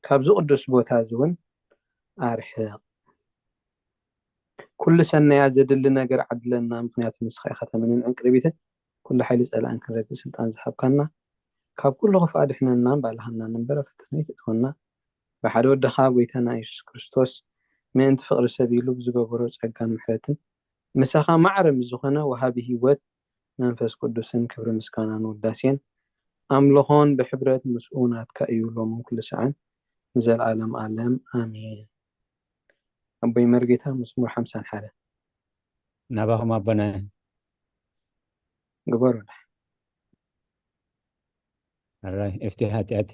ካብዚ ቅዱስ ቦታ እዚ እውን ኣርሕቕ። ኩሉ ሰናያት ዘድሊ ነገር ዓድለና፣ ምኽንያቱ ንስኻ ኢኻ ተመንን ዕንቅርቢትን፣ ኩሉ ሓይሊ ጸላእን ክንረግእ ስልጣን ዝሃብካና፣ ካብ ኩሉ ክፍኣ ድሕነና፣ ባልሃና ንንበረ ፈተና ይትእትወና፣ ብሓደ ወድኻ ጎይታና የሱስ ክርስቶስ ምእንቲ ፍቕሪ ሰብ ኢሉ ብዝገበሮ ጸጋን ምሕረትን ምሳኻ ማዕረ ምስ ዝኾነ ወሃቢ ህይወት መንፈስ ቅዱስን ክብሪ ምስጋናን ውዳሴን ኣምልኾን ብሕብረት ምስኡ ናትካ እዩ ሎምን ኩሉ ሰዓን ንዘለኣለም ኣለም ኣሜን። ኣቦይ መርጌታ መዝሙር ሓምሳን ሓደ ናባኹም ኣቦና ግበሩ። ኣራይ እፍቲ ሓጢኣት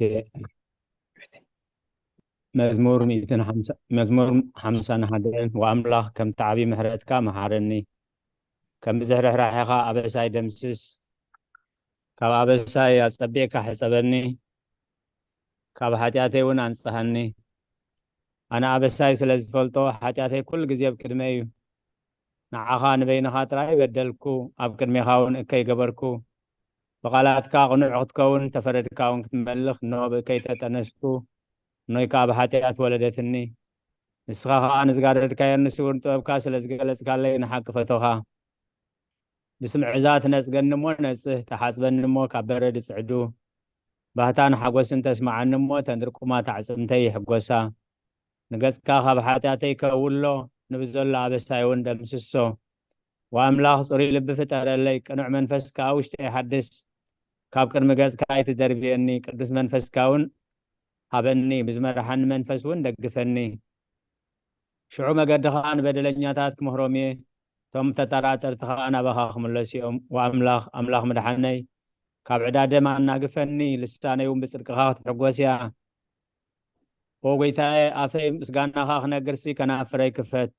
መዝሙር ሚእትን ሓምሳ- መዝሙር ሓምሳን ሓደን ወኣምላኽ ከምቲ ዓብዪ ምሕረትካ መሓረኒ፣ ከምዚ ርሕራሕኻ ኣበሳይ ደምስስ፣ ካብ ኣበሳይ ኣጸቢቕካ ሕጸበኒ፣ ካብ ሓጢኣተይ እውን ኣንጽሃኒ። ኣነ ኣበሳይ ስለ ዝፈልጦ ሓጢኣተይ ኩሉ ግዜ ኣብ ቅድመይ እዩ። ንዓኻ ንበይንኻ ጥራይ በደልኩ፣ ኣብ ቅድሜኻ እውን እከይ ገበርኩ። ብቓላትካ ቅኑዕ ክትከውን ተፈረድካ እውን ክትመልኽ እነሆ ብእከይ ተጠነስኩ፣ እኖይ ከኣ ብሓጢኣት ወለደትኒ። ንስኻ ኸኣ ንዝጋረድካዮን ንስውር ጥበብካ ስለ ዝገለጽካለይ ንሓቂ ፈቶኻ። ብስምዕዛ ትነጽገኒ እሞ ነጽህ፣ ተሓጽበኒ እሞ ካብ በረድ ጽዕዱ። ባህታን ሓጎስን ተስማዓኒ እሞ እተን ርቁማት ኣዕጽምተይ ይሕጎሳ። ንገጽካ ካብ ሓጢኣተይ ከውሎ፣ ንብዘሎ ኣበሳይ እውን ደምስሶ። ወኣምላኽ ጽሩይ ልቢ ፍጠረለይ፣ ቅኑዕ መንፈስ ከኣ ውሽጠይ ሓድስ። ካብ ቅድሚ ገጽካ ኣይትደርብየኒ፣ ቅዱስ መንፈስካ እውን ሃበኒ፣ ብዝመርሓኒ መንፈስ እውን ደግፈኒ። ሽዑ መገድኻ ንበደለኛታት ክምህሮም እየ፣ እቶም ተጠራጠርቲ ኸኣ ናባኻ ክምለሱ እዮም። ወኣምላኽ፣ ኣምላኽ ምድሓነይ፣ ካብ ዕዳ ደም ኣናግፈኒ፣ ልሳነይ እውን ብጽድቅኻ ክትሕጎስ እያ። ኦ ጎይታየ፣ ኣፈይ ምስጋናኻ ክነግርሲ ከናፍረይ ክፈት።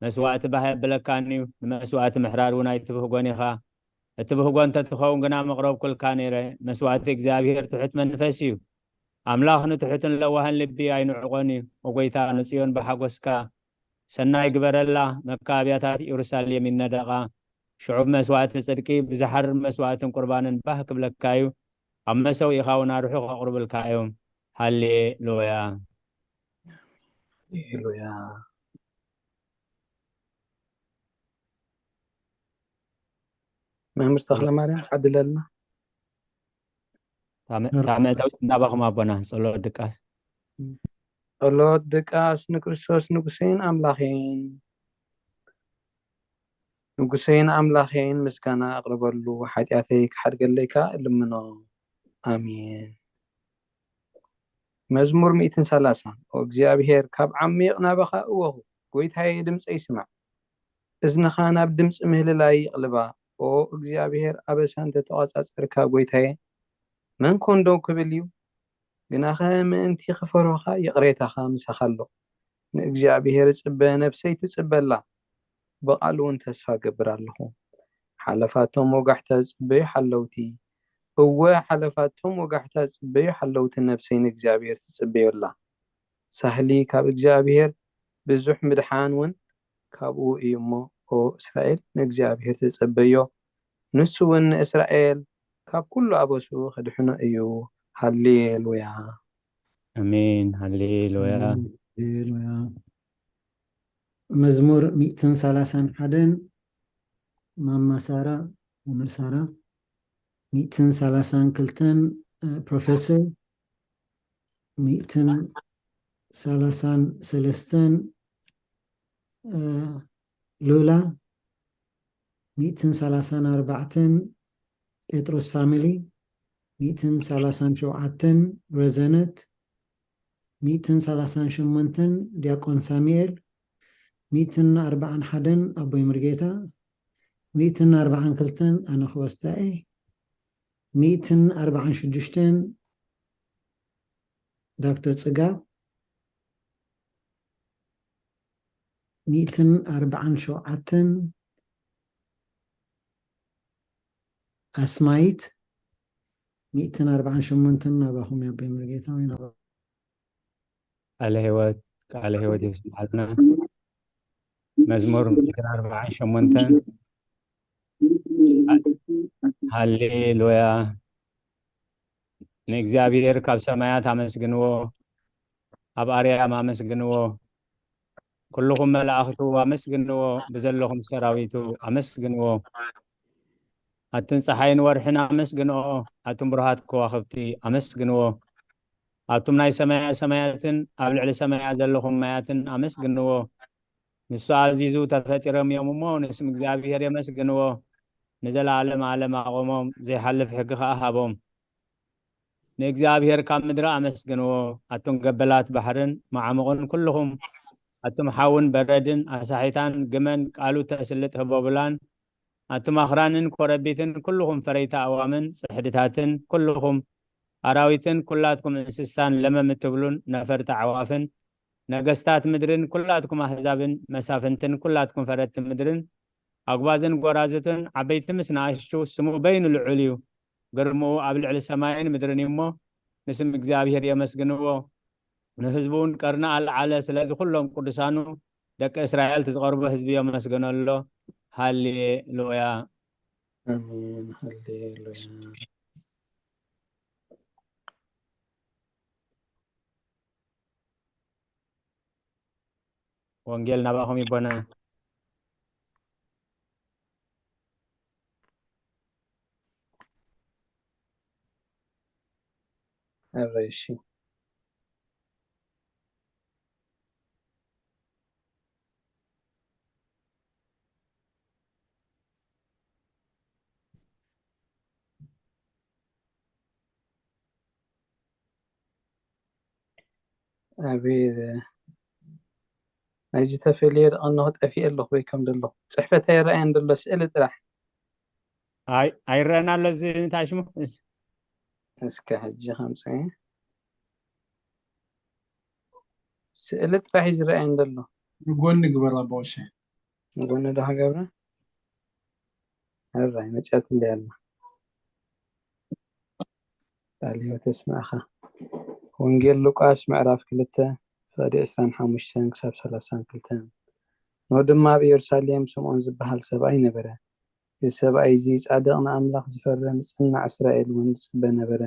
መስዋእቲ ባህ የብለካን እዩ፣ ንመስዋእቲ ምሕራድ እውን ኣይትብህጎን ኢኻ። እትብህጎ እንተ ትኸውን ግና መቕረብኩልካ ነይረ። መስዋእቲ እግዚኣብሄር ትሑት መንፈስ እዩ። ኣምላኽ ንትሑትን ለዋህን ልቢ ኣይንዕቖን እዩ። ኦ ጎይታ፣ ንጽዮን ብሓጎስካ ሰናይ ግበረላ፣ መካብያታት ኢየሩሳሌም ይነደቓ። ሽዑ ብመስዋእቲ ጽድቂ፣ ብዝሓርር መስዋእትን ቁርባንን ባህ ክብለካ እዩ። ኣብ መሰውኢኻ እውን ኣርሑ ከቕርቡልካ እዮም። ሃሌሉያ። ሃሌሉያ። መምህር ተኽለ ማርያም ዓድለልና። ታመ- ታመእተው እንዳባኹም ኣቦና ጸሎት ድቃስ ጸሎት ድቃስ ንክርስቶስ ንጉሰይን ኣምላኸይን ንጉሰይን ኣምላኸይን ምስጋና ኣቕርበሉ፣ ሓጢኣተይ ክሓድገለይ ከኣ እልምኖ። ኣሜን። መዝሙር ሚእትን ሰላሳን ኦ እግዚኣብሔር፣ ካብ ዓሚቕ ናባኻ እወኹ፣ ጐይታየ፣ ድምጸይ ስማዕ። እዝንኻ ናብ ድምጺ ምህልላይ ይቕልባ። ኦ እግዚኣብሔር፣ ኣበሳ እንተ ተቖጻጸርካ፣ ጐይታየ፣ መን ኮን ደው ክብል እዩ? ግናኸ ምእንቲ ክፈርሁኻ፣ ይቕሬታኻ ምሳኻ ኣሎ። ንእግዚኣብሄር እጽበ፣ ነፍሰይ ትጽበ ኣላ፣ ብቓሉ እውን ተስፋ እገብር ኣለኹ። ሓለፋቶም ወጋሕታ ዝጽበዩ ሓለውቲ፣ እወ፣ ሓለፋቶም ወጋሕታ ዝጽበዩ ሓለውቲ ነፍሰይ ንእግዚኣብሄር ትጽበዮ ኣላ። ሳህሊ ካብ እግዚኣብሄር፣ ብዙሕ ምድሓን እውን ካብኡ እዩ እሞ፣ ኦ እስራኤል፣ ንእግዚኣብሄር ተጸበዮ፣ ንሱ እውን ንእስራኤል ካብ ኩሉ ኣበሱ ክድሕኖ እዩ። ሃሌሉያ። ኣሜን። ሃሌሉያ። ሃሌሉያ። መዝሙር ሚእትን ሰላሳን ሓደን ማማ ሳራ፣ መምህር ሳራ፣ ሚእትን ሰላሳን ክልተን ፕሮፌሰር፣ ሚእትን ሰላሳን ሰለስተን ሉላ፣ ሚእትን ሰላሳን ኣርባዕተን ጴጥሮስ ፋሚሊ፣ ሚእትን ሰላሳን ሸውዓተን ረዘነት፣ ሚእትን ሰላሳን ሸሞንተን ዲያቆን ሳሙኤል፣ ሚእትን ኣርባዓን ሓደን ኣቦይ ምርጌታ፣ ሚእትን ኣርባዓን ክልተን ኣነ ክወስዳ እየ፣ ሚእትን ኣርባዓን ሽዱሽተን ዶክተር ጽጋብ፣ ሚእትን ኣርባዓን ሸውዓተን ኣስማይት፣ ሚእትን ኣርባዓን ሸሞንተን ናባኹም ኣቦይ ምርጌታ ወይ ናባ ቃለ ህይወት ቃለ ህይወት የስምዓልና። መዝሙር ሚእትን ኣርባዓን ሸሞንተን ሃሌሉያ። ንእግዚኣብሔር ካብ ሰማያት ኣመስግንዎ፣ ኣብ ኣርያም ኣመስግንዎ። ኩልኹም መላእኽቱ ኣመስግንዎ፣ ብዘለኹም ሰራዊቱ ኣመስግንዎ። ኣቱም ጸሓይን ወርሕን ኣመስግንኦ፣ ኣቱም ብሩሃት ከዋኽብቲ ኣመስግንዎ። ኣቱም ናይ ሰማያ ሰማያትን ኣብ ልዕሊ ሰማያ ዘለኹም ማያትን ኣመስግንዎ። ንሱ ኣዚዙ ተፈጢሮም እዮም እሞ፣ ንስም እግዚኣብሔር የመስግንዎ። ንዘለዓለም ዓለም ኣቖሞም፣ ዘይሓልፍ ሕጊ ኸኣ ሃቦም። ንእግዚኣብሔር ካብ ምድሪ ኣመስግንዎ፣ ኣቱም ገበላት ባሕርን መዓሙቕን ኩልኹም፣ ኣቱም ሓውን በረድን ኣሳሒታን ግመን ቃሉ ተስልጥ ህቦብላን፣ ኣቱም ኣኽራንን ኮረቢትን ኩልኹም ፈረይቲ ኣእዋምን ጽሕድታትን ኩልኹም ኣራዊትን ኩላትኩም እንስሳን ለመም እትብሉን ነፈርቲ ኣዕዋፍን ነገስታት ምድርን ኩላትኩም ኣህዛብን መሳፍንትን ኩላትኩም ፈረድቲ ምድርን ኣጉባዝን ጎራዙትን ዓበይቲ ምስ ንኣሽቱ ስሙ በይኑ ልዑል እዩ። ግርምኡ ኣብ ልዕሊ ሰማይን ምድርን እዩ እሞ ንስም እግዚኣብሔር የመስግንዎ። ንህዝቡ እውን ቀርኒ ኣልዓለ። ስለዚ ኩሎም ቅዱሳኑ ደቂ እስራኤል እቲ ዝቐርቦ ህዝቢ የመስግኖ ኣሎ። ሃሌሉያ። ኣሜን። ሃሌሉያ። ወንጌል ናባኹም ይቦነ። ኣረይ እሺ። ኣቤት ናይዚ ተፈልየ ደቐንኹ ጠፊኤ ኣለኹ ወይ ከም ዘለኹ ጽሕፈት ኣይረኣየን ዘሎ ስእሊ ጥራሕ ኣይ ኣይረአን ኣሎ እዚ እንታይ ሽሙ? እስ- እስከ ሕጂ ከምፅእ ስእሊ ጥራሕ እዩ ዝረኣየን ዘሎ ንጎኒ ግበር ኣቦ ቀሺ። ንጎኒ ዶ ሃገብረ ኣራይ መፅያት እንደ ያለ ቃል ህይወት የስምዕኻ። ወንጌል ሉቃስ ምዕራፍ ክልተ ፍቕዲ ዕስራን ሓሙሽተን ክሳብ ሰላሳን ክልተን። ኖ ድማ ኣብ ኢየሩሳሌም ስምዖን ዝበሃል ሰብኣይ ነበረ። እዚ ሰብኣይ እዚ ጻድቕ ንኣምላኽ ዝፈርህ ምጽናዕ እስራኤል እውን ዝጽበ ነበረ።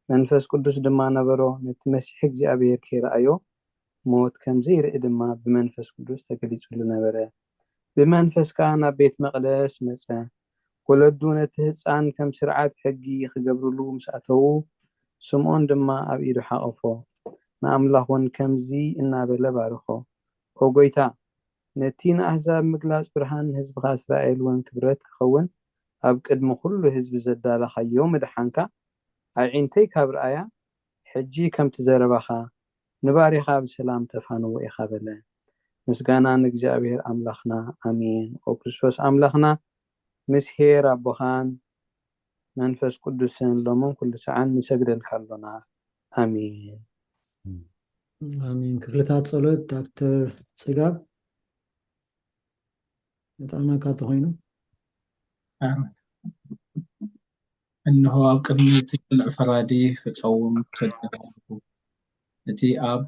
መንፈስ ቅዱስ ድማ ነበሮ፣ ነቲ መሲሕ እግዚኣብሔር ከይረኣዮ ሞት ከም ዘይርኢ ድማ ብመንፈስ ቅዱስ ተገሊጹሉ ነበረ። ብመንፈስ ከኣ ናብ ቤት መቕደስ መጸ። ወለዱ ነቲ ህጻን ከም ስርዓት ሕጊ ክገብርሉ ምስ ኣተዉ፣ ስምዖን ድማ ኣብ ኢዱ ሓቐፎ። ንኣምላኽ እውን ከምዚ እናበለ ባርኾ፣ ኦ ጐይታ፣ ነቲ ንኣህዛብ ምግላጽ ብርሃን ንህዝብኻ እስራኤል እውን ክብረት ክኸውን ኣብ ቅድሚ ኩሉ ህዝቢ ዘዳለኻዮ ምድሓንካ ኣዒንተይ ካብ ረኣያ ሕጂ ከምቲ ዘረባኻ ንባሪኻ ብሰላም ተፋንዎ ኢኻ በለ። ምስጋና ንእግዚኣብሔር ኣምላኽና ኣሜን። ኦ ክርስቶስ ኣምላኽና ምስ ሄር ኣቦኻን መንፈስ ቅዱስን ሎምን ኩሉ ሰዓን ንሰግደልካ ኣሎና ኣሜን። ኣሜን። ክፍልታት ጸሎት ዶክተር ጽጋብ ንጥዕመካ ተኾይኑ እንሆ ኣብ ቅድሚ እቲ ቅኑዕ ፈራዲ ክቀውም ተዳለኹ። እቲ ኣብ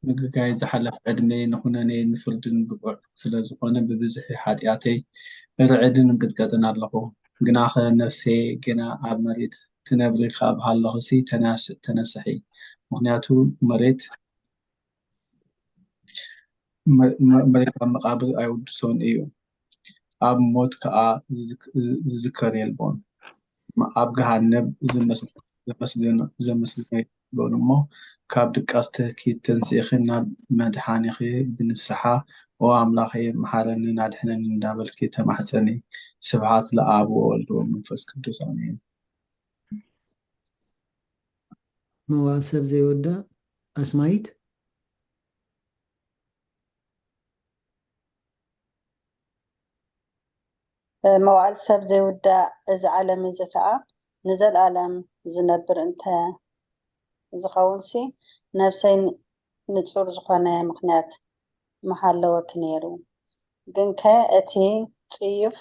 ምግጋይ ዝሓለፈ ዕድመይ ንኹነኔን ንፍርድን ብቑዕ ስለ ዝኾነ ብብዝሒ ሓጢኣተይ እርዕድን እንቅጥቀጥን ኣለኹ። ግናኸ ነፍሰየ ገና ኣብ መሬት ትነብሪ ካብ ሃለኽሲ ተናስ ተነስሒ። ምኽንያቱ መሬት መ- መ- መሬት ኣብ መቓብር ኣይውድሶን እዩ። ኣብ ሞት ከኣ ዝዝክ- ዝ- ዝዝከር የልቦን። ም- ኣብ ገሃነብ ዘመስግኖ የልቦን እሞ ካብ ድቃስ ትህኪት ተንሲእኺ ናብ መድሓኒኺ ብንስሓ ኦ ኣምላኸይ መሓረንን ኣድሕነንን እንዳበልኪ ተማሕፀኒ። ስብሓት ለኣብ ወወልድ ወመንፈስ ቅዱስ ኣሜን። መዋል ሰብ ዘይወዳእ ኣስማይት መዋዕል ሰብ ዘይውዳእ እዚ ዓለም እዚ ከኣ ንዘለኣለም ዝነብር እንተ ዝኸውንሲ ነፍሰይ ንጹር ዝኾነ ምኽንያት ምሃለወኪ ነይሩ። ግንከ እቲ ጽዩፍ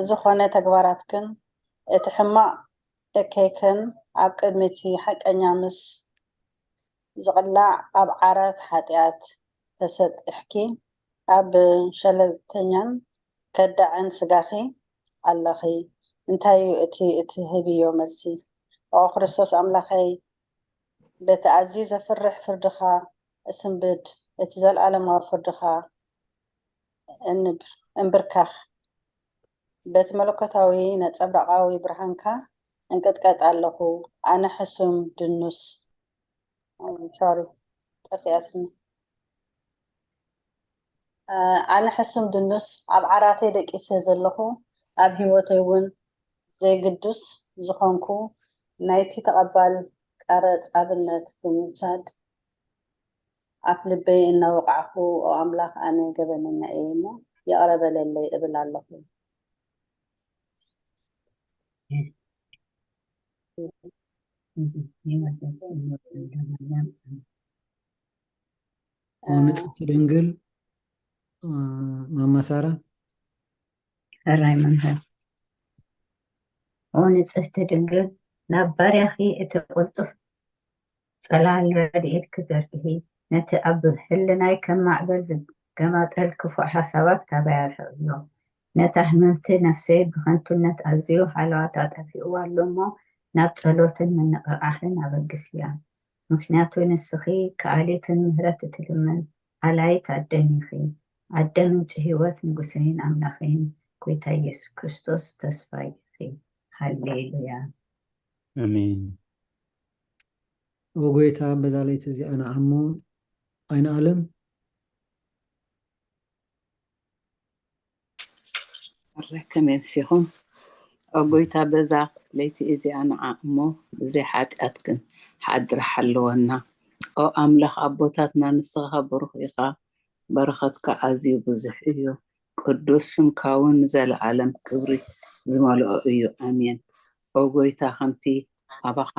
ዝኾነ ተግባራትክን እቲ ሕማቕ እከይክን ኣብ ቅድሚ እቲ ሓቀኛ ምስ ዝቕላዕ ኣብ ዓራት ሓጢኣት ተሰጢሕኪ ኣብ ሸለልተኛን ከዳዕን ስጋኺ ኣለኺ። እንታይ እዩ እቲ እትህብዮ መልሲ? ኦ ክርስቶስ ኣምላኸይ በቲ ኣዝዩ ዘፍርሕ ፍርድኻ እስንብድ፣ እቲ ዘለኣለማዊ ፍርድኻ እንብር-፣ እንብርከኽ። በቲ መለኮታዊ ነጸብራቓዊ ብርሃንካ እንቅጥቀጥ ኣለኹ። ኣነ ሕሱም ድኑስ፣ ሶሪ፣ ጠፊኣትኒ። ኣነ ሕሱም ድኑስ ኣብ ዓራተይ ደቂሰ ዘለኹ፣ ኣብ ህይወተይ እውን ዘይግዱስ ዝኾንኩ፣ ናይቲ ተቐባል ቀረጽ ኣብነት ብምውሳድ፣ ኣፍ ልበይ እናወቃዕኹ፣ "ኦ ኣምላኽ፣ ኣነ ገበነኛ እየ እሞ፣ ይቕረ በለለይ" እብል ኣለኹ። ኦ ንጽሕቲ ድንግል፣ እ፣ ማማ ሳራ። ሕራይ መምህር። ኦ ንጽሕቲ ድንግል፣ ናብ ባርያኺ እቲ ቅልጡፍ ጽላል ረድኤትኪ ዘርግሒ፣ ነቲ ኣብ ህልናይ ከም ማዕበል ዝገማጠል ክፉእ ሓሳባት ካባይ ኣርሕቕዮ። ነታ ህምምቲ ነፍሰይ ብኸንቱነት ኣዝዩ ሃለዋታ ጠፊእዋ ኣሎ እሞ፣ ናብ ጸሎትን ምንቕቓሕን ኣበግስያ። ምኽንያቱ ንስኺ ከኣሊትን ምህረት እትልምን ኣላይት ኣደን ኢኺ። ኣደ ምንጪ ህይወት፣ ንጉሰይን ኣምላኸይን፣ ጎይታ ኢየሱስ ክርስቶስ ተስፋይ ኢኺ። ሃሌሉያ። ኣሜን። ኦ ጎይታ፣ በዛ ለይቲ እዚኣ ንዓሞ ኣይንኣለም። ኣረ፣ ከመይ ኣምሲኹም? ኦ ጎይታ፣ በዛ ለይቲ እዚኣ ንዓ እሞ ብዘይ ሓጢኣት ክንሓድር ሓልወና። ኦ ኣምላኽ ኣቦታትና፣ ንስኻ ብሩኽ ኢኻ፣ በረኸትካ ኣዝዩ ብዙሕ እዩ። ቅዱስ ስምካ እውን ንዘለኣለም ክብሪ ዝመልኦ እዩ። ኣሜን። ኦ ጎይታ፣ ከምቲ ኣባኻ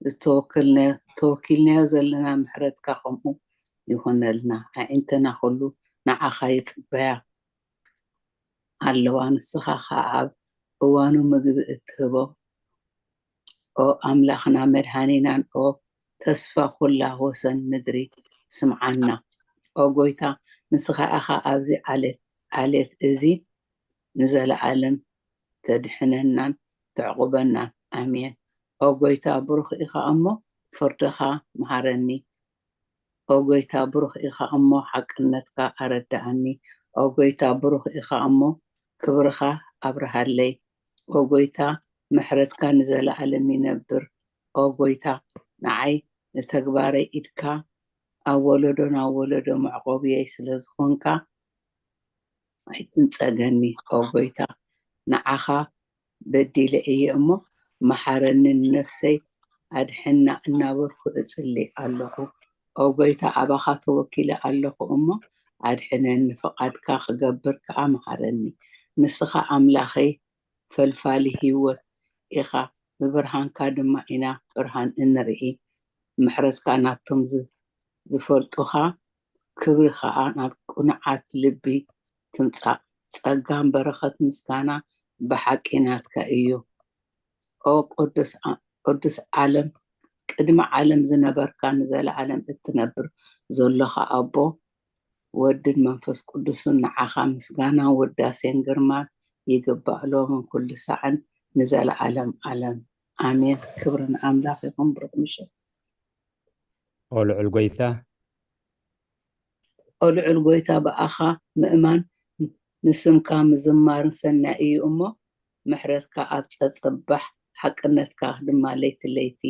ዝተወከልናዮ፣ ተወኪልናዮ ዘለና ምሕረትካ ከምኡ ይኹነልና። ኣዒንትና ኩሉ ንዓኻ ይጽበያ ኣለዋ። ንስኻ ኸኣ ኣብ እዋኑ ምግቢ እትህቦ፣ ኦ ኣምላኽና መድኃኒናን፣ ኦ ተስፋ ኩላ ወሰን ምድሪ፣ ስምዓና። ኦ ጎይታ፣ ንስኻ ኢኻ ኣብዚ ዓሌት፣ ዓሌት እዚ ንዘለዓለም ተድሕነናን ተዕቑበናን። ኣሜን። ኦ ጎይታ፣ ብሩኽ ኢኻ እሞ ፍርድኻ መሃረኒ። ኦ ጎይታ፣ ብሩኽ ኢኻ እሞ ሓቅነትካ ኣረድኣኒ። ኦ ጎይታ፣ ብሩኽ ኢኻ እሞ ክብርኻ ኣብርሃለይ። ኦ ጎይታ፣ ምሕረትካ ንዘለዓለም ይነብር። ኦ ጎይታ፣ ንዓይ ንተግባረይ ኢድካ ኣብ ወለዶ ናብ ወለዶ መዕቆብየይ ስለ ዝኾንካ፣ ኣይትንጸገኒ። ኦ ጎይታ፣ ንዓኻ በዲለ እየ እሞ፣ መሓረኒ፣ ንነፍሰይ ኣድሕና እናበልኩ እጽሊ ኣለኹ። ኦ ጎይታ፣ ኣባኻ ተወኪለ ኣለኹ እሞ፣ ኣድሕነኒ፣ ፍቓድካ ክገብር ከኣ መሃረኒ። ንስኻ ኣምላኸይ፣ ፈልፋሊ ህይወት ኢኻ፣ ብብርሃንካ ድማ ኢና ብርሃን እንርኢ። ምሕረትካ ናብቶም ዝ-፣ ዝፈልጡኻ፣ ክብሪ ኸኣ ናብ ቅኑዓት ልቢ ትምጻእ። ጸጋን በረኸት ምስጋና ብሓቂ ናትካ እዩ። ኦ ቅዱስ ኣ-፣ ቅዱስ ዓለም፣ ቅድሚ ዓለም ዝነበርካ፣ ንዘለዓለም እትነብር ዘሎኻ ኣቦ፣ ወድን መንፈስ ቅዱስን፣ ንዓኻ ምስጋናን ውዳሴን ግርማን ይግባእ፣ ሎምን ኩሉ ሳዕን ንዘለዓለም ዓለም። ኣሜን። ክብሪ ንኣምላኽ ይኹን። ብሩኽ ምሸት። ኦ ልዑል ጎይታ። ኦ ልዑል ጎይታ፣ ብኣኻ ምእማን ንስምካ ምዝማርን ሰናይ እዩ እሞ፣ ምሕረትካ ኣብ ጸጸባሕ፣ ሓቅነትካ ድማ ለይቲ ለይቲ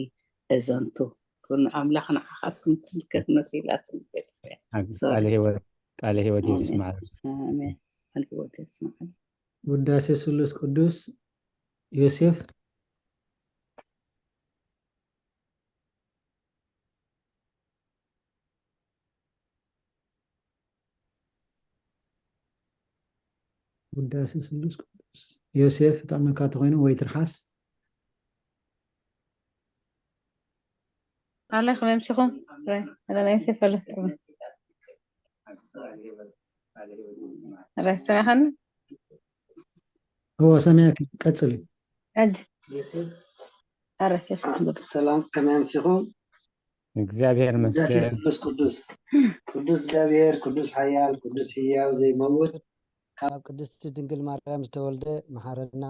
እዘንቱ። ክብሪ ንኣምላኽ። ንዓኻትኩም ትምልከት መሲላ ትምልከት እያ። ኣብ ሶሪ። ቃለ ህይወት፣ ቃለ ህይወት ኣሜን። የስማዕና። ኣሜን። ቃለ ህይወት የስማዕና። ውዳሴ ስሉስ ቅዱስ ዮሴፍ። ውዳሴ ስሉስ ቅዱስ ዮሴፍ፣ ይጥዕመካ ተኾይኑ ወይ ትርሓስ። ኣለ ከመይ ኣምሲኹም? ኣለ ናይ ዮሴፍ ኣለ። ኣለ ሰሚዕኻኒ? እዎ፣ ሰሚዐኪ። ቀጽሊ። ሕጂ። ኣረ፣ ዮሴፍ ኣንብብ። ሰላም፣ ከመይ ኣምሲኹም? እግዚኣብሔር ውዳሴ ይመስገን። ስሉስ ቅዱስ። ቅዱስ እግዚኣብሔር፣ ቅዱስ ሓያል፣ ቅዱስ ህያው ዘይመውት፣ ካብ ቅድስቲ ድንግል ማርያም ዝተወልደ መሓረና።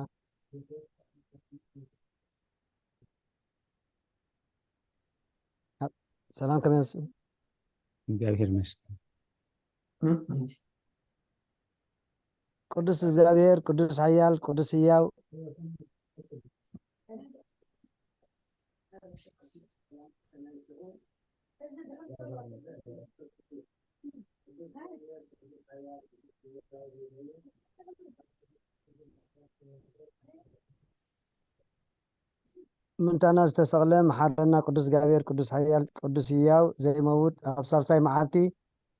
ኣብ-፣ ሰላም ከመይ ኣምስ- እግዚኣብሔር ይመስገን። ቅዱስ እግዚኣብሔር፣ ቅዱስ ሓያል፣ ቅዱስ ህያው፣ ምእንታና ዝተሰቕለ መሓረና ቅዱስ እግዚኣብሔር፣ ቅዱስ ሓያል፣ ቅዱስ ህያው ዘይመውት፣ ኣብ ሳልሳይ መዓልቲ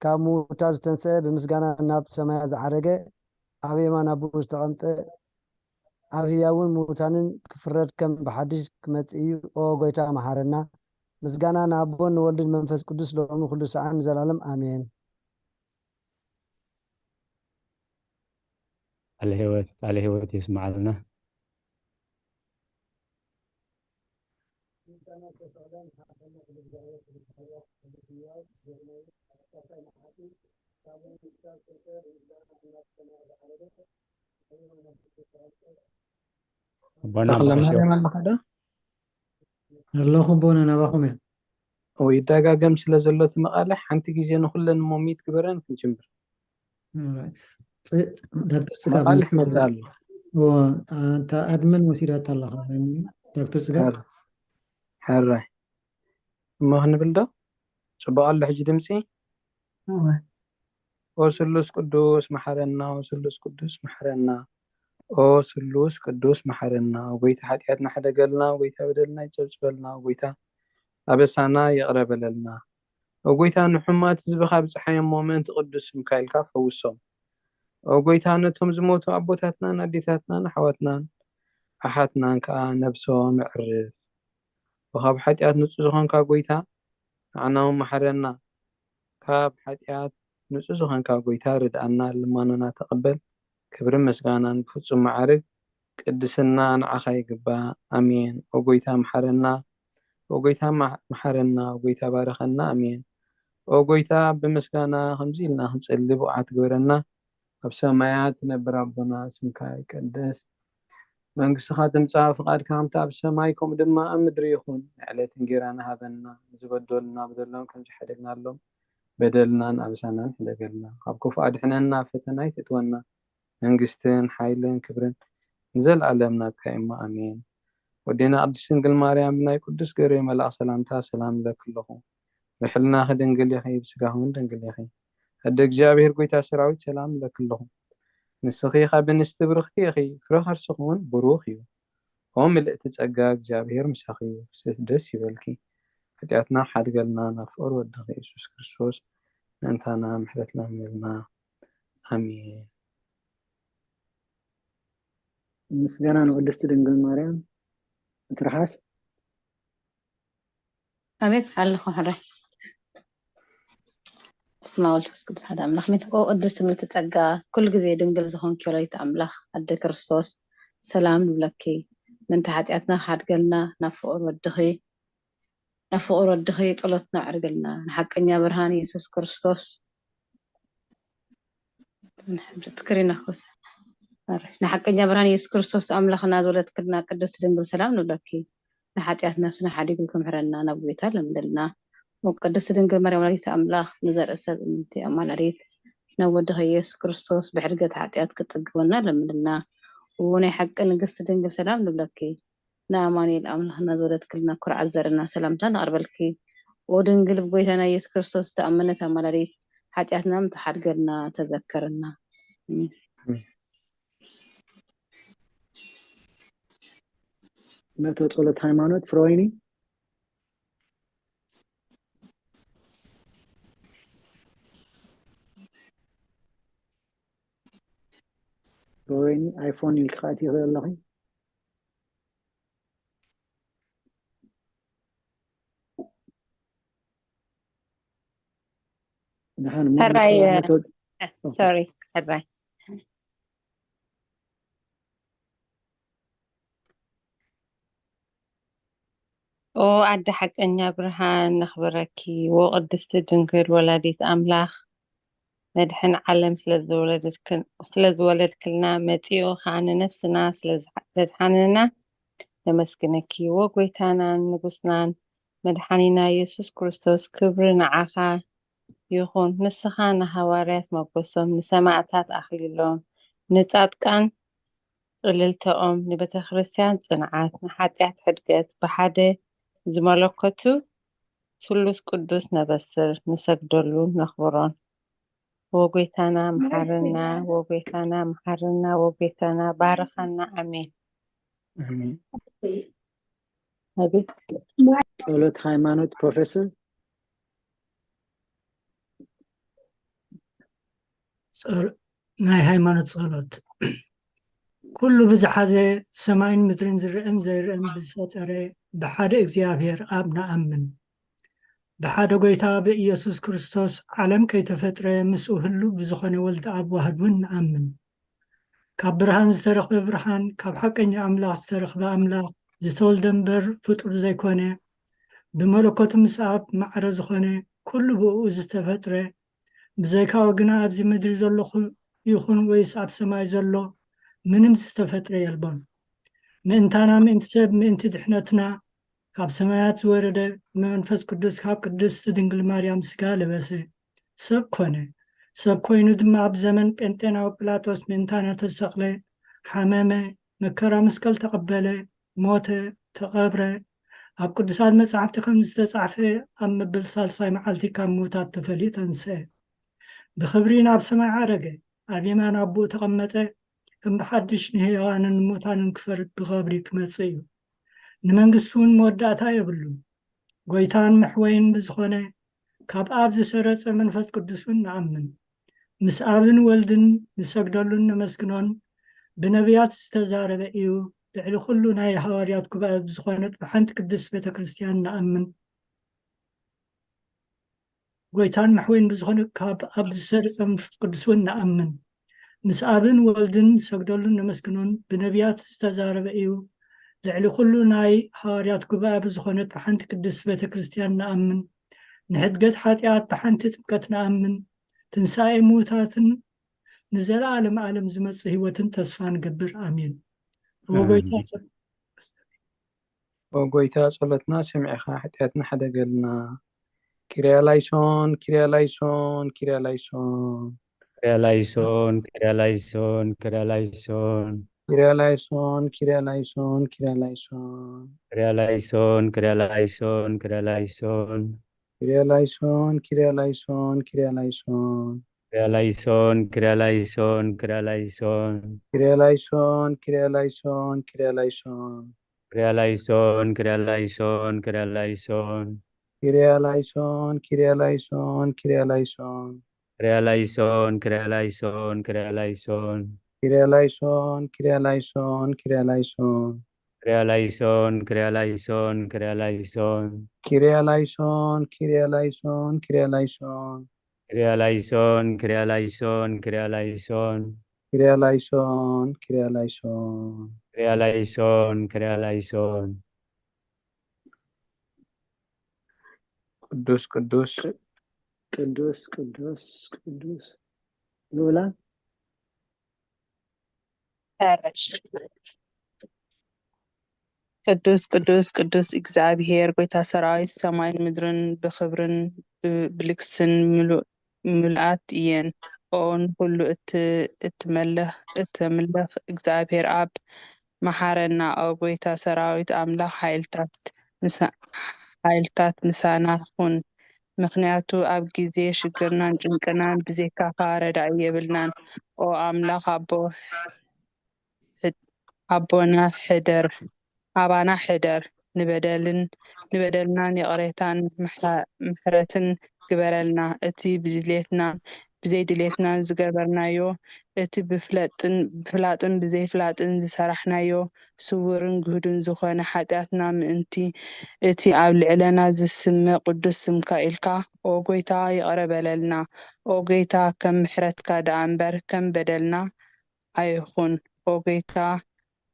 ካብ ምውታት ዝተንስአ፣ ብምስጋና ናብ ሰማያት ዝዓረገ፣ ኣብ የማን ኣቦኡ ዝተቐምጠ፣ ኣብ ህያውን ምውታንን ክፍረድ ከም ብሓድሽ ክመጽእ እዩ። ኦ ጎይታ መሓረና። ምስጋና ንኣቦን ንወልድን መንፈስ ቅዱስ ሎሚ ኩሉ ሰዓት ንዘላለም ኣሜን። ቃለ ህይወት ቃለ ህይወት የስማዓልና። ኣቦና ተኽለ መቐሸ ማርያም ኣለኻ ዶ? ኣለኹ ኣቦና፣ ናባኹም እየ። ኦ ይደጋገም ስለ ዘሎ እቲ መቓልሕ ሓንቲ ግዜ ንኹለን ሞሚት ግበረን ክንጅምር። Alright። ጽ- ዳክተር ጽጋብ መቓልሕ መጽእ ኣሎ። እዎ፣ ኣንታ ኣድመን ወሲዳታ ኣለኻ ዳክተር ጽጋብ። ሕራይ እሞ ክንብል ዶ? ጽቡቕ ኣሎ ሕጂ ድምፂ? ኦ ስሉስ ቅዱስ መሓረና፣ ኦ ስሉስ ቅዱስ መሓረና፣ ኦ ስሉስ ቅዱስ መሓረና። ኦ ጎይታ ሓጢኣትና ሕደገልና፣ ኦ ጎይታ በደልና ይጸብጽበልና፣ ኦ ጎይታ ኣበሳና ይቕረ በለልና። ኦ ጎይታ ንሕሙማት ህዝብኻ ብጽሓዮም፣ ምእንቲ ቅዱስ ስምካ ኢልካ ፈውሶም። ኦ ጎይታ ነቶም ዝሞቱ ኣቦታትናን ኣዴታትናን ኣሕዋትናን ኣሓትናን ከኣ ነብሶም ኣዕርፍ። ወካብ ሓጢኣት ንጹህ ዝኾንካ ጎይታ ንዓና እውን መሓረና። ካብ ሓጢኣት ንጹህ ዝኾንካ ጎይታ ርድኣና፣ ልማኖና ተቐበል። ክብርን ምስጋናን ብፍጹም መዓርግ ቅድስና ንዓኻ ይግባእ። ኣሜን። ኦ ጎይታ መሓረና፣ ኦ ጎይታ መሓረና፣ ኦ ጎይታ ባረኸና። ኣሜን። ኦ ጎይታ ብምስጋና ከምዚ ኢልና ክንጽሊ ብቑዓት ግበረና። ኣብ ሰማያት ትነብር ኣቦና፣ ስምካ ይቀደስ፣ መንግስትኻ ትምጻእ፣ ፍቓድካ ከምቲ ኣብ ሰማይ ከምኡ ድማ ኣብ ምድሪ ይኹን። ንዕለት እንጌራና ሃበና፣ ንዝበደሉና በደሎም ከም ዝሓደግናሎም በደልናን ኣበሳናን ሕደገልና፣ ካብ ክፉእ ኣድሕነና፣ ኣብ ፈተና ኣይተእትወና፣ መንግስትን ሓይልን ክብርን ንዘለኣለም ናትካ እሞ ኣሜን። ወዴና ቅድስት ድንግል ማርያም ብናይ ቅዱስ ገብርኤል መልኣኽ ሰላምታ ሰላም እብለኪ ኣለኹ። ብሕልናኺ ድንግል ኢኺ፣ ብስጋኺ እውን ድንግል ኢኺ። ኣደ እግዚኣብሔር ጎይታ ሰራዊት ሰላም እብለኪ ኣለኹ። ንስኺ ካብ ኣንስቲ ብርኽቲ ኢኺ፣ ፍረ ከርስኺ እውን ብሩኽ እዩ። ኦ ምልእቲ ጸጋ እግዚኣብሔር ምሳኺ እዩ፣ ደስ ይበልኪ። ሓጢኣትና ሓድገልና ናብ ፍቕሪ ወድኺ የሱስ ክርስቶስ ምእንታና ምሕረት ለምንልና። ኣሜን። ምስጋና ንቅድስቲ ድንግል ማርያም። ትርሓስ ኣቤት ኣለኹ ሕራይ። በስመ አብ ወወልድ ወመንፈስ ቅዱስ ሓደ ኣምላኽ ኣሜን። ኦ ቅድስት ምልዕቲ ጸጋ ኩሉ ግዜ ድንግል ዝኾንኪ ወላዲት ኣምላኽ ኣደ ክርስቶስ ሰላም ንብለኪ። ምእንቲ ሓጢኣትና ክሓድገልና ናብ ፍቑር ወድኺ ናብ ፍቑር ወድኺ ጸሎትና ኣዕርግልና። ንሓቀኛ ብርሃን የሱስ ክርስቶስ ስክሪን ኣክስ ንሓቀኛ ብርሃን የሱስ ክርስቶስ ኣምላኽና ዝወለድክልና ቅድስት ድንግል ሰላም ንብለኪ። ንሓጢኣት ነፍስና ሓዲጉ ክምሕረና ናብ ጎይታ ለምንልና። ኦ ቅድስት ድንግል ማርያም ወላዲት ኣምላኽ ንዘርኢ ሰብ እምንቲ ኣማላዲት ናብ ወድኺ የሱስ ክርስቶስ ብሕድገት ሓጢኣት ክጽግበና ለምንልና። ኦ ናይ ሓቂ ንግስቲ ድንግል ሰላም ንብለኪ። ንኣማኑኤል ኣምላኽና ዝወለድክልና ኩርዓት ዘርእና ሰላምታ ነቕርበልኪ። ኦ ድንግል ብጎይታና ኢየሱስ ክርስቶስ ዝተኣመነት ኣማላዲት ሓጢኣትና ምትሓድገልና ተዘከርና። ኣሜን። ነቶ ጸሎት ሃይማኖት ፍረወይኒ ፍረወይኒ ኣይፎን ኢልካ ኣትዩ ኣለኺ። ደሓን እሞ ሕራይ ንጸሎት ነቶ ሶሪ ሕራይ ኦ ኣደ ሓቀኛ ብርሃን ነኽብረኪ ዎ ቅድስቲ ድንግል ወላዲት ኣምላኽ መድሕን ዓለም ስለዝወለደትክን- ስለዝወለድክልና መጺኡ ኸዓ ንነፍስና ስለዝሓ- ዘድሓነና ነመስግነኪ ዎ ጎይታናን ንጉስናን መድሓኒና የሱስ ክርስቶስ፣ ክብሪ ንዓኻ ይኹን። ንስኻ ንሃዋርያት ሞገሶም፣ ንሰማእታት ኣኽሊሎም፣ ንጻድቃን እልልተኦም፣ ንቤተ ክርስቲያን ጽንዓት፣ ንሓጢኣት ሕድገት፣ ብሓደ ዝመለኮቱ ስሉስ ቅዱስ ነበስር፣ ንሰግደሉ ነኽብሮን። ወጎይታና መሓረና፣ ወጎይታና መሓረና፣ ወጎይታና ባርኸና። ኣሜን። ኣሜን። ኣቤት። ጸሎት ሃይማኖት ፕሮፌሰር። ጸሎ- ናይ ሃይማኖት ጸሎት። ኩሉ ብዝሓዘ ሰማይን ምድርን ዝረአን ዘይረአን ብዝፈጠረ ብሓደ እግዚኣብሔር ኣብ ንኣምን። ብሓደ ጎይታ ብኢየሱስ ክርስቶስ ዓለም ከይተፈጥረ ምስኡ ህሉ ብዝኾነ ወልዲ ኣብ ዋህድ እውን ንኣምን። ካብ ብርሃን ዝተረኽበ ብርሃን፣ ካብ ሓቀኛ ኣምላኽ ዝተረኽበ ኣምላኽ፣ ዝተወልደ እምበር ፍጡር ዘይኮነ፣ ብመለኮቱ ምስ ኣብ ማዕረ ዝኾነ፣ ኩሉ ብእኡ ዝተፈጥረ፣ ብዘይካኡ ግና ኣብዚ ምድሪ ዘሎ ይኹን ወይስ ኣብ ሰማይ ዘሎ ምንም ዝተፈጥረ የልቦን። ምእንታና፣ ምእንቲ ሰብ፣ ምእንቲ ድሕነትና ካብ ሰማያት ዝወረደ ብመንፈስ ቅዱስ ካብ ቅድስቲ ድንግል ማርያም ስጋ ለበሰ፣ ሰብ ኮነ። ሰብ ኮይኑ ድማ ኣብ ዘመን ጴንጤናዊ ጲላጦስ ምእንታና ተሰቕለ፣ ሓመመ፣ መከራ መስቀል ተቐበለ፣ ሞተ፣ ተቐብረ። ኣብ ቅዱሳት መጻሕፍቲ ከም ዝተጻሕፈ ኣብ መበል ሳልሳይ መዓልቲ ካብ ምዉታት ተፈልዩ ተንስአ። ብኽብሪ ናብ ሰማይ ዓረገ፣ ኣብ የማን ኣቦኡ ተቐመጠ። ከም ብሓድሽ ንህያዋንን ሙታንን ክፈርድ ብኽብሪ ክመጽእ እዩ። ንመንግስቲ እውን መወዳእታ የብሉን። ጎይታን መሕወይን ብዝኾነ ካብ ኣብ ዝሰረጸ መንፈስ ቅዱስ እውን ንኣምን። ምስ ኣብን ወልድን ንሰግደሉን ነመስግኖን ብነቢያት ዝተዛረበ እዩ። ልዕሊ ኩሉ ናይ ሃዋርያት ጉባኤ ብዝኾነት ብሓንቲ ቅድስት ቤተ ክርስቲያን ንኣምን። ጎይታን መሕወይን ብዝኾነ ካብ ኣብ ዝሰርጸ መንፈስ ቅዱስ እውን ንኣምን። ምስ ኣብን ወልድን ንሰግደሉን ነመስግኖን ብነቢያት ዝተዛረበ እዩ። ልዕሊ ኩሉ ናይ ሃዋርያት ጉባኤ ብዝኾነት ብሓንቲ ቅድስት ቤተ ክርስቲያን ንኣምን። ንሕድገት ሓጢኣት ብሓንቲ ጥምቀት ንኣምን። ትንሳኤ ምዉታትን ንዘለኣለም ዓለም ዝመጽእ ህይወትን ተስፋ ንገብር። ኣሜን። ኦ ጎይታ ኦ ጎይታ፣ ጸሎትና ሰሚዕኻ ሓጢኣትና ሕደገልና። ኪርያ ላይሶን፣ ኪርያ ላይሶን፣ ኪርያ ላይሶን። ኪርያ ላይሶን፣ ኪርያ ላይሶን፣ ኪርያ ላይሶን። ኪርያ ላይሶን፣ ኪርያ ላይሶን፣ ኪርያ ላይሶን። ኪርያ ላይሶን፣ ኪርያ ላይሶን፣ ኪርያ ላይሶን። ኪርያ ላይሶን፣ ኪርያ ላይሶን፣ ኪርያ ላይሶን። ኪርያ ላይሶን፣ ኪርያ ላይሶን፣ ኪርያ ላይሶን። ኪርያ ላይሶን፣ ኪርያ ላይሶን፣ ኪርያ ላይሶን። ኪርያ ላይሶን፣ ኪርያ ላይሶን፣ ኪርያ ላይሶን። ኪርያ ላይሶን፣ ኪርያ ላይሶን፣ ኪርያ ላይሶን። ኪርያ ላይሶን፣ ኪርያ ላይሶን፣ ኪርያ ላይሶን። ኪርያ ላይሶን፣ ኪርያ ላይሶን፣ ኪርያ ላይሶን። ኪርያ ላይሶን፣ ኪርያ ላይሶን፣ ኪርያ ላይሶን። ኪርያ ላይሶን፣ ኪርያ ላይሶን፣ ኪርያ ላይሶን። ኪርያ ላይሶን፣ ኪርያ ላይሶን፣ ኪርያ ላይሶን። ኪርያ ላይሶን፣ ኪርያ ላይሶን። ኪርያ ላይሶን፣ ኪርያ ላይሶን። ቅዱስ ቅዱስ ቅዱስ ቅዱስ ቅዱስ ልዑላ ሕረሽ። ቅዱስ ቅዱስ ቅዱስ እግዚኣብሔር ጎይታ ሰራዊት፣ ሰማይን ምድርን ብኽብርን ብ- ብልግስን ምሉ- ምሉኣት እየን። ኦ ንኹሉ እት- እትመልኽ እተምልኽ እግዚኣብሔር ኣብ፣ መሓረና። ኦ ጎይታ ሰራዊት ኣምላኽ፣ ሓይልታት ምሳ- ሓይልታት ምሳና ኩን፣ ምኽንያቱ ኣብ ግዜ ሽግርናን ጭንቅናን ብዜካኻ ረዳኢ የብልናን። ኦ ኣምላኽ ኣቦ፣ ኣቦና ሕደር፣ ኣባና ሕደር፣ ንበደልን ንበደልናን ይቕሬታን ምሕረትን ግበረልና። እቲ ብድሌትናን ብዘይድሌትናን ዝገበርናዮ፣ እቲ ብፍለጥን ብፍላጥን ብዘይፍላጥን ዝሰራሕናዮ፣ ስውርን ግህዱን ዝኾነ ሓጢኣትና ምእንቲ እቲ ኣብ ልዕለና ዝስመ ቅዱስ ስምካ ኢልካ፣ ኦ ጎይታ፣ ይቕረ በለልና። ኦ ጎይታ፣ ከም ምሕረትካ ደኣ እምበር ከም በደልና ኣይኹን። ኦ ጎይታ፣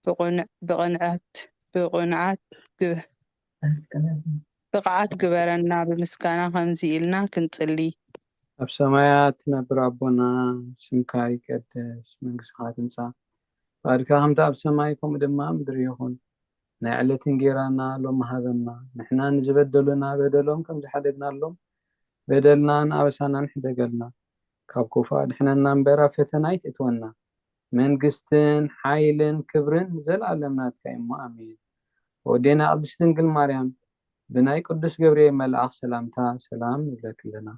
ብቕንዕ- ብቕንዓት ብቕንዓት ግ- ብቕዓት ግበረና። ብምስጋና ከምዚ ኢልና ክንጽሊ። ኣብ ሰማያት ትነብር ኣቦና፣ ስምካ ይቀደስ፣ መንግስትኻ ትምጻእ፣ ፍቓድካ ከምቲ ኣብ ሰማይ ከምኡ ድማ ኣብ ምድሪ ይኹን። ናይ ዕለት እንጌራና ሎሚ ሃበና። ንሕና ንዝበደሉና በደሎም ከም ዝሓደግናሎም፣ በደልናን ኣበሳናን ሕደገልና። ካብ ክፉእ ኣድሕነና እምበር፣ ኣብ ፈተና ኣይትእትወና። መንግስትን ሓይልን ክብርን ንዘለኣለም ናትካ እዩ እሞ፣ ኣሜን። ወዴና ቅድስት ድንግል ማርያም፣ ብናይ ቅዱስ ገብርኤል መልኣኽ ሰላምታ ሰላም ንብለኪ ኣለና።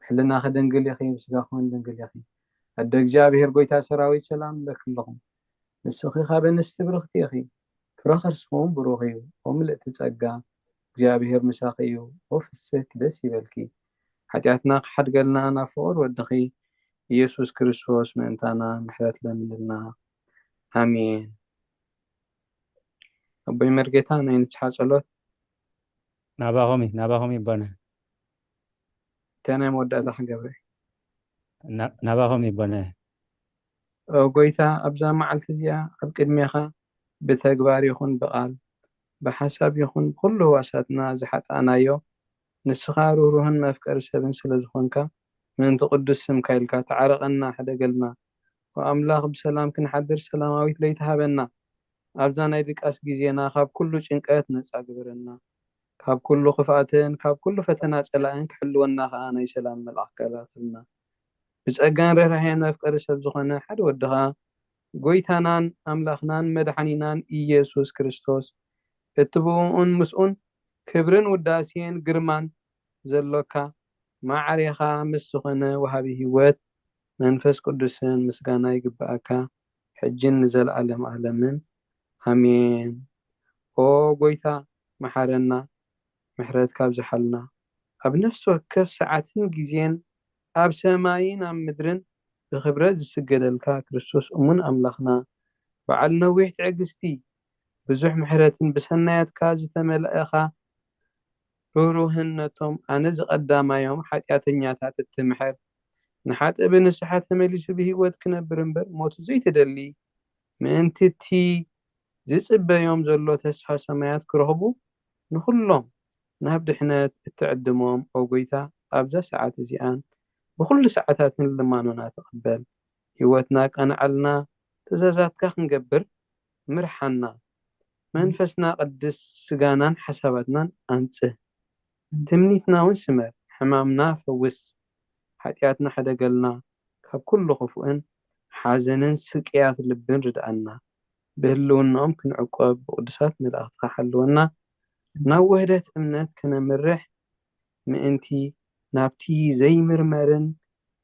ብሕልናኺ ድንግል ኢኺ፣ ብስጋኺ እውን ድንግል ኢኺ። ኣደ እግዚኣብሔር፣ ጎይታ ሰራዊት፣ ሰላም ንብለኪ ኣለኹ። ንስኺ ካብ ኣንስቲ ብርኽቲ ኢኺ፣ ፍረ ከርስኺ እውን ብሩኽ እዩ። ኦ ምልእቲ ጸጋ፣ እግዚኣብሔር ምሳኺ እዩ። ኦ ፍስሕቲ፣ ደስ ይበልኪ። ሓጢኣትና ክሓድገልና ናብ ፍቑር ወድኺ ኢየሱስ ክርስቶስ ምእንታና ምሕረት ለምንልና። ኣሜን። ኣቦይ መርጌታ፣ ናይ ንስሓ ጸሎት። ናባኹም እዩ፣ ናባኹም ይቦነ። እንታይ ናይ መወዳእታ ክገብረ? ና-፣ ናባኹም ይቦነ። ኦ ጎይታ፣ ኣብዛ መዓልቲ እዚኣ ኣብ ቅድሜኻ ብተግባር ይኹን ብቓል፣ ብሓሳብ ይኹን ብኹሉ ህዋሳትና ዝሓጣእናዮ፣ ንስኻ ርህሩህን መፍቀሪ ሰብን ስለ ዝኾንካ፣ ምእንቲ ቅዱስ ስምካ ኢልካ ተዓረቐና፣ ሕደገልና። ኦ ኣምላኽ፣ ብሰላም ክንሓድር ሰላማዊት ለይቲ ሃበና። ኣብዛ ናይ ድቃስ ግዜና ካብ ኩሉ ጭንቀት ነጻ ግበረና። ካብ ኩሉ ክፍኣትን ካብ ኩሉ ፈተና ጸላእን ክሕልወና ከኣ ናይ ሰላም መልኣኽ ከላኽልና። ብጸጋን ርህራሄን መፍቀሪ ሰብ ዝኾነ ሓደ ወድኻ፣ ጎይታናን ኣምላኽናን መድሓኒናን ኢየሱስ ክርስቶስ፣ እቲ ብእኡን ምስኡን ክብርን ውዳሴን ግርማን ዘሎካ፣ ማዕሬኻ ምስ ዝኾነ ወሃቢ ህይወት መንፈስ ቅዱስን ምስጋና ይግብኣካ፣ ሕጅን ንዘለኣለም ዓለምን። ኣሜን። ኦ ጎይታ፣ መሓረና፣ ምሕረትካ ኣብዝሓልና። ኣብ ነፍሲ ወከፍ ሰዓትን ግዜን፣ ኣብ ሰማይን ኣብ ምድርን ብኽብረት ዝስገደልካ ክርስቶስ እሙን ኣምላኽና፣ በዓል ነዊሕ ትዕግስቲ፣ ብዙሕ ምሕረትን ብሰናያትካ ዝተመልእኻ ርህሩህን፣ ነቶም ኣነ ዝቐዳማዮም ሓጢኣተኛታት እትምሕር፣ ንሓጥእ ብንስሓ ተመሊሱ ብህይወት ክነብር እምበር ሞቱ ዘይትደሊ፣ ምእንቲ እቲ ዝጽበዮም ዘሎ ተስፋ ሰማያት ክረኽቡ፣ ንኹሎም ናብ ድሕነት እትዕድሞም፣ ኦ ጎይታ፣ ኣብዛ ሰዓት እዚኣን ብኹሉ ሰዓታትን ልማኖና ተቐበል። ህይወትና ቀንዓልና፣ ትእዛዛትካ ክንገብር ምርሓና። መንፈስና ቀድስ፣ ስጋናን ሓሳባትናን ኣንጽህ። ትምኒትና እውን ስመር፣ ሕማምና ፈውስ። ሓጢኣትና ሕደገልና፣ ካብ ኩሉ ክፉእን ሓዘንን ስቅያት ልብን ርድኣና። ብህልውናኦም ክንዕቆብ ብቅዱሳት መላእኽትኻ ሓልወና። ናብ ውህደት እምነት ከነምርሕ ምእንቲ ናብቲ ዘይምርመርን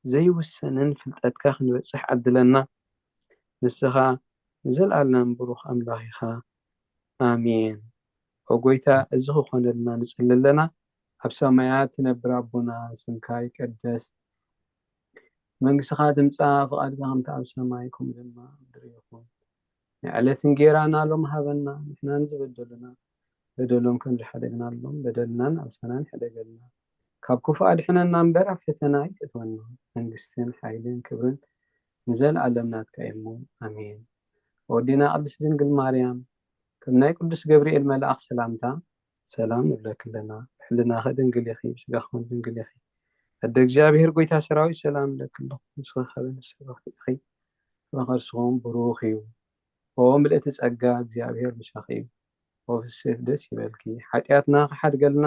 ዘይውሰንን ፍልጠትካ ክንበጽሕ ዓድለና። ንስኻ ንዘለኣለም ብሩኽ ኣምላኽ ኢኻ። ኣሜን። ኦ ጎይታ፣ እዚ ክኾነልና ንጽሊ ኣለና። ኣብ ሰማያት ትነብር ኣቦና፣ ስምካ ይቀደስ፣ መንግስትኻ ትምጻእ፣ ፍቓድካ ከምቲ ኣብ ሰማይ ከምኡ ድማ ኣብ ምድሪ ይኹን። ናይ ዕለት እንጌራና ሎም ሃበና፣ ንሕና ንዝበደሉና በደሎም ከም ዝሓደግናሎም በደልናን ኣበሳናን ሕደገልና። ካብ ክፉእ ኣድሕነና እምበር፣ ኣብ ፈተና ኣይተእትወና። መንግስትን ሓይልን ክብርን ንዘለኣለም ናትካ እዩ እሞ፣ ኣሜን። ወዲና ቅድስት ድንግል ማርያም፣ ከም ናይ ቅዱስ ገብርኤል መልኣኽ ሰላምታ ሰላም ንብለኪ ኣለና። ብሕልናኺ ድንግል ኢኺ፣ ብስጋኺ እውን ድንግል ኢኺ። ኣደ እግዚኣብሔር፣ ጎይታ ሰራዊት፣ ሰላም ንብለኪ ኣለኹ። ንስኺ ካብ ኣንስቲ ብርኽቲ ኢኺ፣ ፍረ ከርስኺ እውን ብሩኽ እዩ። ኦ ምልእቲ ጸጋ፣ እግዚኣብሔር ምሳኺ እዩ። ኦ ፍስሕቲ፣ ደስ ይበልኪ። ሓጢኣትና ክሓድገልና፣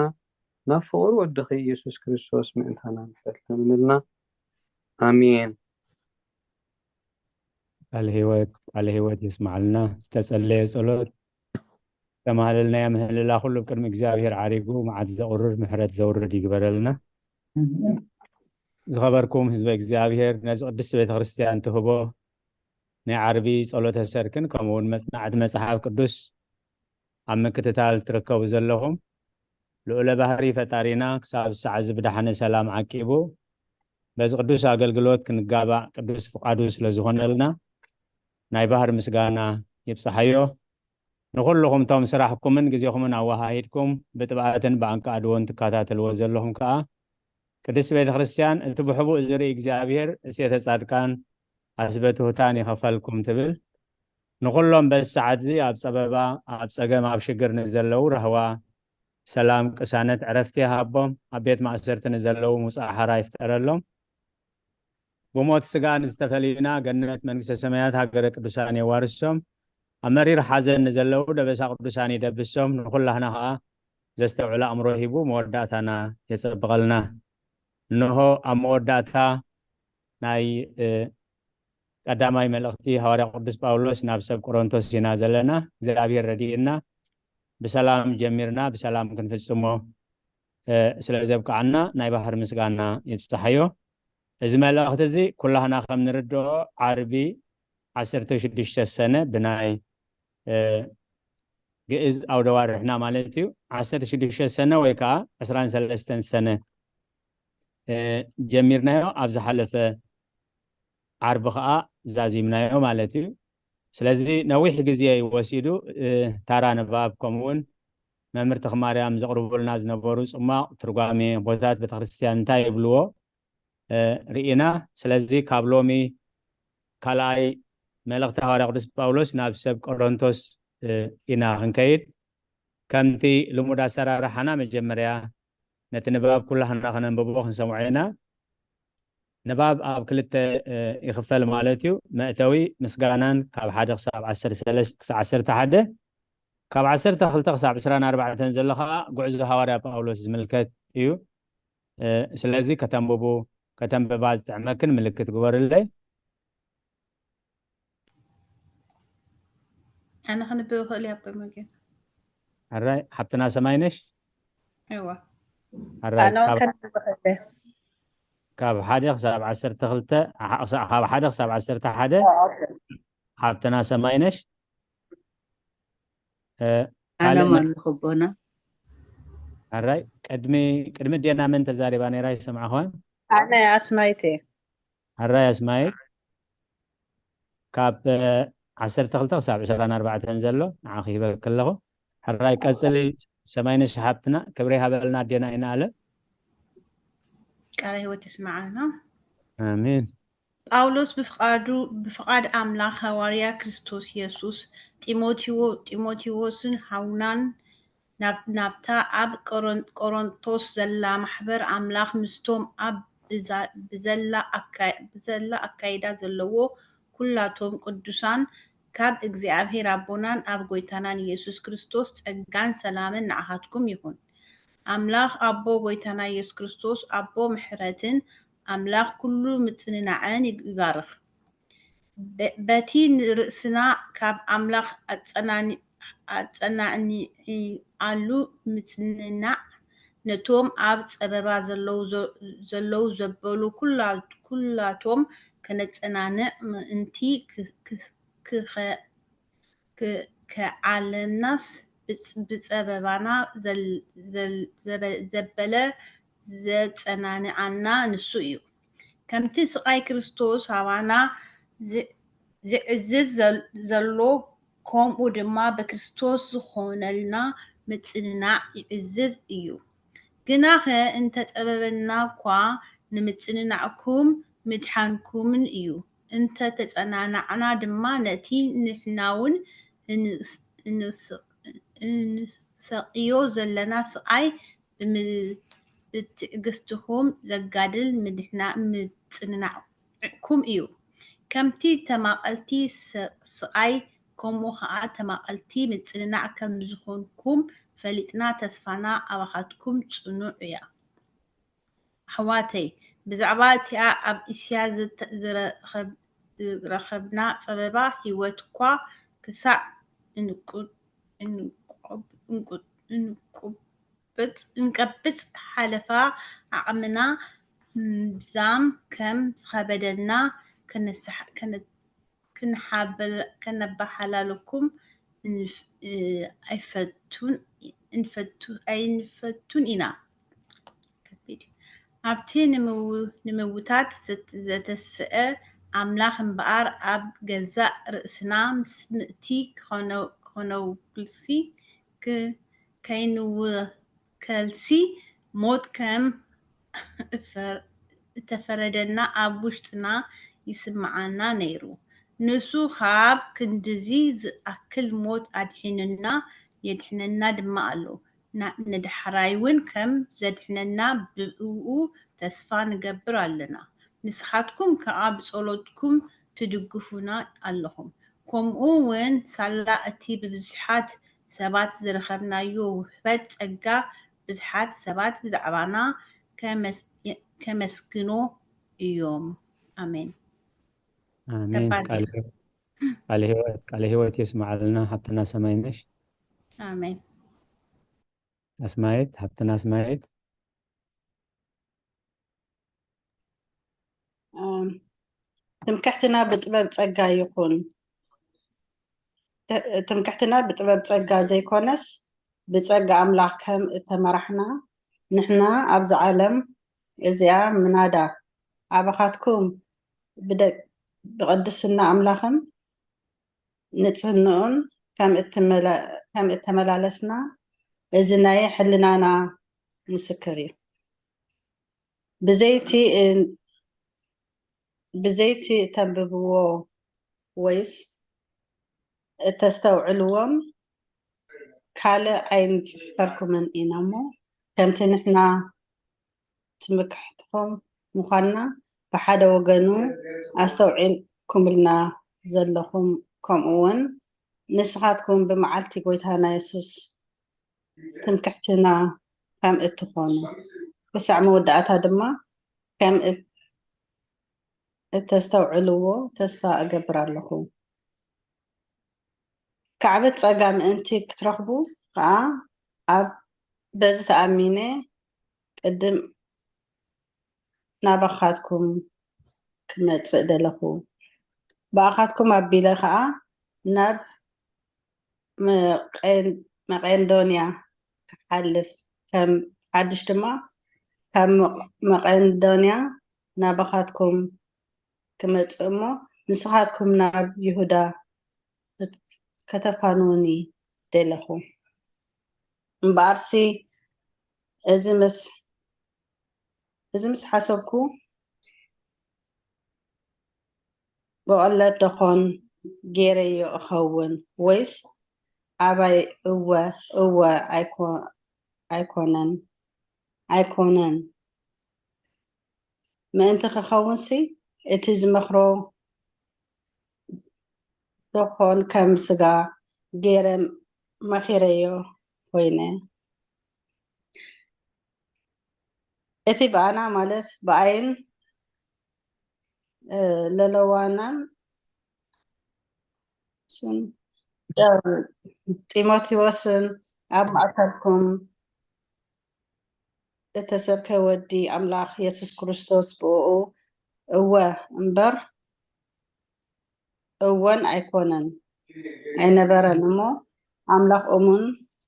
ናብ ፍቑር ወድኺ ኢየሱስ ክርስቶስ ምእንታና ምሕረት ለምንልና። ኣሜን። ቃለ ህይወት፣ ቃለ ህይወት የስማዓልና። ዝተጸለየ ጸሎት፣ ዝተማህለልናዮ ምህልላ ኩሉ ኣብ ቅድሚ እግዚኣብሔር ዓሪጉ፣ መዓት ዘቑርር፣ ምሕረት ዘውርድ ይግበረልና። ዝኸበርኩም ህዝበ እግዚኣብሔር፣ ነዚ ቅድስቲ ቤተ ክርስቲያን ትህቦ ናይ ዓርቢ ጸሎተ ሰርክን ከምኡ እውን መጽናዕቲ መጽሓፍ ቅዱስ ኣብ ምክትታል ትርከቡ ዘለኹም፣ ልዑለ ባህሪ ፈጣሪና ክሳብ ሰዓት እዚ ብደሓነ ሰላም ዓቂቡ፣ በዚ ቅዱስ ኣገልግሎት ክንጋባእ ቅዱስ ፍቓዱ ስለ ዝኾነልና፣ ናይ ባህሪ ምስጋና ይብጽሓዮ። ንኹልኹም እቶም ስራሕኩምን ግዜኹምን ኣወሃሂድኩም ብጥብኣትን ብኣንቃዕድዎን ትከታተልዎ ዘለኹም ከኣ፣ ቅድስቲ ቤተ ክርስቲያን፣ እቲ ብሕቡእ ዝርኢ እግዚኣብሔር እሴተ ጻድቃን ኣስበ ትሑታን ይኸፈልኩም ትብል። ንኹሎም በዚ ሰዓት እዚ ኣብ ጸበባ፣ ኣብ ጸገም፣ ኣብ ሽግር ንዘለዉ ራህዋ፣ ሰላም፣ ቅሳነት፣ ዕረፍቲ ይሃቦም። ኣብ ቤት ማእሰርቲ ንዘለዉ ምውጻእ ሓራ ይፍጠረሎም። ብሞት ስጋ ንዝተፈለዩና ገነት መንግስተ ሰማያት ሃገረ ቅዱሳን የዋርሶም። ኣብ መሪር ሓዘን ንዘለዉ ደበሳ ቅዱሳን ይደብሶም፣ ንኹላህና ኸኣ ዘስተውዕል ኣእምሮ ሂቡ መወዳእታና የጸብቐልና። እንሆ ኣብ መወዳእታ ናይ፣ እ፣ ቀዳማይ መልእኽቲ ሃዋርያ ቅዱስ ጳውሎስ ናብ ሰብ ቆሮንቶስ ኢና ዘለና። እግዚኣብሔር ረድኤና ብሰላም ጀሚርና ብሰላም ክንፍጽሞ፣ እ፣ ስለ ዘብቅዓና ናይ ባህር ምስጋና ይብጽሓዮ። እዚ መልእኽቲ እዚ ኩላህና ከም ንርድኦ ዓርቢ ዓሰርተ ሽዱሽተ ሰነ ብናይ፣ እ፣ ግእዝ ኣውደ ዋርሕና ማለት እዩ። ዓሰርተ ሽዱሽተ ሰነ ወይ ከዓ ዕስራን ሰለስተን ሰነ፣ እ፣ ጀሚርናዮ። ኣብ ዝሓለፈ ዓርቢ ከዓ ዛዚምናዮ ማለት እዩ። ስለዚ ነዊሕ ግዜ እዩ ወሲዱ፣ እ፣ ታራ ንባብ ከምኡውን መምህር ተኽማርያም ዘቕርቡልና ዝነበሩ ጽማቕ ትርጓሜ ቦታት ቤተክርስትያን እንታይ ይብልዎ፣ እ፣ ርኢና። ስለዚ ካብ ሎሚ ካልኣይ መልእኽቲ ሃዋርያ ቅዱስ ጳውሎስ ናብ ሰብ ቆሮንቶስ፣ እ፣ ኢና ክንከይድ። ከምቲ ልሙድ ኣሰራርሓና መጀመርያ ነቲ ንባብ ኩላህና ከነንብቦ ክንሰምዖ ኢና። ንባብ ኣብ ክልተ፣ እ፣ ይኽፈል ማለት እዩ። መእተዊ ምስጋናን ካብ ሓደ ክሳብ ዓሰርተ ሰለስተ ክሳብ ዓሰርተ ሓደ፣ ካብ ዓሰርተ ክልተ ክሳብ ዕስራን ኣርባዕተን ዘሎ ኸኣ ጉዕዞ ሃዋርያ ጳውሎስ ዝምልከት እዩ። እ፣ ስለዚ ከተንብቡ፣ ከተንብባ ዝጥዕመክን ምልክት ግበርለይ። ኣነ ከንብብ እኽእል እየ ኣቦይ መጌ። ሕራይ ሓብትና ሰማይነሽ። እዋ። ሕራይ ኣነ እውን ካብ ከንብብ እኽእል እየ። ካብ ሓደ ክሳብ ዓሰርተ ክልተ፣ ዓ-፣ ካብ ሓደ ክሳብ ዓሰርተ ሓደ። ሓብትና ሰማይነሽ፣ እ፣ ኣነ ካልእ መ-፣ ኣለኹ ኣቦና። ሕራይ ቅድሚ፣ ቅድሚ ዴና መን ተዛሪባ ነይራ ይሰማዕኹም? ኣነ ኣስማይት እየ። ሕራይ ኣስማይት፣ ካብ፣ እ፣ ዓሰርተ ክልተ ክሳብ ዕስራን ኣርባዕተን ዘሎ ንዓኺ ሂበኪ ኣለኹ። ሕራይ ቀጽሊ ሰማይነሽ ሓብትና፣ ክብሪ ሃበልና ኣዴና ኣይንኣለ። ቃለ ህይወት ይስምዓልና። ኣሜን። ጳውሎስ ብፍቓዱ፣ ብፍቓድ ኣምላኽ ሃዋርያ ክርስቶስ የሱስ፣ ጢሞቴዎ-፣ ጢሞቴዎስን ሓውናን ናብ፣ ናብታ ኣብ ቆሮን-፣ ቆሮንቶስ ዘላ ማሕበር ኣምላኽ ምስቶም ኣብ ብዛ-፣ ብዘላ ኣካ-፣ ብዘላ ኣካይዳ ዘለዎ ኩላቶም ቅዱሳን ካብ እግዚኣብሔር ኣቦናን ኣብ ጐይታናን ኢየሱስ ክርስቶስ ጸጋን ሰላምን ንዓኻትኩም ይኹን። ኣምላኽ ኣቦ ጐይታና ኢየሱስ ክርስቶስ ኣቦ ምሕረትን ኣምላኽ ኩሉ ምጽንናዕን ይባርኽ። በ-፣ በቲ ንርእስና ካብ ኣምላኽ ኣጸናኒ-፣ ኣጸናኒዕኣሉ ምጽንናዕ ነቶም ኣብ ጸበባ ዘለዉ ዘ-፣ ዘለዉ ዘበሉ ኩላ-፣ ኩላቶም ከነጸናንዕ ምእንቲ ክ-፣ ክ-፣ ክኸ-፣ ክ-፣ ከዓለናስ ብጽ-፣ ብጸበባና ዘል-፣ ዘል-፣ ዘበ-፣ ዘበለ ዘጸናንዓና ንሱ እዩ። ከምቲ ስቓይ ክርስቶስ ኣባና ዝ-፣ ዝዕዝዝ ዘል-፣ ዘሎ፣ ከምኡ ድማ ብክርስቶስ ዝኾነልና ምጽንናዕ ይዕዝዝ እዩ። ግናኸ እንተ ጸበበና እኳ፣ ንምጽንናዕኩም ምድሓንኩምን እዩ። እንተ ተጸናናዕና ድማ፣ ነቲ ንሕናውን እንስ-፣ እንስ-፣ እንሰቕዮ ዘለና ስቓይ ብም-፣ ብትዕግስትኹም ዘጋድል ምድሕና-፣ ምጽንናዕኩም እዩ። ከምቲ ተማቐልቲ ስ-፣ ስቓይ፣ ከምኡ ኸኣ ተማቐልቲ ምጽንናዕ ከም ዝኾንኩም ፈሊጥና፣ ተስፋና ኣባኻትኩም ጽኑዕ እያ። ኣሕዋተይ፣ ብዛዕባ እቲኣ ኣብ እስያ ዝተ-፣ ዝረኸብ-፣ ዝረኸብና ጸበባ ህይወት እኳ ክሳዕ እንቁ-፣ እንቁ-፣ እንቁ-፣ እንቁብጽ-፣ እንቀብጽ ሓለፋ ዓቕምና ምዛም ከም ዝኸበደና ከነሳሕ-፣ ከነ-፣ ክንሓበ-፣ ከነበሓላልኩም እንፍ-፣ እ፣ ኣይፈቱን፣ እንፈቱ-፣ ኣይንፈቱን ኢና። ከቢድ እዩ። ኣብቲ ንምው-፣ ንምውታት ዘት-፣ ዘተስአ ኣምላኽ እምበኣር፣ ኣብ ገዛእ ርእስና ምስ ምእቲ ክኾነ-፣ ክኾነውልሲ ክ-፣ ከይንውከልሲ፣ ሞት ከም እፈር-፣ እተፈረደና ኣብ ውሽጥና ይስምዓና ነይሩ። ንሱ ካብ ክንድዚ ዝኣክል ሞት ኣድሒኑና፣ የድሕነና ድማ ኣሎ። ና-፣ ንዳሕራይ እውን ከም ዘድሕነና ብእኡ ተስፋ ንገብር ኣለና። ንስኻትኩም ከኣ ብጸሎትኩም ትድግፉና ኣለኹም። ከምኡ እውን ሳላ እቲ ብብዙሓት ሰባት ዝረኸብናዮ ውህበት ጸጋ፣ ብዙሓት ሰባት ብዛዕባና ከመስ-፣ ከመስግኑ እዮም። ኣሜን። ኣሜን። ከባድ ቃለ እዩ። ቃለ ህይወት፣ ቃለ ህይወት የስማዓልና ሓብትና ሰማይነሽ። ኣሜን። ኣስማየት፣ ሓብትና ኣስማየት። እም፣ ትምክሕትና ብጥበብ ጸጋ ይኹን። ት-፣ ትምክሕትና ብጥበብ ጸጋ ዘይኮነስ ብጸጋ ኣምላኽ ከም እተመራሕና ንሕና ኣብዚ ዓለም እዚኣ ምናዳ ኣባኻትኩም ብደ-፣ ብቅድስና ኣምላኽን ንጽህንኡን ከም እትመላ-፣ ከም እተመላለስና እዚ ናይ ሕልናና ምስክር እዩ። ብዘይቲ እ-፣ ብዘይቲ እተንብብዎ ወይስ እተስተውዕልዎም ካልእ ኣይንጽሕፈልኩምን ኢና እሞ፣ ከምቲ ንሕና ትምክሕትኹም ምዃንና ብሓደ ወገኑ ኣስተውዒልኩምልና ዘለኹም፣ ከምኡ እውን ንስኻትኩም ብመዓልቲ ጎይታና የሱስ ትምክሕትና ከም እትኾኑ፣ ክሳዕ መወዳእታ ድማ ከም እት-፣ እተስተውዕልዎ ተስፋ እገብር ኣለኹ። ካዕበት ጸጋ ምእንቲ ክትረኽቡ ከኣ ኣብ በዚ ተኣሚነ ቅድም ናባኻትኩም ክመጽእ ደለኹ። ብኣኻትኩም ኣቢለ ከኣ ናብ መቄን-፣ መቄንዶንያ ክሓልፍ፣ ከም ሓድሽ ድማ ካብ መ-፣ መቄንዶንያ ናባኻትኩም ክመጽእ እሞ ንስኻትኩም ናብ ይሁዳ ከት-፣ ከተፋንውኒ ደለኹ። እምበኣርሲ እዚ ምስ፣ እዚ ምስ ሓሰብኩ ብቐለት ደኾን ገይረዮ እኸውን ወይስ ኣባይ እወ፣ እወ ኣይኮ-፣ ኣይኮነን፣ ኣይኮነን ምእንቲ ክኸውንሲ እቲ ዝመኽሮ ደኾን ከም ስጋ ገይረ መኺረዮ ኮይነ። እቲ ብኣና ማለት ብኣይን፣ እ፣ ለለዋናን ስን፣ እ፣ ጢሞቴዎስን ኣብ ማእከልኩም እተሰብከ ወዲ ኣምላኽ የሱስ ክርስቶስ ብእኡ እወ እምበር እወን ኣይኮነን፣ ኣይነበረን እሞ ኣምላኽ እሙን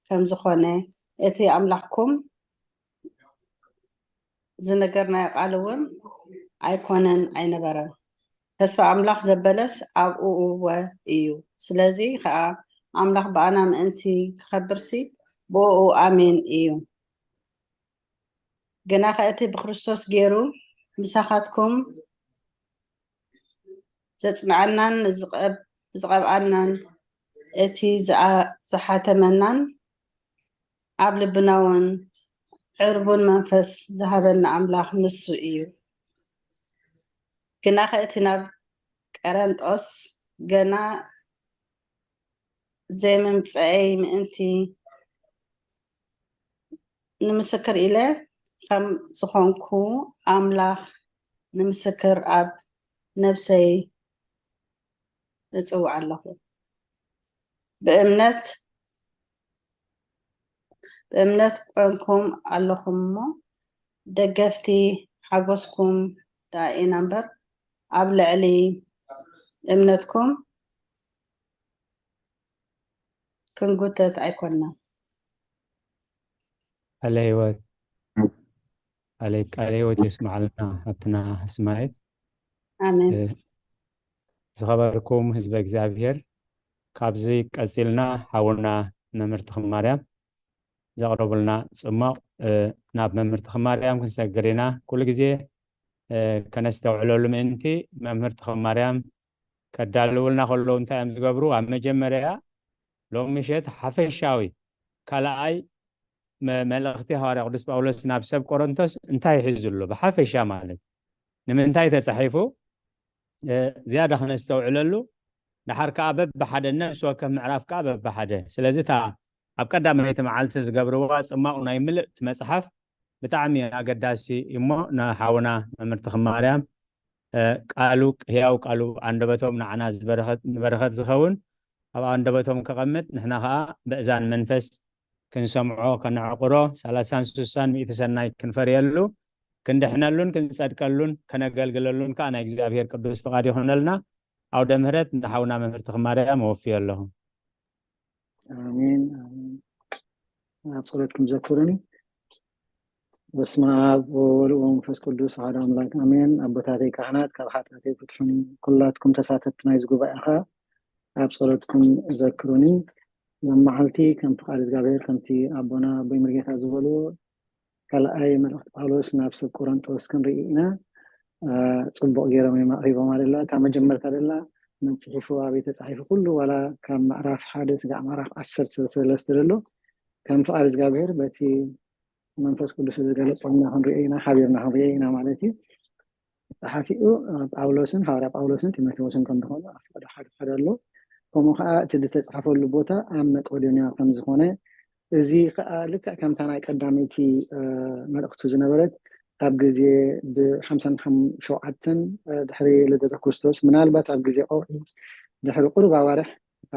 ከም ዝኾነ እቲ ኣምላኽኩም ዝነገርናዮ ቃል እውን ኣይኮነን፣ ኣይነበረን። ተስፋ ኣምላኽ ዘበለስ ኣብኡ እወ እዩ። ስለዚ ኸኣ ኣምላኽ ብኣና ምእንቲ ክኸብርሲ ብእኡ ኣሜን እዩ። ግናኸ እቲ ብክርስቶስ ገይሩ ምሳኻትኩም ዘጽንዓናን ዝቐብ-፣ ዝቐብኣናን እቲ ዝኣ-፣ ዝሓተመናን ኣብ ልብና እውን ዕርቡን መንፈስ ዝሃበና ኣምላኽ ንሱ እዩ። ግናኸ እቲ ናብ ቀረንጦስ ገና ዘይምምጽአይ ምእንቲ ንምስክር ኢለ ከም ዝኾንኩ ኣምላኽ ንምስክር ኣብ ነብሰይ እጽውዕ ኣለኹ። ብእምነት፣ ብእምነት ቆምኩም ኣለኹም እሞ ደገፍቲ ሓጎስኩም ደኣ ኢና እምበር ኣብ ልዕሊ እምነትኩም ክንጉተት ኣይኮንናን። ቃለ ህይወት፣ ቃለ፣ ቃለ ህይወት የስምዓልና ሓብትና እስማኤል። ኣሜን። እ፣ ዝኸበርኩም ህዝበ እግዚኣብሔር፣ ካብዚ ቀጺልና ሓውና መምህር ተኽለማርያም ዘቕረቡልና ጽማቕ፣ እ፣ ናብ መምህር ተኽለማርያም ክንሰግር ኢና። ኩሉ ግዜ፣ እ፣ ከነስተውዕለሉ ምእንቲ መምህር ተኽለማርያም ከዳልውልና ከለዉ እንታይ እዮም ዝገብሩ? ኣብ መጀመርያ ሎም ምሸት ሓፈሻዊ ካልኣይ መ-፣ መልእኽቲ ሃዋርያ ቅዱስ ጳውሎስ ናብ ሰብ ቆሮንቶስ እንታይ ሒዙ ኣሎ? ብሓፈሻ ማለት ንምንታይ ተጻሒፉ? እ፣ ዝያዳ ክነስተውዕለሉ ድሓር ከዓ በብሓደ ነፍሲ ወከፍ ምዕራፍ ከዓ በብሓደ። ስለዚ እታ ኣብ ቀዳመይቲ መዓልቲ ዝገብርዋ ጽማቕ ናይ ምልእቲ መጽሓፍ ብጣዕሚ ኣገዳሲ እሞ፣ ንሓውና መምህር ተኽማርያም ቃሉ፣ ህያው ቃሉ፣ ኣንደበቶም ንዓና ዝበረኸት ንበረኸት ዝኸውን ኣብ ኣንደበቶም ከቐምጥ፣ ንሕና ኸዓ ብእዛን መንፈስ ክንሰምዖ፣ ከነዕቕሮ፣ ሰላሳን ስሳን ሚእቲ ሰናይ ክንፈርየሉ፣ ክንድሕነሉን ክንጸድቀሉን ከነገልግለሉን ከዓ ናይ እግዚኣብሔር ቅዱስ ፍቓድ ይኹነልና። ኣውደ ምህረት ንሓውና መምህር ተኽማርያም መወፍዮ ኣለኹ። ኣሜን ኣሜን። ኣብ ጸሎትኩም ዘክሩኒ። በስመ ኣብ ወወልድ ወመንፈስ ቅዱስ ኣሐዱ ኣምላክ ኣሜን። ኣቦታተይ ካህናት ካብ ሓጢኣተይ ፍትሑኒ፣ ኩላትኩም ተሳተፍቲ ናይዚ ጉባኤ ኸዓ ኣብ ጸሎትኩም ዘክሩኒ። እዞም መዓልቲ ከም ፍቓድ እግዚኣብሔር ከምቲ ኣቦና ኣቦይ መርጌታ ዝበልዎ ካልኣይ መልእኽቲ ጳውሎስ ናብ ሰብ ቆሮንጦስ ክንርኢ ኢና። ጽቡቕ ገይሮም እዮም ኣቕሪቦም ኣደላ። እታ መጀመርታ ደላ መን ጽሒፉ ኣበይ ተጻሒፉ ኩሉ ዋላ ካብ ምዕራፍ ሓደ ስጋዕ ምዕራፍ ዓሰርተ ሰለስተ ደሎ ከም ፍቓድ እግዚኣብሔር በቲ መንፈስ ቅዱስ ዝገለጸልና ክንሪኦ ኢና፣ ሓቢርና ክንሪኦ ኢና ማለት እዩ። ጸሓፊኡ ጳውሎስን ሓዋርያ ጳውሎስን ጢሞቴዎስን ከም ዝኾኑ ኣብ ፍቓድ ሓደ ሓደ ኣሎ። ከምኡ ከዓ እቲ ዝተጻሕፈሉ ቦታ ኣብ መቄዶንያ ከም ዝኾነ፣ እዚ ከዓ ልክዕ ከምታ ናይ ቀዳመይቲ መልእክቱ ዝነበረት ኣብ ግዜ ብሓምሳን ሸውዓተን ድሕሪ ልደተ ክርስቶስ፣ ምናልባት ኣብ ግዜ ቀውዒ ድሕሪ ቁሩብ ኣዋርሕ እታ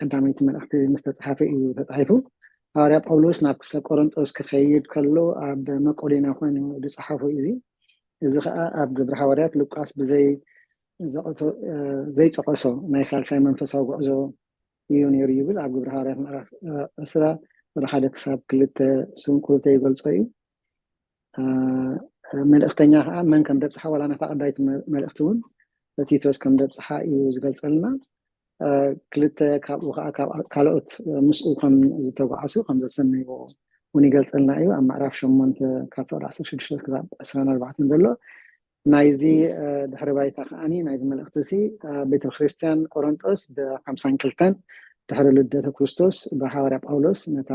ቀዳመይቲ መልእክቲ ምስ ተጻሓፈ እዩ ተጻሒፉ። ሃዋርያ ጳውሎስ ናብ ክፍለ ቆሮንጦስ ክኸይድ ከሎ ኣብ መቄዶንያ ኮይኑ ዝጸሓፎ እዩ። እዚ እዚ ከዓ ኣብ ግብሪ ሃዋርያት ሉቃስ ብዘይ ዘይጠቐሶ ናይ ሳልሳይ መንፈሳዊ ጉዕዞ እዩ ነይሩ ይብል። ኣብ ግብሪ ሃዋርያት ምዕራፍ ዕስራ ወደ ሓደ ክሳብ ክልተ ስንቁርተ ይገልጾ እዩ። መልእክተኛ ከዓ መን ከም ደብፅሓ ዋላ ነታ ቀዳይቲ መልእክቲ እውን ቲቶስ ከም ደብፅሓ እዩ ዝገልፀልና። ክልተ ካብኡ ከዓ ካልኦት ምስኡ ከም ዝተጓዓሱ ከም ዘሰነይዎ እውን ይገልፀልና እዩ። ኣብ ምዕራፍ ሸሞንተ ካብ ፍቅዲ ዓሰርተ ሽዱሽተ ክሳብ ዕስራን ኣርባዕተን ዘሎ ናይዚ ድሕሪ ባይታ ከዓኒ ናይዚ መልእክቲ ሲ ቤተክርስትያን ቆሮንጦስ ብሓምሳን ክልተን ድሕሪ ልደተ ክርስቶስ ብሃዋርያ ጳውሎስ ነታ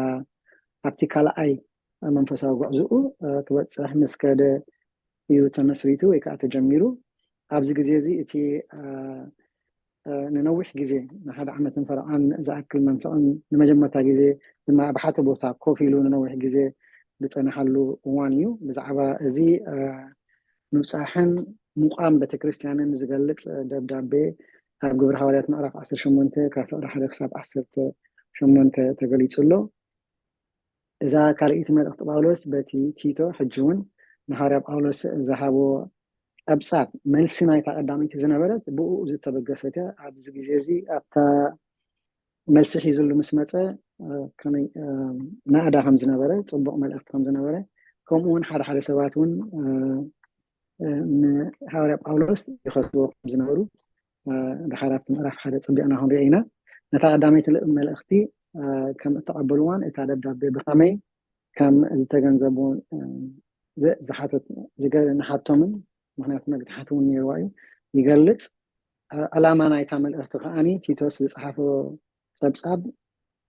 ኣብቲ ካልኣይ መንፈሳዊ ጉዕዝኡ ክበፅሕ ምስ ከደ እዩ ተመስሪቱ ወይ ከዓ ተጀሚሩ። ኣብዚ ግዜ እዚ እቲ ንነዊሕ ግዜ ንሓደ ዓመትን ፈረቓን ዝኣክል መንፈቕን ንመጀመርታ ግዜ ድማ ኣብ ሓደ ቦታ ኮፍ ኢሉ ንነዊሕ ግዜ ዝፀንሓሉ እዋን እዩ። ብዛዕባ እዚ ምብፃሕን ምቋም ቤተክርስትያንን ዝገልፅ ደብዳቤ ኣብ ግብሪ ሃዋርያት ምዕራፍ ዓሰርተ ሸሞንተ ካብ ፍቕዲ ሓደ ክሳብ ዓሰርተ ሸሞንተ ተገሊፁ ኣሎ። እዛ ካልኣይቲ መልእክቲ ጳውሎስ በቲ ቲቶ ሕጂ እውን ንሃዋርያ ጳውሎስ ዝሃቦ ጸብጻብ መልሲ ናይታ ቀዳመይቲ ዝነበረት ብኡ ዝተበገሰት እያ። ኣብዚ ግዜ እዚ ኣብታ መልሲ ሒዝሉ ምስ መጸ ከመይ ናእዳ ከም ዝነበረ፣ ጽቡቕ መልእክቲ ከም ዝነበረ፣ ከምኡ እውን ሓደ ሓደ ሰባት እውን ንሃዋርያ ጳውሎስ ይኸስዎ ከም ዝነበሩ ድሓር ኣብቲ ምዕራፍ ሓደ ጸቢቕና ክንሪኦ ኢና። ነታ ቀዳመይቲ መልእኽቲ ከም እተቐበልዋን እታ ደብዳቤ ብኸመይ ከም ዝተገንዘቡ ዝሓተት ንሓቶምን ምክንያቱ መግትሓት እውን ነይርዋ እዩ ይገልጽ። ዕላማ ናይታ መልእኽቲ ከዓኒ ቲቶስ ዝጸሓፎ ጸብጻብ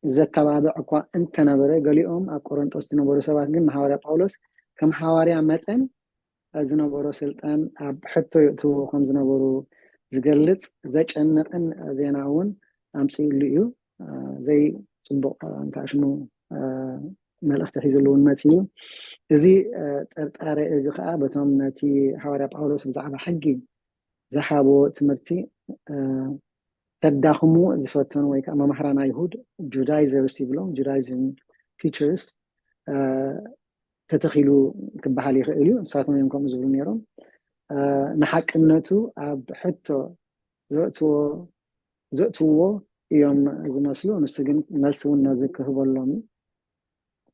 ዘተባብዕ እኳ እንተነበረ፣ ገሊኦም ኣብ ቆሮንጦስ ዝነበሩ ሰባት ግን ንሃዋርያ ጳውሎስ ከም ሃዋርያ መጠን ዝነበሮ ስልጣን ኣብ ሕቶ የእትዎ ከም ዝነበሩ ዝገልጽ ዘጨንቕን ዜና እውን ኣምጺእሉ እዩ። ዘይጽቡቕ እንተኣሽሙ መልእኽቲ ሒዝሉ እውን መጺኡ። እዚ ጥርጣረ እዚ ከዓ በቶም ነቲ ሃዋርያ ጳውሎስ ብዛዕባ ሕጊ ዝሃቦ ትምህርቲ ከዳኽሙ ዝፈተኑ ወይ ከዓ መማህራን ኣይሁድ ጁዳይዘርስ ይብሎም፣ ጁዳይዝም ቲቸርስ ተተኺሉ ክበሃል ይኽእል እዩ። ንሳቶም እዮም ከምኡ ዝብሉ ነይሮም። ንሓቅነቱ ኣብ ሕቶ ዘእትዎ እዮም ዝመስሉ። ንሱ ግን መልሲ እውን ነዚ ክህበሎም እዩ።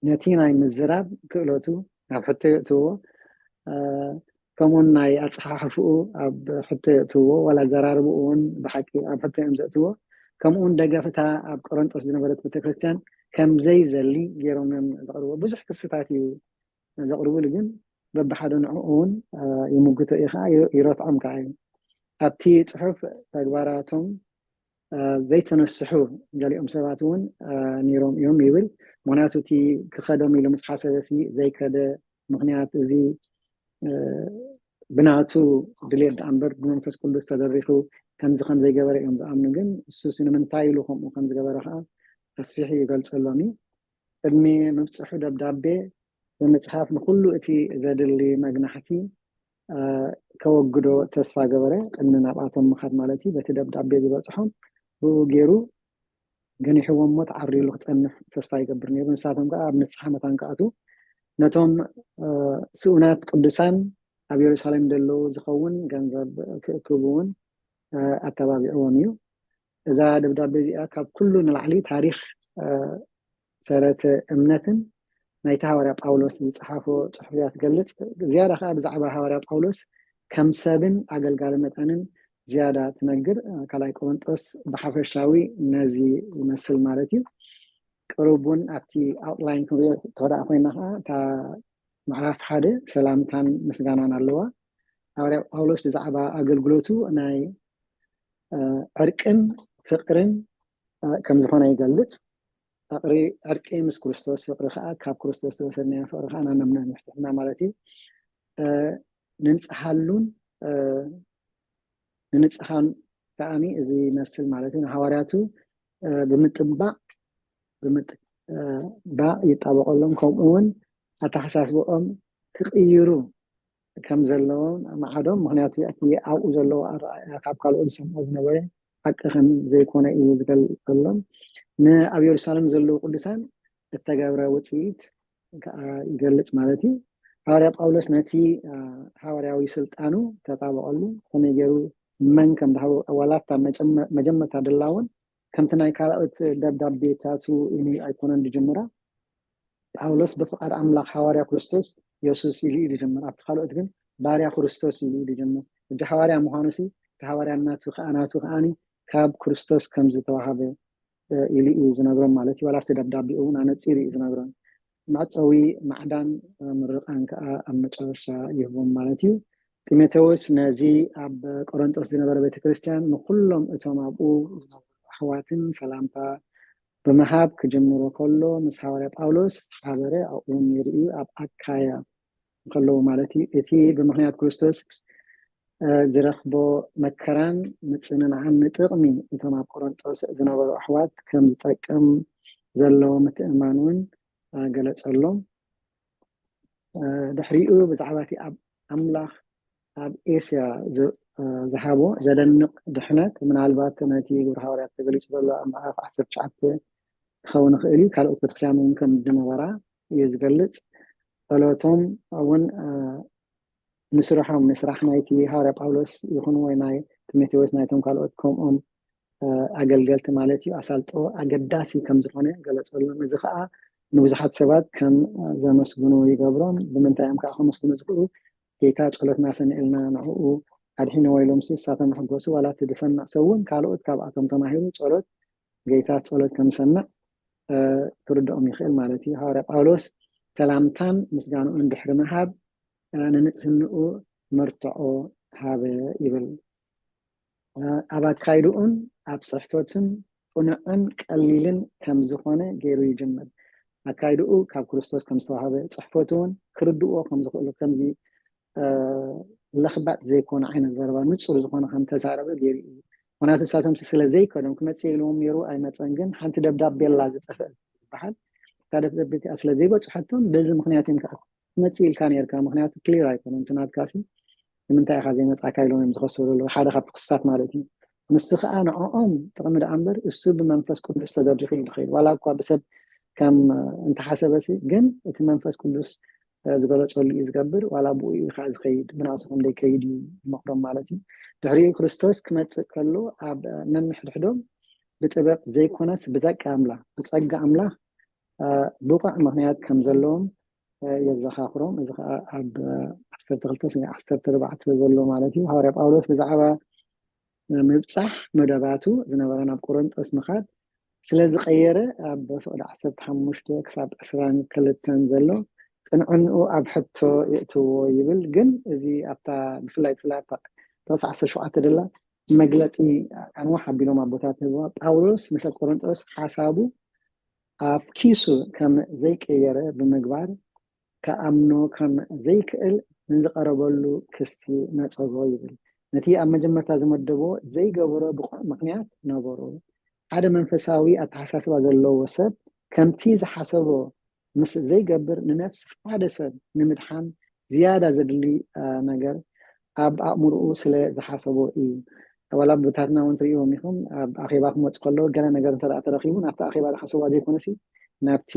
ነቲ ናይ ምዝራብ ክእለቱ ኣብ ሕቶ የእትዎ። ከምኡውን ናይ ኣፀሓሕፍኡ ኣብ ሕቶ የእትዎ። ዋላ ኣዘራርብኡ እውን ብሓቂ ኣብ ሕቶ እዮም ዘእትዎ። ከምኡውን ደገፍታ ኣብ ቆሮንጦስ ዝነበረት ቤተክርስትያን ከም ዘይዘሊ ገይሮም እዮም ዘቕርብዎ። ብዙሕ ክስታት እዩ ዘቕርብሉ፣ ግን በብሓደ ንዕኡ እውን ይምግቶ እዩ ከዓ ይረትዖም ከዓ እዩ። ኣብቲ ፅሑፍ ተግባራቶም ዘይተነስሑ ገሊኦም ሰባት እውን ነይሮም እዮም ይብል። ምክንያቱ እቲ ክኸዶም ኢሉ ምስ ሓሰበ ሲ ዘይከደ ምክንያት እዚ ብናቱ ድሌት ደኣ እምበር ብመንፈስ ቅዱስ ተደሪኹ ከምዚ ከም ዘይገበረ እዮም ዝኣምኑ። ግን እሱ ሲ ንምንታይ ኢሉ ከምኡ ከም ዝገበረ ከዓ ኣስፊሑ ይገልጸሎም እዩ። ቅድሚ ምብፅሑ ደብዳቤ ብምፅሓፍ ንኩሉ እቲ ዘድሊ መግናሕቲ ከወግዶ ተስፋ ገበረ። ቅድሚ ናብኣቶም ምኻድ ማለት እዩ። በቲ ደብዳቤ ዝበፅሖም ብኡ ገይሩ ገኒሕዎም እሞ ተዓሪሉ ክፀንሕ ተስፋ ይገብር ነይሩ። ንሳቶም ከዓ ኣብ ንስሓ መታን ክኣትዉ ነቶም ስኡናት ቅዱሳን ኣብ የሩሳሌም ዘለዉ ዝኸውን ገንዘብ ክእክቡ እውን ኣተባቢዕዎም እዩ። እዛ ደብዳቤ እዚኣ ካብ ኩሉ ንላዕሊ ታሪኽ ሰረተ እምነትን ናይቲ ሃዋርያ ጳውሎስ ዝጸሓፎ ጽሑፍ እያ ትገልጽ። ዝያዳ ከኣ ብዛዕባ ሃዋርያ ጳውሎስ ከም ሰብን ኣገልጋሊ መጠንን ዝያዳ ትነግር። ካልኣይ ቆሮንጦስ ብሓፈሻዊ ነዚ ይመስል ማለት እዩ። ቅሩብ እውን ኣብቲ ኣውትላይን ክንሪኦ ተወዳኣ ኮይና ከዓ እታ ምዕራፍ ሓደ ሰላምታን ምስጋናን ኣለዋ። ሃዋርያ ጳውሎስ ብዛዕባ ኣገልግሎቱ ናይ ዕርቅን ፍቅርን ከም ዝኾነ ይገልጽ። ፍቅሪ ዕርቂ ምስ ክርስቶስ፣ ፍቅሪ ከዓ ካብ ክርስቶስ ዝወሰድናዮ ፍቅሪ ከዓ ናነምና ይፍትሕና ማለት እዩ። ንንጽሃሉን ንንጽሃን ከዓኒ እዚ ይመስል ማለት እዩ። ንሃዋርያቱ ብምጥባቕ ብምጥባቕ ይጣበቐሎም፣ ከምኡ እውን ኣተሓሳስበኦም ክቕይሩ ከም ዘለዎም ማዕዶም። ምክንያቱ እቲ ኣብኡ ዘለዎ ኣረኣእያ ካብ ካልኦት ዝሰምዖ ዝነበረ ሓቂ ከም ዘይኮነ እዩ ዝገልጸሎም። ንኣብ የሩሳሌም ዘለዉ ቅዱሳን እተገብረ ውፅኢት ከዓ ይገልጽ ማለት እዩ። ሃዋርያ ጳውሎስ ነቲ ሃዋርያዊ ስልጣኑ ተጣበቐሉ። ከመይ ገይሩ መን ከም ድሃቦ ዋላ ኣብታ መጀመርታ ድላውን ከምቲ ናይ ካልኦት ደብዳቤታቱ ኢሉ ኣይኮነን ዝጅምራ። ጳውሎስ ብፍቓድ ኣምላኽ ሃዋርያ ክርስቶስ የሱስ ኢሉ እዩ ዝጅምር። ኣብቲ ካልኦት ግን ባርያ ክርስቶስ ኢሉ እዩ ዝጅምር። እጂ ሃዋርያ ምዃኑ ሲ እቲ ሃዋርያናቱ ከዓ ናቱ ከዓኒ ካብ ክርስቶስ ከም ዝተዋሃበ ኢሉ እዩ ዝነግሮም ማለት እዩ። ዋላ ኣብቲ ደብዳቤኡ እውን ኣነፂሩ እዩ ዝነግሮም። መዕፀዊ ማዕዳን ምርቃን ከዓ ኣብ መጨረሻ ይህቦም ማለት እዩ። ጢሞቴዎስ ነዚ ኣብ ቆሮንጦስ ዝነበረ ቤተክርስትያን ንኩሎም እቶም ኣብኡ ዝነበሩ ኣሕዋትን ሰላምታ ብምሃብ ክጅምሮ ከሎ ምስ ሃዋርያ ጳውሎስ ሓበረ ኣብኡ ነይሩ እዩ። ኣብ ኣካያ ከለዉ ማለት እዩ። እቲ ብምክንያት ክርስቶስ ዝረኽቦ መከራን ምጽንናዕን ንጥቕሚ እቶም ኣብ ቆሮንጦስ ዝነበሩ ኣሕዋት ከም ዝጠቅም ዘለዎ ምትእምማን እውን ገለጸሎም። ድሕሪኡ ብዛዕባ እቲ ኣብ ኣምላኽ ኣብ ኤስያ ዝሃቦ ዘደንቕ ድሕነት፣ ምናልባት ነቲ ግብሪ ሃዋርያት ተገሊጹ ዘሎ ኣብ ምዕራፍ ዓሰርተ ትሽዓተ ክኸውን ይኽእል እዩ። ካልኦት ቤተክርስትያን እውን ከም ዝነበራ እዩ ዝገልጽ። ጸሎቶም እውን ንስርሖም፣ ንስራሕ ናይቲ ሃዋርያ ጳውሎስ ይኹን ወይ ናይ ጢሞቴዎስ፣ ናይቶም ካልኦት ከምኦም ኣገልገልቲ ማለት እዩ፣ ኣሳልጦ ኣገዳሲ ከም ዝኾነ ገለጸሎም። እዚ ከዓ ንብዙሓት ሰባት ከም ዘመስግኑ ይገብሮም። ብምንታይ እዮም ከዓ ከመስግኑ ዝኽእሉ? ጌታ ጸሎትና ሰሚዕልና ንዕኡ ኣድሒንዎ ኢሎም ሲ ንሳቶም ይሕጎሱ። ዋላ እቲ ዝሰምዕ ሰብ እውን ካልኦት ካብኣቶም ተማሂሩ ጸሎት ጌታ ጸሎት ከም ዝሰምዕ ክርድኦም ይኽእል ማለት እዩ። ሃዋርያ ጳውሎስ ሰላምታን ምስጋንኡን ድሕሪ ምሃብ ንንጽህንኡ መርትዖ ሃበ ይብል። ኣብ ኣካይድኡን ኣብ ጽሕፈቱን ቅኑዕን ቀሊልን ከም ዝኾነ ገይሩ ይጅምር። ኣካይድኡ ካብ ክርስቶስ ከም ዝተዋሃበ፣ ጽሕፈቱ እውን ክርድእዎ ከም ዝኽእሉ፣ ከምዚ ለኽባጥ ዘይኮነ ዓይነት ዘረባ ንጹር ዝኾነ ከም ተዛረበ ገይሩ እዩ። ምክንያቱ ንሳቶም ስለ ዘይከዶም ክመጽእ ኢልዎም ነይሩ ኣይመጸን፣ ግን ሓንቲ ደብዳቤ ኣላ ዝጠፍአት ዝበሃል እታ ደብዳቤ እቲኣ ስለ ዘይበጽሐቶም በዚ ምክንያት እዮም ከዓ ትመጽእ ኢልካ ነርካ፣ ምክንያቱ ክሊር ኣይኮነን። እቲ ናትካ ሲ ንምንታይ ኢኻ ዘይመጻእካ ኢሎም እዮም ዝኸስሩ ኣለዉ፣ ሓደ ካብቲ ክስታት ማለት እዩ። ንሱ ከዓ ንዕኦም ጥቕሚ ደኣ እምበር እሱ ብመንፈስ ቅዱስ ተደሪኹ እዩ ዝኸይድ። ዋላ እኳ ብሰብ ከም እንተሓሰበ ሲ ግን እቲ መንፈስ ቅዱስ ዝገለጸሉ እዩ ዝገብር። ዋላ ብኡ እዩ ከዓ ዝኸይድ፣ ብናቱ ከም ዘይከይድ እዩ ዝመኽሮም ማለት እዩ። ድሕሪኡ ክርስቶስ ክመጽእ ከሎ ኣብ ነንሕድሕዶም ብጥበብ ዘይኮነስ ብጸጋ ኣምላኽ ብጸጋ ኣምላኽ ብቑዕ ምኽንያት ከም ዘለዎም የዘኻኽሮም። እዚ ከዓ ኣብ ዓሰርተ ክልተ ዓሰርተ ኣርባዕተ ዘሎ ማለት እዩ። ሃዋርያ ጳውሎስ ብዛዕባ ምብጻሕ መደባቱ ዝነበረ ናብ ቆሮንጦስ ምኻድ ስለ ዝቐየረ ኣብ ፍቕዲ ዓሰርተ ሓሙሽተ ክሳብ ዕስራን ክልተን ዘሎ ቅንዕንኡ ኣብ ሕቶ የእትዎ ይብል። ግን እዚ ኣብታ ብፍላይ ብፍላይ ኣብታ ጥቕሲ ዓሰርተ ሸውዓተ ደላ መግለጺ ኣንዋሕ ኣቢሎም ኣቦታት ህዝባ ጳውሎስ ንሰብ ቆሮንጦስ ሓሳቡ ኣብ ኪሱ ከም ዘይቀየረ ብምግባር ከኣምኖ ከም ዘይክእል ንዝቐረበሉ ክሲ ነጸጎ ይብል። ነቲ ኣብ መጀመርታ ዝመደቦ ዘይገበሮ ብቑዕ ምኽንያት ነበሩ። ሓደ መንፈሳዊ ኣተሓሳስባ ዘለዎ ሰብ ከምቲ ዝሓሰቦ ምስ ዘይገብር ንነፍሲ ሓደ ሰብ ንምድሓን ዝያዳ ዘድሊ ነገር ኣብ ኣእምርኡ ስለ ዝሓሰቦ እዩ። ዋላ ብታትና እውን ትርእይዎም ኢኹም። ኣብ ኣኼባ ክመፁ ከለዉ ገለ ነገር እንተ ተረኪቡ ናብቲ ኣኼባ ዝሓሰብዋ ዘይኮነሲ ናብቲ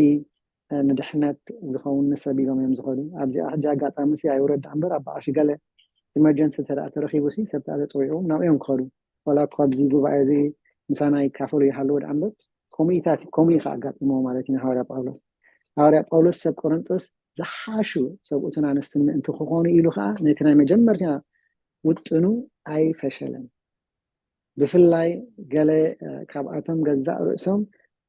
ንድሕነት ዝኸውን ንሰብ ኢሎም እዮም ዝኸዱ። ኣብዚኣ ሕጂ ኣጋጣሚ ሲ ኣይውረድ እምበር ኣብ ብዓሽ ገለ ኢመርጀንሲ እንተ ተረኪቡ ሲ ሰብ ተረኪቡ ሲ ሰብ ተረኪቡ ሲ ናብኡ እዮም ክኸዱ። ዋላ እኳ ኣብዚ ጉባኤ እዚ ምሳና ይካፈሉ ይሃለዉ ደኣ እምበር ከምኡታት ከምኡ እዩ ኣጋጢሞ ማለት እዩ ንሃዋርያ ጳውሎስ። ሃዋርያ ጳውሎስ ሰብ ቆሮንጦስ ዝሓሹ ሰብኡትን ኣንስትን ምእንቲ ክኾኑ ኢሉ ከዓ ነቲ ናይ መጀመርታ ውጥኑ ኣይፈሸለን። ብፍላይ ገለ ካብኣቶም ገዛእ ርእሶም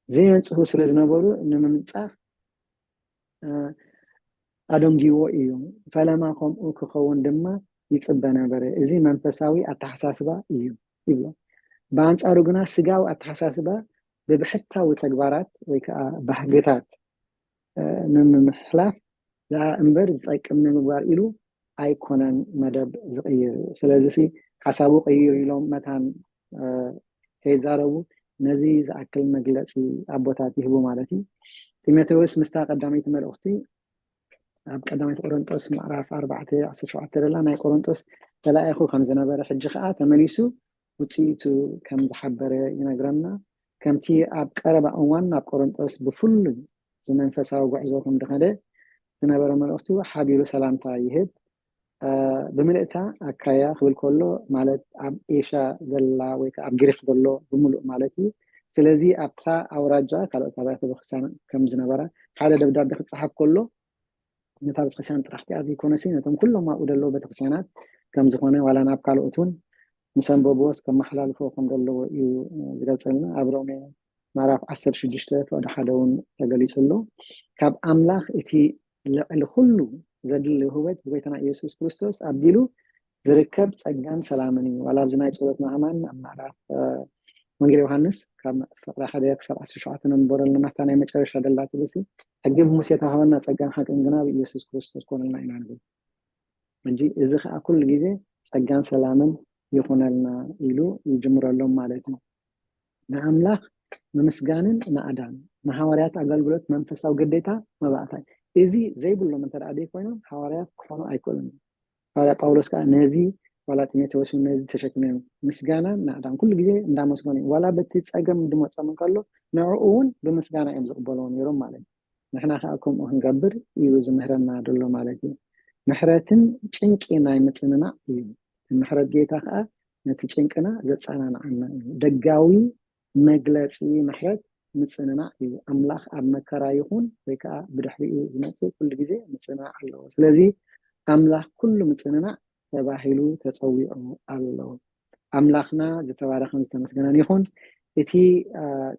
ዘየንጽሁ ስለ ዝነበሩ ንምምንጻፍ ኣደንጊዎ እዩ። ፈለማ ከምኡ ክኸውን ድማ ይጽበ ነበረ። እዚ መንፈሳዊ ኣተሓሳስባ እዩ ይብሎ። ብኣንጻሩ ግና ስጋዊ ኣተሓሳስባ ብብሕታዊ ተግባራት ወይ ከዓ ባህግታት ንምምሕላፍ ደኣ እምበር ዝጠቅም ንምግባር ኢሉ ኣይኮነን መደብ ዝቕይር። ስለዚ ሓሳቡ ቀይሩ ኢሎም መታን ከይዛረቡ ነዚ ዝኣክል መግለፂ ኣቦታት ይህቡ ማለት እዩ። ጢሞቴዎስ ምስታ ቀዳመይቲ መልእኽቲ ኣብ ቀዳመይቲ ቆሮንጦስ ምዕራፍ ኣርባዕተ ዓሰርተ ሸውዓተ ደላ ናይ ቆሮንጦስ ተላኢኹ ከም ዝነበረ ሕጂ ከዓ ተመሊሱ ውፅኢቱ ከም ዝሓበረ ይነግረና። ከምቲ ኣብ ቀረባ እዋን ናብ ቆሮንጦስ ብፍሉይ ብመንፈሳዊ ጉዕዞ ከም ዝኸደ ዝነበረ መልእኽቱ ሓቢሩ ሰላምታ ይህብ። ብምልእታ ኣካያ ክብል ከሎ ማለት ኣብ ኤሽያ ዘላ ወይ ከዓ ኣብ ግሪክ ዘሎ ብምሉእ ማለት እዩ። ስለዚ ኣብታ ኣውራጃ ካልኦት ኣብያተ ቤተክርስትያን ከም ዝነበራ ሓደ ደብዳቤ ክፀሓፍ ከሎ ነታ ቤተክርስትያን ጥራሕ ከኣ ዘይኮነሲ ነቶም ኩሎም ኣብኡ ዘለዉ ቤተክርስትያናት ከም ዝኾነ ዋላ ናብ ካልኦት እውን ምስ ኣንበብዎስ ከመሓላልፎ ከም ዘለዎ እዩ ዝገልፀልና። ኣብ ሮሜ ምዕራፍ ዓሰርተ ሽዱሽተ ፍቕዲ ሓደ እውን ተገሊጹ ኣሎ። ካብ ኣምላኽ እቲ ልዕሊ ኩሉ ዘድሊ ውህበት ብጎይታና ኢየሱስ ክርስቶስ ኣቢሉ ዝርከብ ጸጋን ሰላምን እዩ። ዋላ ኣብዚ ናይ ጸሎት ማእማን ኣብ ምዕራፍ ወንጌል ዮሃንስ ካብ ፍቕዲ ሓደ ክሳብ ዓሰርተ ሸውዓተ ነንበረልና ናፍታ ናይ መጨረሻ ደላ ትብልሲ ሕጊ ብሙሴ ተዋህበና ጸጋን ሓቅን ግና ብኢየሱስ ክርስቶስ ኮነልና ኢና ንብል። ሕጂ እዚ ከዓ ኩሉ ግዜ ጸጋን ሰላምን ይኹነልና ኢሉ ይጅምረሎም ማለት እዩ። ንኣምላኽ ምምስጋንን ምእዳን ንሃዋርያት ኣገልግሎት መንፈሳዊ ግዴታ መባእታይ። እዚ ዘይብሎም እንተ ደኣ ዘይኮይኖም ሃዋርያት ክኾኑ ኣይክእሉን። ሃዋርያ ጳውሎስ ከዓ ነዚ ዋላ ጢሞቴዎስ እውን ነዚ ተሸክመ እዮም ምስጋናን ናእዳን ኩሉ ግዜ እንዳመስገኑ እዮም። ዋላ በቲ ጸገም ድመጾም እንከሎ ንዕኡ እውን ብምስጋና እዮም ዝቕበልዎ ነይሮም ማለት እዩ። ንሕና ከዓ ከምኡ ክንገብር እዩ ዝምህረና ዘሎ ማለት እዩ። ምሕረትን ጭንቂ ናይ ምጽንናዕ እዩ። ምሕረት ጌታ ከዓ ነቲ ጭንቅና ዘጸናንዓና እዩ። ደጋዊ መግለጺ ምሕረት ምጽንናዕ እዩ። ኣምላኽ ኣብ መከራ ይኹን ወይ ከዓ ብድሕሪኡ ዝመጽእ ኩሉ ግዜ ምጽንናዕ ኣለዎ። ስለዚ ኣምላኽ ኩሉ ምጽንናዕ ተባሂሉ ተጸዊዑ ኣሎ። ኣምላኽና ዝተባረኸን ዝተመስገነን ይኹን። እቲ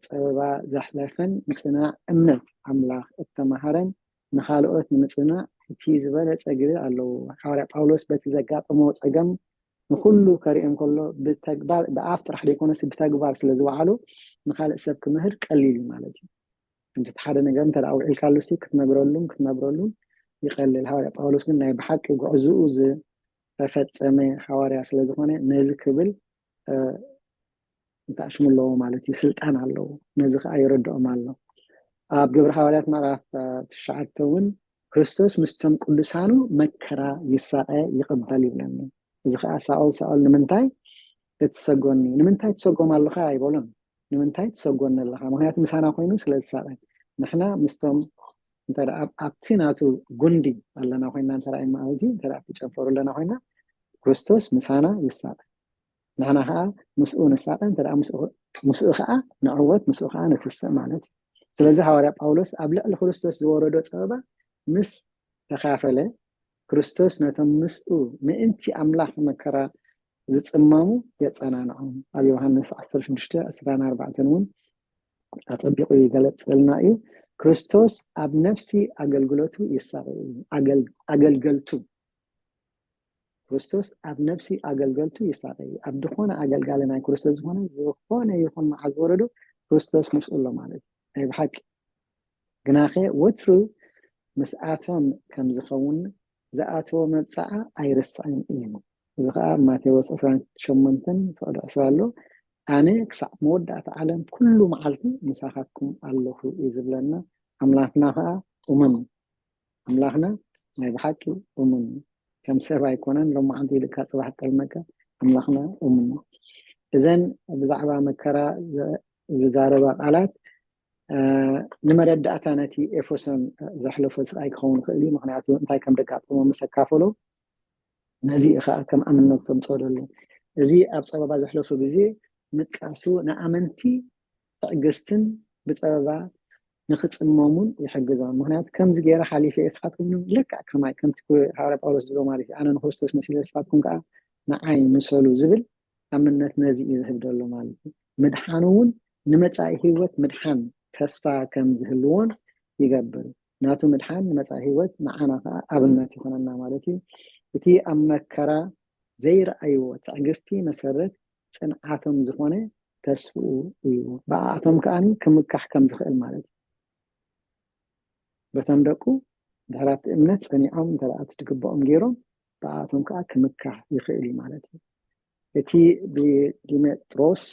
ጸበባ ዘሕለፈን ምጽንናዕ እምነት ኣምላኽ እተማሃረን ንኻልኦት ንምጽንናዕ እቲ ዝበለጸ ግደ ኣለዎ። ሓዋርያ ጳውሎስ በቲ ዘጋጠሞ ጸገም ንኹሉ ከርእዮም ከሎ ብተግባር ብኣፍ ጥራሕ ዘይኮነስ ብተግባር ስለ ዝወዓሉ ንኻልእ ሰብ ክምህር ቀሊል እዩ ማለት እዩ። እንተቲ ሓደ ነገር እንተ ውዒልካሉ ሲ ክትነግረሉን ክትነብረሉን ይቐልል። ሃዋርያ ጳውሎስ ግን ናይ ብሓቂ ጉዕዝኡ ዝተፈጸመ ሃዋርያ ስለ ዝኾነ ነዚ ክብል እንተኣሽሙ ኣለዎ ማለት እዩ። ስልጣን ኣለዎ። ነዚ ከዓ ይረድኦም ኣሎ። ኣብ ግብሪ ሃዋርያት ምዕራፍ ትሽዓተ እውን ክርስቶስ ምስቶም ቅዱሳኑ መከራ ይሳቐ ይቕበል ይብለኒ። እዚ ከዓ ሳኦል ሳኦል ንምንታይ እትሰጎኒ ንምንታይ ትሰጎም ኣለኻ ኣይበሎን። ንምንታይ ትሰጎኒ ኣለኻ? ምክንያቱ ምሳና ኮይኑ ስለ ዝሳቐ። ንሕና ምስቶም እንተ ኣብቲ ናቱ ጉንዲ ኣለና ኮይና እንተ ማለት እዩ እንተ ኣብቲ ጨንፈሩ ኣለና ኮይና ክርስቶስ ምሳና ይሳቐ። ንሕና ከዓ ምስኡ ንሳቐ እንተ ምስኡ ከዓ ንዕወት ምስኡ ከዓ ንትስእ ማለት እዩ። ስለዚ ሃዋርያ ጳውሎስ ኣብ ልዕሊ ክርስቶስ ዝወረዶ ፀበባ ምስ ተካፈለ ክርስቶስ ነቶም ምስኡ ምእንቲ ኣምላኽ መከራ ዝጽመሙ የጸናንዖም። ኣብ ዮሃንስ ዓሰርተ ሽዱሽተ ዕስራን ኣርባዕተን እውን ኣጸቢቑ ይገለጸልና እዩ። ክርስቶስ ኣብ ነፍሲ ኣገልግሎቱ ይሳቐ እዩ። ኣገልገልቱ ክርስቶስ ኣብ ነፍሲ ኣገልገልቱ ይሳቐ እዩ። ኣብ ዝኾነ ኣገልጋሊ ናይ ክርስቶስ ዝኾነ ዝኾነ ይኹን መዓዝ ወረዱ ክርስቶስ ምስኡ ኣሎ ማለት እዩ። ናይ ብሓቂ ግናኸ ወትሩ ምስኣቶም ከም ዝኸውን ዝኣተወ መብፅዓ ኣይርስዕን እዩ። እዚ ከዓ ማቴዎስ ዕስራን ሸሞንተን ፍቕዲ ዕስራ ኣሎ። ኣነ ክሳዕ መወዳእታ ዓለም ኩሉ መዓልቲ ምሳኻትኩም ኣለኹ እዩ ዝብለና። ኣምላኽና ከዓ እሙን፣ ኣምላኽና ናይ ብሓቂ እሙን እዩ። ከም ሰብ ኣይኮነን፣ ሎማዓንቲ ኢልካ ፅባሕ ጠልመካ፣ ኣምላኽና እሙን እዩ። እዘን ብዛዕባ መከራ ዝዛረባ ቃላት ንመረዳእታ ነቲ ኤፌሶን ዘሕለፎ ስቃይ ክኸውን ይኽእል እዩ። ምክንያቱ እንታይ ከም ደጋጠሞ ምስ ኣካፈሎ፣ ነዚ ከዓ ከም ኣብነት ዘምፅኦ ዘሎ። እዚ ኣብ ፀበባ ዘሕለፎ ግዜ ምጥቃሱ ንኣመንቲ ትዕግስትን ብፀበባ ንክፅመሙን ይሕግዞም። ምክንያቱ ከምዚ ገይረ ሓሊፈ እየ፣ ንስኻትኩም ልክዕ ከማይ፣ ከምቲ ሃዋርያ ጳውሎስ ዝብሎ ማለት እዩ፣ ኣነ ንክርስቶስ መሲለ ንስኻትኩም ከዓ ንዓይ ምሰሉ ዝብል ኣብነት ነዚ እዩ ዝህብ ዘሎ ማለት እዩ። ምድሓኑ እውን ንመፃኢ ህይወት ምድሓን ተስፋ ከም ዝህልዎን ይገብር። ናቱ ምድሓን ንመፃኢ ህይወት ንዓና ከዓ ኣብነት ይኾነና ማለት እዩ። እቲ ኣብ መከራ ዘይረኣይዎ ትዕግስቲ መሰረት ፅንዓቶም ዝኾነ ተስፍኡ እዩ። ብኣቶም ከዓኒ ክምካሕ ከም ዝኽእል ማለት እዩ። በቶም ደቁ ድሕራቲ እምነት ፀኒዖም እንተ እቲ ዝግባኦም ገይሮም ብኣቶም ከዓ ክምካሕ ይኽእል እዩ ማለት እዩ። እቲ ብዲሜጥሮስ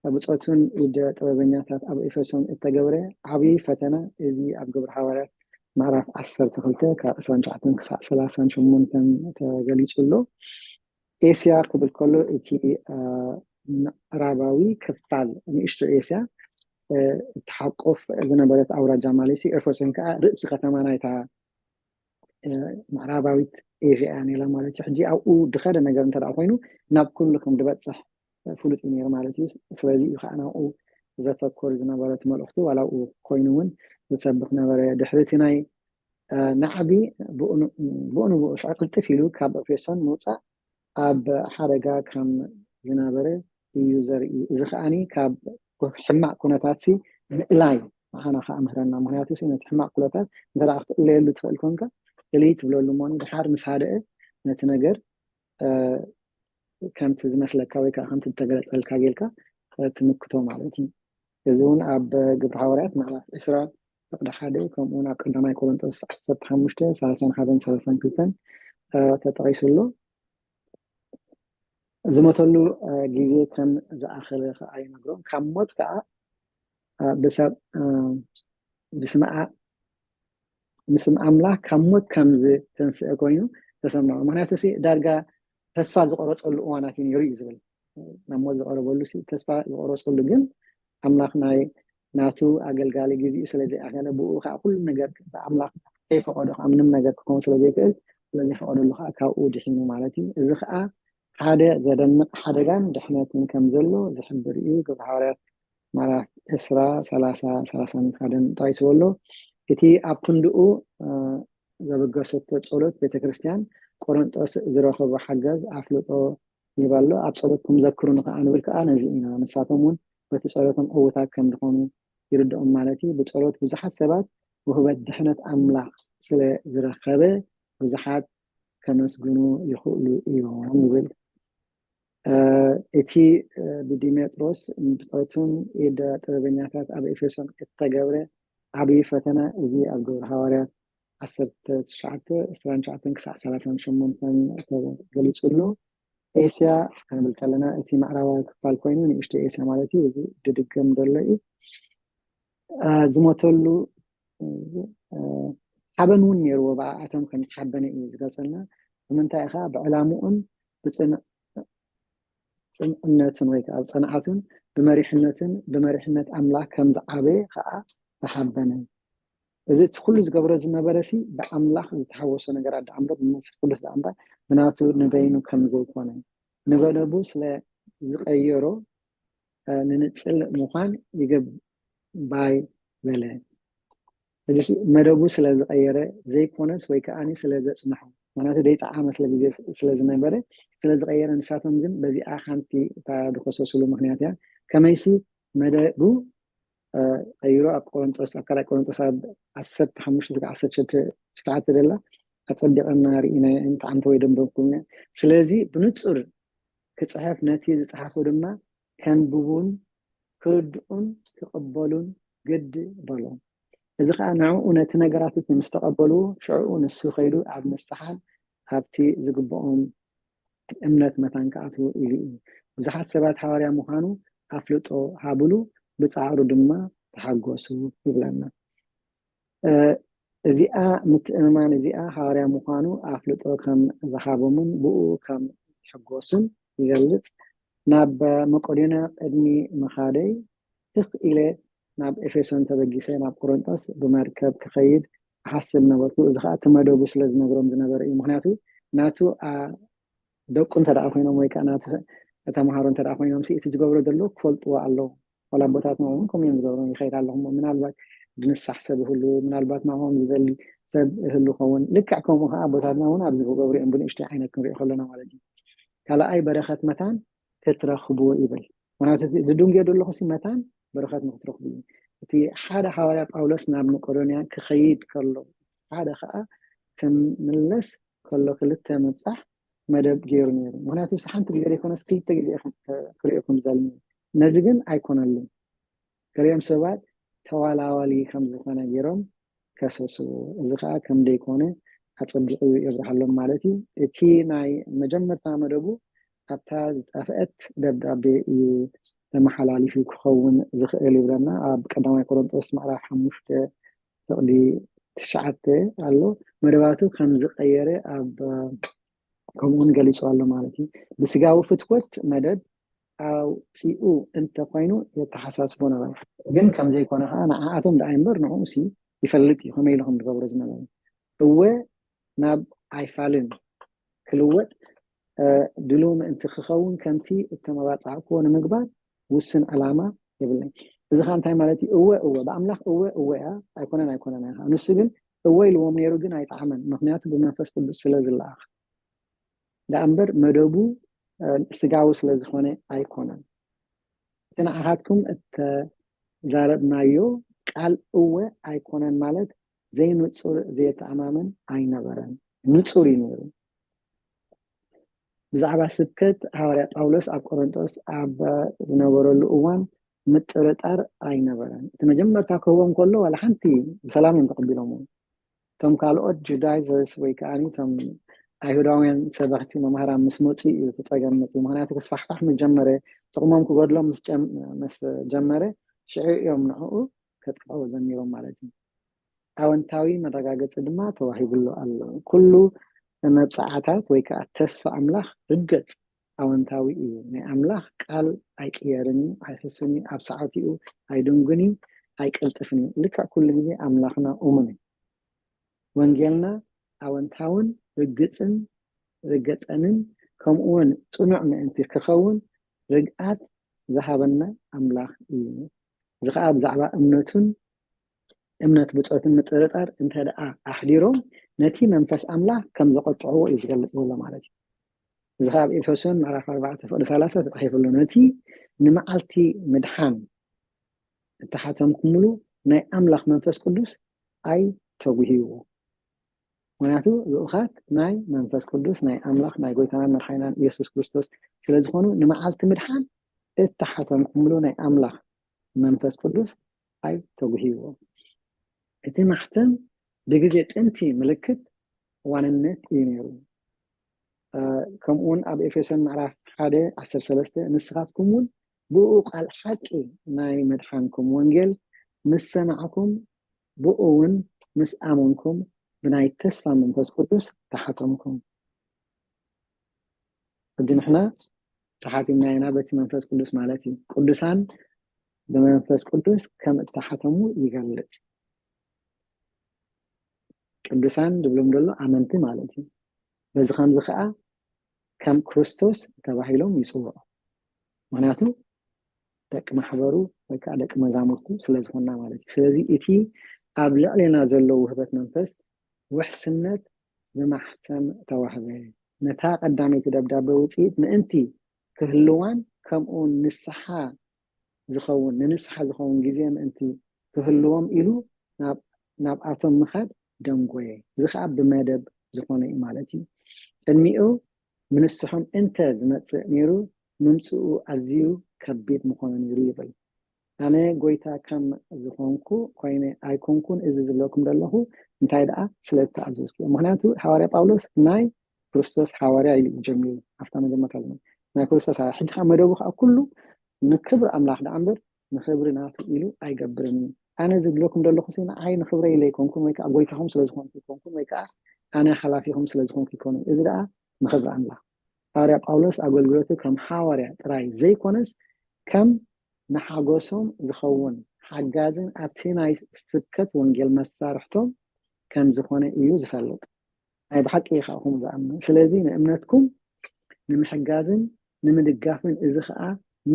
ብፆቱን ኢደ ጥበበኛታት ኣብ ኤፌሶን እተገብረ ዓብዪ ፈተና፣ እዚ ኣብ ግብሪ ሃዋርያት ምዕራፍ ዓሰርተ ክልተ ካብ ዕስራን ትሽዓተን ክሳዕ ሰላሳን ሸሞንተን ተገሊጹ ኣሎ። ኤስያ ክብል ከሎ እቲ ምዕራባዊ ክፋል ንእሽቶ ኤስያ እትሓቆፍ ዝነበረት ኣውራጃ ማለት እዩ። ኤፌሶን ከዓ ርእሲ ከተማ ናይታ ምዕራባዊት ኤስያ እያ ነይራ ማለት እዩ። ሕጂ ኣብኡ ድኸደ ነገር እንተ ኮይኑ ናብ ኩሉ ከም ድበፅሕ ፍሉጥ እዩ ነይሩ ማለት እዩ። ስለዚ እዩ ከዓ ናብኡ ዘተኮር ዝነበረ እቲ መልእኽቱ፣ ዋላ ኣብኡ ኮይኑ እውን ዝሰብኽ ነበረ። ድሕሪ እቲ ናይ ናዕቢ ብኡ ንብኡ ሽዑ ቅልጥፍ ኢሉ ካብ ኤፌሶን ምውፃእ ኣብ ሓደጋ ከም ዝነበረ እዩ ዘርኢ። እዚ ከዓኒ ካብ ሕማቕ ኩነታት ምእላይ ንዓና ከዓ ምህረና። ምክንያቱ ነቲ ሕማቕ ኩነታት እንተ ክትእለየሉ ትኽእል ኮንካ እልይ ትብለሉ እሞ ድሓር ምስ ሃደአ ነቲ ነገር ከምቲ ዝመስለካ ወይ ከዓ ከምቲ ዝተገለፀልካ ጌልካ ትምክቶ ማለት እዩ። እዚ እውን ኣብ ግብሪ ሃዋርያት ምዕራፍ ዕስራ ፍቕዲ ሓደ ከምኡውን ኣብ ቀዳማይ ቆሮንጦስ ዓሰርተ ሓሙሽተ ሰላሳን ሓደን ሰላሳን ክልተን ተጠቒሱ ኣሎ። ዝሞተሉ ግዜ ከም ዝኣኸለ ከዓ ይነግሮም። ካብ ሞት ከዓ ብሰብ ብስምዓ ምስም ኣምላኽ ካብ ሞት ከም ዝተንስአ ኮይኑ ተሰምዖ። ምክንያቱ ሲ ዳርጋ ተስፋ ዝቆረፀሉ እዋናት እዩ ነይሩ እዩ ዝብል። ናብ ሞት ዝቀረበሉ ሲ ተስፋ ዝቆረፀሉ ግን ኣምላኽ ናይ ናቱ ኣገልጋሊ ግዜኡ ስለ ዘይኣኸለ ብኡ ከዓ ኩሉ ነገር ብኣምላኽ ከይፈቀዶ ከዓ ምንም ነገር ክኸውን ስለ ዘይክእል ስለ ዘይፈቀደሉ ከዓ ካብኡ ድሒኑ ማለት እዩ። እዚ ከዓ ሓደ ዘደንቕ ሓደጋን ድሕነትን ከም ዘሎ ዝሕብር እዩ። ግብሪ ሃዋርያት ምዕራፍ ዕስራ ሰላሳ ሰላሳን ሓደን ጠቒስዎ ኣሎ። እቲ ኣብ ክንድኡ ዘበገሰቶ ጸሎት ቤተ ክርስቲያን ቆሮንጦስ ዝረኸቦ ሓገዝ ኣፍልጦ ይህብ ኣሎ። ኣብ ጸሎትኩም ዘክሩኒ ከዓ ንብል ከዓ ነዚ ኢና። ንሳቶም እውን በቲ ጸሎቶም ዕዉታት ከም ዝኾኑ ይርድኦም ማለት እዩ። ብጸሎት ብዙሓት ሰባት ውህበት ድሕነት ኣምላኽ ስለ ዝረኸበ ብዙሓት ከመስግኑ ይኽእሉ እዮም ይብል። እቲ ብዲሜጥሮስ ብጸቱን ኢደ ጥበበኛታት ኣብ ኤፌሶን እተገብረ ዓብዪ ፈተና እዚ ኣብ ግብሪ ሃዋርያት ዓሰርተ ትሽዓተ ዕስራን ትሽዓተን ክሳዕ ሰላሳን ሸሞንተን ተገሊጹ ኣሎ። ኤስያ ክንብል ከለና እቲ ምዕራባዊ ክፋል ኮይኑ ንእሽቶ ኤስያ ማለት እዩ። እዚ ድድገም ዘሎ እዩ። ዝሞተሉ ሓበን እውን ነይርዎ፣ ብኣቶም ከም ተሓበነ እዩ ዝገልጸልና። ብምንታይ ከዓ ብዕላምኡን ብፅንዕነቱን ወይ ከዓ ብፅንዓቱን ብመሪሕነቱን ብመሪሕነት ኣምላኽ ከም ዝዓበየ ከዓ ተሓበነ። እዚ እቲ ኩሉ ዝገብሮ ዝነበረ ሲ ብኣምላኽ ዝተሓወሶ ነገራት ደኣ እምበር ብመንፈስ ቅዱስ ደኣ እምበር ብናቱ ንበይኑ ከም ዘይኮነ ንመደቡ ስለ ዝቀየሮ ንንፅል ምዃን ይግባይ በለ። እዚ መደቡ ስለ ዝቀየረ ዘይኮነስ ወይ ከዓኒ ስለ ዘፅንሖ፣ ምክንያቱ ደይጠዓመ ስለ ግዜ ስለ ዝነበረ ስለ ዝቀየረ፣ ንሳቶም ግን በዚኣ ሓንቲ እታ ዝኮሰስሉ ምክንያት እያ። ከመይሲ መደቡ ቀይሮ ኣብ ቆሮንጦስ ኣብ ካልኣይ ቆሮንጦስ ኣብ ዓሰርተ ሓሙሽተ እስከ ዓሰርተ ትሽዓተ ደላ ኣፀቢቐና ርኢና እንተዓንተ ወይ ደንበብኩም። ስለዚ ብንፁር ክፅሕፍ ነቲ ዝፀሓፎ ድማ ከንብቡን ክርድኡን ክቕበሉን ግድ በሎም። እዚ ከዓ ንዕኡ ነቲ ነገራት እቲ ምስ ተቐበልዎ ሽዕኡ ንሱ ከይዱ ኣብ ንስሓን ኣብቲ ዝግብኦም እምነት መታን ክኣትዉ ኢሉ እዩ። ብዙሓት ሰባት ሓዋርያ ምዃኑ ኣፍልጦ ሃብሉ፣ ብጻዕሩ ድማ ተሓጎሱ ይብለና። እዚኣ ምትእምማን እዚኣ ሓዋርያ ምዃኑ ኣፍልጦ ከም ዝሃቦምን ብኡ ከም ዝሕጎሱን ይገልጽ። ናብ መቄዶንያ ቅድሚ ምኻደይ ትኽ ኢለ ናብ ኤፌሶን ተበጊሰ ናብ ቆሮንጦስ ብመርከብ ክኸይድ እሓስብ ነበርኩ። እዚ ኸዓ እቲ መደቡ ስለ ዝነግሮም ዝነበረ እዩ። ምኽንያቱ ናቱ ደቁ እንተ ደኣ ኮይኖም ወይ ከዓ ናቱ ተምሃሮ እንተ ደኣ ኮይኖም እቲ ዝገብሮ ዘሎ ክፈልጥዎ ኣለዎ። ዋላ ኣቦታትና እውን ከምኡ እዮም ዝገብሩ። ይኸይድ ኣለኹ እሞ ምናልባት ድንሳሕ ሰብ ይህሉ፣ ምናልባት ንዕኦም ዝደሊ ሰብ ይህሉ ኸውን። ልክዕ ከምኡ ከዓ ኣቦታትና እውን ኣብዚ ክገብሩ እዮም፣ ብንእሽተይ ዓይነት ክንሪኦ ከለና ማለት እዩ። ካልኣይ በረኸት መታን ክትረኽቡ ይብል። ምክንያቱ ዝድንገዮ ዘለኹ ሲ መታን በረኸት ንክትረኽቡ እዩ። እቲ ሓደ ሓዋርያ ጳውሎስ ናብ መቄዶንያ ክኸይድ ከሎ ሓደ ከዓ ክምለስ ከሎ ክልተ ምብፃሕ መደብ ገይሩ ነይሩ። ምክንያቱ ሓንቲ ግዜ ዘይኮነስ ክልተ ግዜ ክሪኦ ከም ዘልሚ፣ ነዚ ግን ኣይኮነሉን። ገሊኦም ሰባት ተዋላዋሊ ከም ዝኾነ ገይሮም ከሰስዎ፣ እዚ ከዓ ከም ደይኮነ ኣፀቢቑ የብርሃሎም ማለት እዩ። እቲ ናይ መጀመርታ መደቡ ኣብታ ዝጠፍአት ደብዳቤ እዩ ተመሓላሊፉ ክኸውን ዝኽእል ይብለና። ኣብ ቀዳማይ ቆሮንጦስ ምዕራፍ ሓሙሽተ ፍቕዲ ትሽዓተ ኣሎ። መደባቱ ከም ዝቐየረ ኣብ ከምኡውን ገሊጹ ኣሎ ማለት እዩ። ብስጋዊ ፍትወት መደብ ኣውፂኡ እንተኮይኑ የተሓሳስቦ ነበረ፣ ግን ከም ዘይኮነ ከዓ ንዓኣቶም ደኣ እምበር ንዕኡ ሲ ይፈልጥ እዩ ከመይ ኢሉ ከም ዝገብሮ ዝነበረ። እወ ናብ ኣይፋልን ክልወጥ ድሉው ምእንቲ ክኸውን ከምቲ እተመባፃዕክዎ ንምግባር ውስን ዕላማ የብለይ። እዚ ከዓ እንታይ ማለት እዩ? እወ እወ ብኣምላኽ እወ እወ እያ፣ ኣይኮነን ኣይኮነን እያ። ንሱ ግን እወ ኢልዎም ነይሩ ግን ኣይጠዓመን፣ ምክንያቱ ብመንፈስ ቅዱስ ስለ ዝለኣኽ ደኣ እምበር መደቡ ስጋዊ ስለ ዝኾነ ኣይኮነን። እቲ ንዓኻትኩም እተዛረብናዮ ቃል እወ ኣይኮነን ማለት ዘይንጹር ዘየተኣማምን ኣይነበረን፣ ንጹር እዩ ነይሩ። ብዛዕባ ስብከት ሃዋርያ ጳውሎስ ኣብ ቆሮንጦስ ኣብ ዝነበረሉ እዋን ምጥርጣር ኣይነበረን። እቲ መጀመርታ ክህቦም ከሎ ዋላ ሓንቲ ብሰላም እዮም ተቐቢሎምዎ። እቶም ካልኦት ጁዳይዘርስ ወይ ከዓ እቶም ኣይሁዳውያን ሰበኽቲ መምሃራን ምስ መፁ እዩ እቲ ፀገም መፅኡ። ምክንያቱ ክስፋሕፋሕ ምስ ጀመረ፣ ጥቕሞም ክጎድሎም ምስ ጀመረ ሽዑ እዮም ንዕኡ ከጥቅዕዎ ጀሚሮም ማለት እዩ። ኣወንታዊ መረጋገፂ ድማ ተዋሂብሉ ኣሎ። ኩሉ መብፃዓታት ወይ ከዓ ተስፋ ኣምላኽ ርገፅ ኣወንታዊ እዩ። ናይ ኣምላኽ ቃል ኣይቅየርን እዩ፣ ኣይሕስን እዩ፣ ኣብ ሰዓቲኡ ኣይድንጉን እዩ፣ ኣይቀልጥፍን እዩ። ልክዕ ኩሉ ግዜ ኣምላኽና እሙን እዩ። ወንጌልና ኣወንታውን ርግፅን ርገፀንን ከምኡውን ፅኑዕ ምእንቲ ክኸውን ርግኣት ዝሃበና ኣምላኽ እዩ። እዚ ከዓ ብዛዕባ እምነቱን እምነት ብፆትን ምጥርጣር እንተ ደኣ ኣሕዲሮም ነቲ መንፈስ ኣምላኽ ከም ዘቆጥዕዎ እዩ ዝገልፅ ዘሎ ማለት እዩ። እዚ ከዓ ኣብ ኤፌሶን ምዕራፍ ኣርባዕተ ፍቕዲ ሰላሳ ተፃሒፉ ኣሎ። ነቲ ንመዓልቲ ምድሓን እተሓተምኩምሉ ናይ ኣምላኽ መንፈስ ቅዱስ ኣይተጉህይዎ። ምክንያቱ ልኡኻት ናይ መንፈስ ቅዱስ ናይ ኣምላኽ ናይ ጎይታናን መድሓኒናን ኢየሱስ ክርስቶስ ስለ ዝኾኑ ንመዓልቲ ምድሓን እተሓተምኩምሉ ናይ ኣምላኽ መንፈስ ቅዱስ ኣይተጉህይዎ። እቲ ማሕተም ብግዜ ጥንቲ ምልክት ዋንነት እዩ ነይሩ። ከምኡውን ኣብ ኤፌሶን ምዕራፍ ሓደ ዓሰርተ ሰለስተ ንስኻትኩም እውን ብኡ ቃል ሓቂ ናይ መድሓንኩም ወንጌል ምስ ሰማዕኩም ብኡ እውን ምስ ኣመንኩም ብናይ ተስፋ መንፈስ ቅዱስ ተሓተምኩም። ሕጂ ንሕና ተሓቲምና ኢና በቲ መንፈስ ቅዱስ ማለት እዩ። ቅዱሳን ብመንፈስ ቅዱስ ከም እተሓተሙ ይገልጽ። ቅዱሳን ዝብሎም ዘሎ ኣመንቲ ማለት እዩ። በዚ ከምዚ ከዓ ከም ክርስቶስ ተባሂሎም ይፅውዑ። ምክንያቱ ደቂ ማሕበሩ ወይ ከዓ ደቂ መዛሙርቱ ስለ ዝኾንና ማለት እዩ። ስለዚ እቲ ኣብ ልዕሌና ዘሎ ውህበት መንፈስ ውሕስነት ብማሕተም ተዋህበ። ነታ ቀዳመይቲ ደብዳቤ ውፅኢት ምእንቲ ክህልዋን ከምኡ ንስሓ ዝኸውን ንንስሓ ዝኸውን ግዜ ምእንቲ ክህልዎም ኢሉ ናብኣቶም ምኻድ ደንጎየ። እዚ ከዓ ብመደብ ዝኾነ እዩ ማለት እዩ። ቅድሚኡ ምንስሖም እንተ ዝመፅእ ነይሩ ምምፅኡ ኣዝዩ ከቢድ ምኾነ ነይሩ ይብል። ኣነ ጎይታ ከም ዝኾንኩ ኮይነ ኣይኮንኩን እዚ ዝብለኩም ዘለኹ እንታይ ደኣ ስለ ዝተኣዘዝኩ። ምክንያቱ ሓዋርያ ጳውሎስ ናይ ክርስቶስ ሓዋርያ ኢሉ እዩ ጀሚሩ። ኣብታ መጀመርታ ዘሎ ናይ ክርስቶስ ሓዋርያ። ሕጂ ከዓ መደቡ ከዓ ኩሉ ንክብሪ ኣምላኽ ደኣ እምበር ንክብሪ ናቱ ኢሉ ኣይገብርን እዩ። ኣነ ዝብለኩም ዘለኹ ሲ ንዓይ ንክብረይ ኢለ ኣይኮንኩን ወይ ከዓ ጎይታኹም ስለ ዝኾንኩ ኣይኮንኩን ወይ ከዓ ኣነ ሓላፊኹም ስለ ዝኾንኩ ኣይኮነን። እዚ ደኣ ንክብሪ ኣምላኽ። ሓዋርያ ጳውሎስ ኣገልግሎቱ ከም ሓዋርያ ጥራይ ዘይኮነስ ከም ንሓጎሶም ዝኸውን ሓጋዝን ኣብቲ ናይ ስብከት ወንጌል መሳርሕቶም ከም ዝኾነ እዩ ዝፈልጥ። ናይ ብሓቂ እዩ ከዓ ከምኡ ዝኣምን። ስለዚ ንእምነትኩም ንምሕጋዝን ንምድጋፍን እዚ ከዓ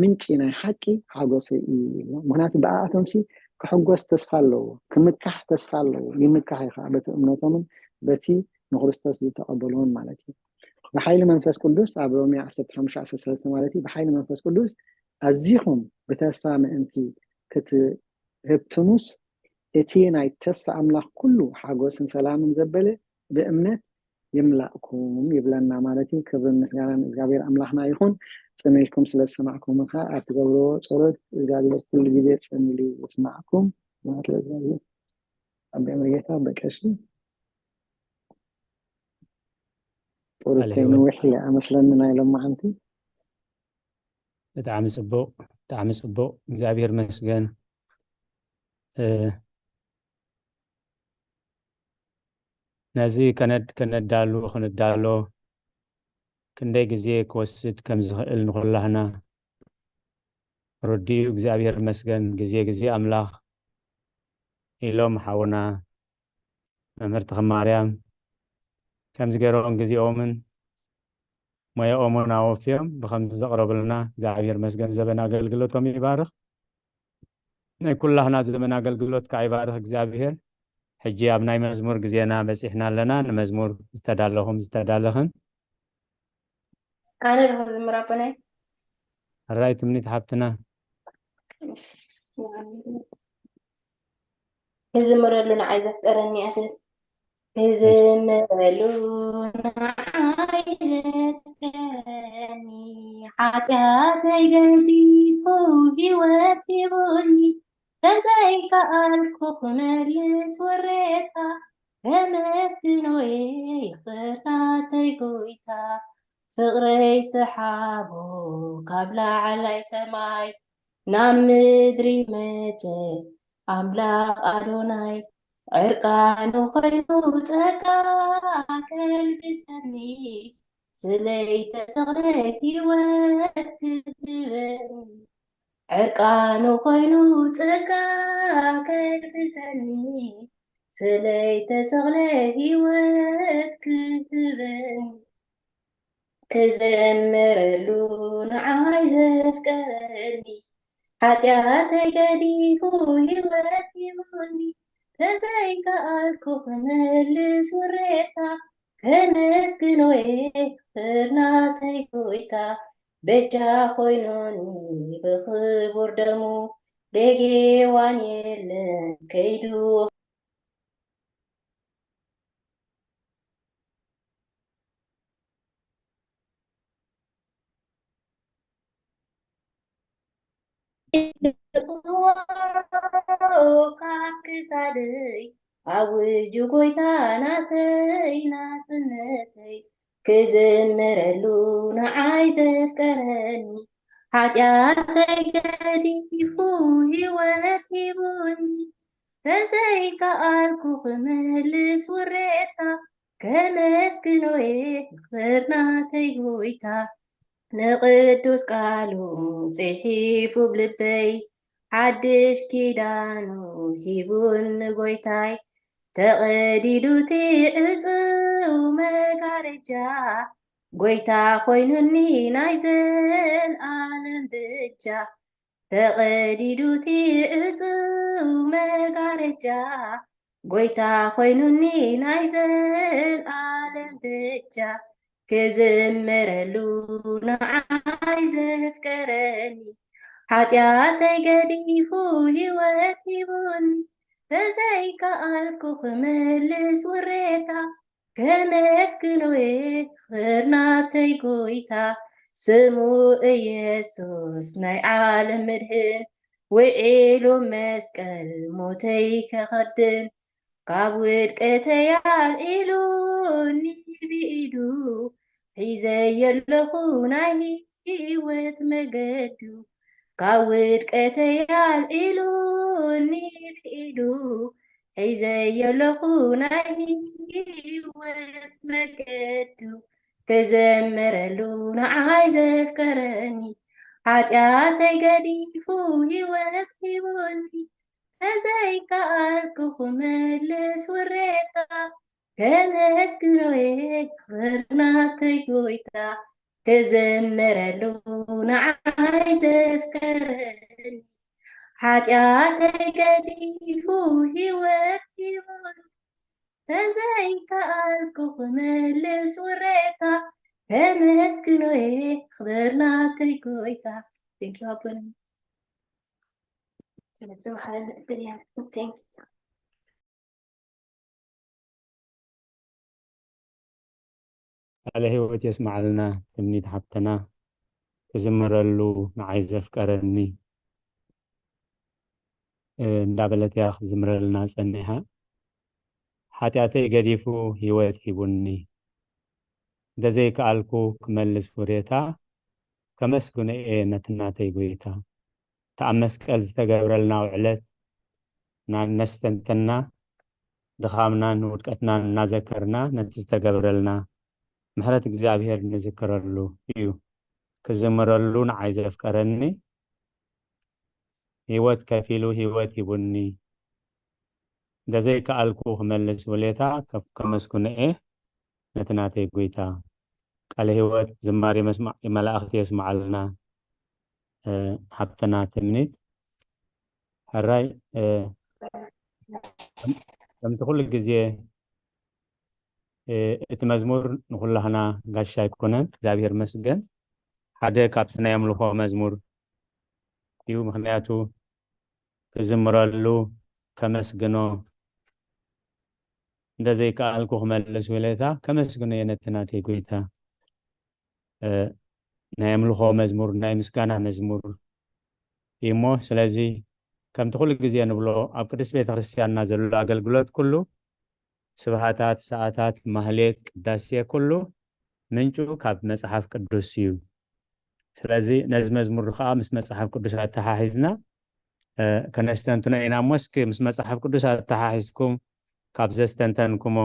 ምንጪ ናይ ሓቂ ሓጎሰይ እዩ ይብሎ። ምክንያቱ ብኣኣቶምሲ ክሕጎስ ተስፋ ኣለዎ፣ ክምካሕ ተስፋ ኣለዎ። ይምካሕ እዩ ከዓ በቲ እምነቶምን በቲ ንክርስቶስ ዝተቐበልዎን ማለት እዩ። ብሓይሊ መንፈስ ቅዱስ ኣብ ሮሜ ዓሰርተ ሓሙሽተ ዓሰርተ ሰለስተ ማለት እዩ። ብሓይሊ መንፈስ ቅዱስ ኣዚኹም ብተስፋ ምእንቲ ክትህብትሙስ እቲ ናይ ተስፋ ኣምላኽ ኩሉ ሓጎስን ሰላምን ዘበለ ብእምነት ይምላእኩም ይብለና ማለት እዩ። ክብርን ምስጋናን እግዚኣብሔር ኣምላኽና ይኹን። ጽን ኢልኩም ስለ ዝሰማዕኩም ኸ ኣብ ትገብርዎ ጸሎት እግዚኣብሔር ኩሉ ግዜ ጽን ኢሉ ይስማዕኩም። ስብሐት ለእግዚኣብሔር። ኣብ መርጌታ በቀሺ ቁርተይ ሃሌሉያ። ነዊሕ ኢለ ኣመስለኒ ናይ ሎማዓንቲ። ብጣዕሚ ጽቡቕ፣ ብጣዕሚ ጽቡቕ። እግዚኣብሔር መስገን። እ፣ ነዚ ከነድ-፣ ከነዳሉ፣ ክንዳሎ ክንደይ ግዜ ክወስድ ከም ዝኽእል ንኹላህና ርዱእ እዩ። እግዚኣብሔር መስገን። ግዜ፣ ግዜ ኣምላኽ ኢሎም ሓውና መምህር ተኽለ ማርያም ከምዚ ገይሮም ግዜኦምን ሞያኦምን ኣወፍዮም ብኸምዚ ዘቕረቡልና እግዚኣብሔር መስገን። ዘበን ኣገልግሎቶም ይባርኽ። ናይ ኩላህና ዘመን ኣገልግሎት ከዓ ይባርኽ እግዚኣብሔር። ሕጂ ኣብ ናይ መዝሙር ግዜና በጺሕና ኣለና። ንመዝሙር ዝተዳለኹም ዝተዳለኽን። ኣነ ዶ ክዝምር ኣቦናይ? ሕራይ ትምኒት ሓብትና። እሺ። ክዝምረሉ ንዓይ ዘፍቀረኒ ኣትብል። ክዝምረሉ ንዓይ ዘፍቀረኒ፣ ሓጢኣተይ ገዲፉ ህይወት ሂቡኒ። ተዘይከኣልኩ ክመልስ ወሬታ፣ ከመስግኖ እየ ይቕሬታ ናተይ ጎይታ። ፍቕረይ ሰሓቦ ካብ ላዕላይ ሰማይ፣ ናብ ምድሪ መጸ ኣምላኽ ኣዶናይ። ዕርቃኑ ኾይኑ ጸጋ ከልብሰኒ፣ ስለይ ተሰቕለ ህይወት ክህበኒ። ዕርቃኑ ኾይኑ ጸጋ ከልብሰኒ፣ ስለይ ተሰቕለ ህይወት ክህበኒ። ክዝምረሉ ንዓይ ዘፍቀረኒ፣ ሓጢኣተይ ገዲፉ ህይወት ሂቡኒ። ተዘይከኣልኩ ክመልስ ውሬታ፣ ከመስግኖ እየ ክብር ናተይ ጎይታ። በጃ ኮይኑኒ ብኽቡር ደሙ፣ ደጌዋን የለን ከይዱ። ካብ ክሳደይ ኣውጁ ጎይታ ናተይ ናጽነተይ። ክዝምረሉ ንዓይ ዘፍቀረኒ፣ ሓጢኣተይ ገዲፉ ህይወት ሂቡኒ። ተዘይከኣልኩ ክመልስ ውሬታ፣ ከመስግኖ እየ ክብር ናተይ ጎይታ። ንቅዱስ ቃሉ ጽሒፉ ብልበይ፣ ሓድሽ ኪዳኑ ሂቡኒ ጎይታይ። ተቐዲዱ እቲ ዕጹው መጋረጃ፣ ጎይታ ኮይኑኒ ናይ ዘልኣለም ብጃ። ተቐዲዱ እቲ ዕጹው መጋረጃ፣ ጎይታ ኮይኑኒ ናይ ዘልኣለም ብጃ። ክዝምረሉ ንዓይ ዘፍቀረኒ፣ ሓጢኣተይ ገዲፉ ህይወት ሂቡኒ። ተዘይከኣልኩ ክመልስ ውሬታ፣ ከመስግኖ እየ ክብር ናተይ ጎይታ። ስሙ ኢየሱስ ናይ ዓለም መድህን፣ ውዒሉ መስቀል ሞተይ ከኸድን፣ ካብ ውድቀተይ ኣልዒሉኒ ብኢዱ፣ ሒዘዮ ኣለኹ ናይ ህይወት መገዱ። ካብ ውድቀተይ ኣልዒሉኒ ብኢዱ፣ ሒዘዮ ኣለኹ ናይ ህይወት መገዱ። ክዘምረሉ ንዓይ ዘፍቀረኒ፣ ሓጢኣተይ ገዲፉ ህይወት ሂቡኒ። ተዘይከኣልኩ ክመልስ ውሬታ፣ ከመስግኖ'የ ክብር ናተይ ጎይታ። ክዝምረሉ ንዓይ ዘፍቀረኒ፣ ሓጢኣተይ ገዲፉ ህይወት ሂቡኒ። ተዘይከኣልኩ ክመልስ ውሬታ፣ ከመስግኖ'የ ክብር ናተይ ጎይታ። Thank you ኣቦና። ስለተባሃለ እድል እያ። Thank you። ቃለ ህይወት የስምዓልና ትምኒት ሓብትና። ክዝምረሉ ንዓይ ዘፍቀረኒ፣ እ፣ እንዳበለት እያ ክትዝምረልና ጸኒሓ። ሓጢኣተይ ገዲፉ ህይወት ሂቡኒ፣ እንተዘይከኣልኩ ክመልስ ውሬታ፣ ከመስግኖ እየ ነቲ ናተይ ጎይታ። እቲ ኣብ መስቀል ዝተገብረልና ውዕለት እናስተንተና፣ ድኻምናን ውድቀትናን እናዘከርና፣ ነቲ ዝተገብረልና ምሕረት እግዚኣብሔር ንዝክረሉ እዩ። ክዝምረሉ ንዓይ ዘፍቀረኒ፣ ህይወት ከፊሉ ህይወት ሂቡኒ፣ እንተዘይከኣልኩ ክመልስ ውሌታ ከ-፣ ከመስግኖ እየ ነቲ ናተይ ጎይታ። ቃለ ህይወት ዝማሬ መስማዕ መላእኽቲ የስምዓልና፣ እ፣ ሓብትና ትምኒት። ሕራይ፣ እ፣ ከም-፣ ከምቲ ኩሉ ግዜ፣ እ፣ እቲ መዝሙር ንኹላህና ጋሻ ኣይኮነን፣ እግዚኣብሔር መስገን። ሓደ ካብቲ ናይ ኣምልኾ መዝሙር እዩ፣ ምኽንያቱ ክዝምረሉ፣ ከመስግኖ፣ እንተዘይከኣልኩ ክመልስ ውለታ፣ ከመስግኖ እየ ነቲ ናተይ ጎይታ። እ፣ ናይ ኣምልኾ መዝሙር፣ ናይ ምስጋና መዝሙር እዩ እሞ፣ ስለዚ ከምቲ ኩሉ ግዜ ንብሎ፣ ኣብ ቅድስት ቤተ ክርስቲያንና ዘሎ ኣገልግሎት ኩሉ፣ ስብሃታት፣ ሰዓታት፣ ማህሌት፣ ቅዳሴ ኩሉ ምንጩ ካብ መጽሓፍ ቅዱስ እዩ። ስለዚ ነዚ መዝሙር ከዓ ምስ መጽሓፍ ቅዱስ ኣተሓሒዝና፣ እ፣ ከነስተንትኖ ኢና እሞ፣ እስኪ ምስ መጽሓፍ ቅዱስ ኣተሓሒዝኩም ካብ ዘስተንተንኩሞ፣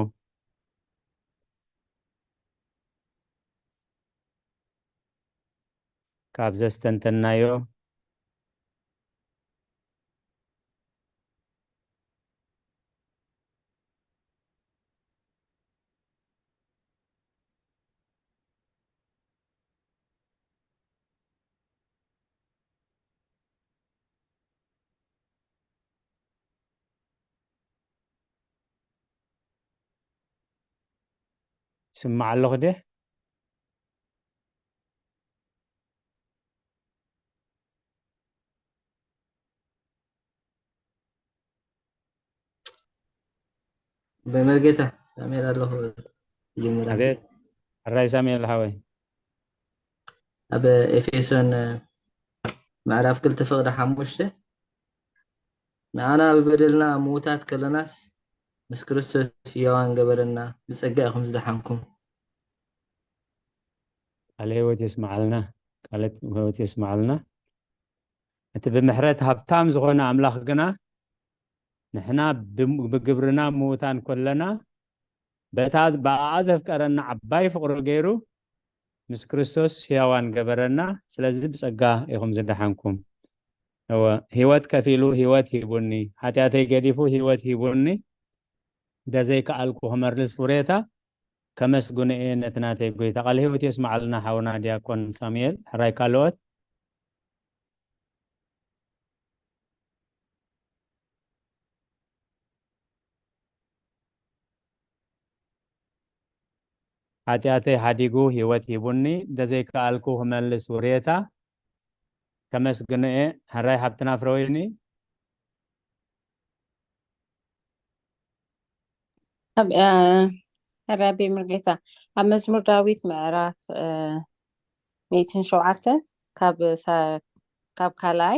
ካብ ዘስተንተናዮ፣ ስማዕ ኣለኹ ድየ? በመርጌታ ሳሙኤል ኣለኹ። ይጅምር። ኣቤት። ሕራይ ሳሙኤል ሓወይ። ኣብ ኤፌሶን ምዕራፍ ክልተ ፍቕዲ ሓሙሽተ፣ ንኣና ብበደልና ምዉታት ከለናስ ምስ ክርስቶስ ሕያዋን ገበረና፣ ብጸጋ ኢኹም ዝደሓንኩም። ቃለ ህይወት የስምዓልና። ቃለ ህይወት የስምዓልና። እቲ ብምሕረት ሃብታም ዝኾነ ኣምላኽ ግና፣ ንሕና ብ-፣ ብግብርና ምዉታን ከለና፣ በታ፣ ብኣኣ ዘፍቀረና ዓባይ ፍቕሩ ገይሩ፣ ምስ ክርስቶስ ሕያዋን ገበረና። ስለዚ ብጸጋ ኢኹም ዝደሓንኩም። እወ፣ ህይወት ከፊሉ ህይወት ሂቡኒ፣ ሓጢኣተይ ገዲፉ ህይወት ሂቡኒ፣ እንተዘይከኣልኩ ክመልስ ውሬታ፣ ከመስግኖ እየ ነቲ ናተይ ጎይታ። ቃለ ህይወት የስምዓልና ሓውና ዲያቆን ሳሙኤል። ሕራይ ካልኦት? ሓጢኣተይ ሓዲጉ ህይወት ሂቡኒ፣ እንተዘይከኣልኩ ክመልስ ውሬታ፣ ከመስግኖ እየ። ሕራይ ሓብትና ፍረወይኒ? ኣብ፣ እ፣ ሕራይ ኣቤ ሙሉጌታ፣ ኣብ መዝሙር ዳዊት ምዕራፍ፣ እ፣ ሚእትን ሸውዓተን ካብ ሳ-፣ ካብ ካልኣይ፣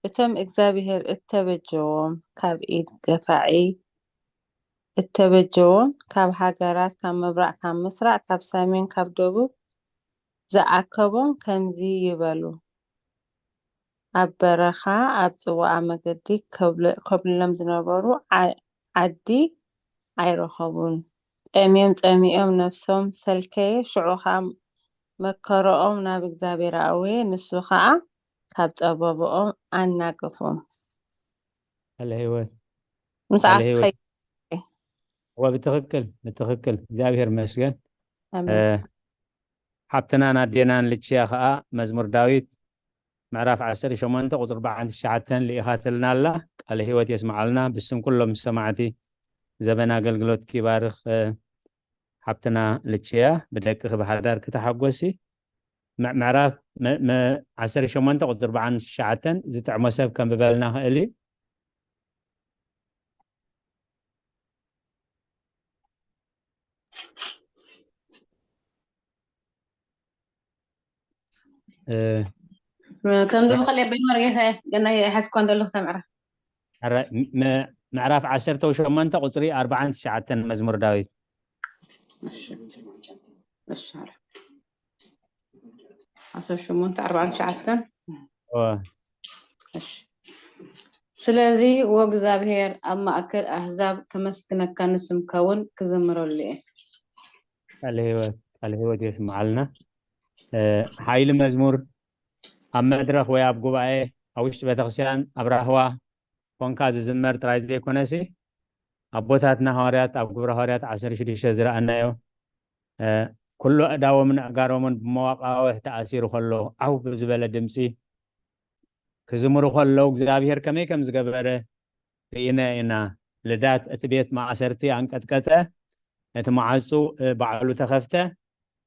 "እቶም እግዚኣብሄር እተበጀዎም ካብ ኢድ ገፋዒ እተበጀዎን ካብ ሃገራት ካብ ምብራቕ ካብ ምስራቕ ካብ ሰሜን ካብ ደቡብ ዝኣከቦም ከምዚ ይበሉ። ኣብ በረኻ ኣብ ጽዋኣ መገዲ ከብለ- ከብልሎም ዝነበሩ ዓ- ዓዲ ኣይረኸቡን። ጠምዮም ጸሚኦም ነፍሶም ሰልከየ፣ ሽዑ ኸኣ መከረኦም ናብ እግዚኣብሔር ኣእወየ፣ ንሱ ኸኣ ካብ ጸበባኦም ኣናገፎም። ቃለ ህይወት ምስዓት ቃለ ህይወት። ኸይ እወ ብትኽክል ብትኽክል እግዚኣብሔር መስገን። ኣሜን። ሓብትናን ኣዴናን ልችያ ኸዓ መዝሙር ዳዊት ምዕራፍ ዓሰርተ ሸሞንተ ቁፅሪ ኣርባዓን ትሽዓተን ልኢኻትልና ኣላ። ቃለ ህይወት የስምዓልና። ብስም ኩሎም ሰማዕቲ ዘበን ኣገልግሎት ኪባርኽ። ሓብትና ልችያ ብደቅኺ ብሓዳር ክተሓጎሲ። ምዕራፍ ዓሰርተ ሸሞንተ ቁፅሪ ኣርባዓን ትሽዓተን ዝጥዕሞ ሰብ ከንብበልና ክእል እዩ። ከም ዝምኽእል የበይ መርጌታ ገና የሓዝኳ እንደለኹ ተምዕራ ምዕራፍ ዓሰርተ ሸሞንተ ቁፅሪ ኣርባዓን ትሽዓተን መዝሙር ዳዊት። ዓሰርተ ሸሞንተ ኣርባዓን ትሽዓተን ስለዚ ወእግዚኣብሔር ኣብ ማእከል ኣህዛብ ከመስግነካ ንስምካ እውን ክዝምረሉ እየ። ቃለ ህይወት ቃለ ህይወት የስምዓልና። ሓይሊ መዝሙር ኣብ መድረኽ ወይ ኣብ ጉባኤ ኣብ ውሽጢ ቤተክርስትያን ኣብ ራህዋ ኮንካ ዝዝመር ጥራይ ዘይኮነሲ ኣቦታትና ሃዋርያት ኣብ ግብረ ሃዋርያት ዓሰርተ ሽዱሽተ ዝረኣናዮ ኩሉ ኣእዳዎምን ኣእጋሮምን ብመዋቃውሕ ተኣሲሩ ከሎ ዓው ብዝበለ ድምፂ ክዝምሩ ከለዉ እግዚኣብሔር ከመይ ከም ዝገበረ ርኢና ኢና። ልዳት እቲ ቤት ማእሰርቲ ኣንቀጥቀጠ፣ ነቲ መዓፁ ባዕሉ ተኸፍተ፣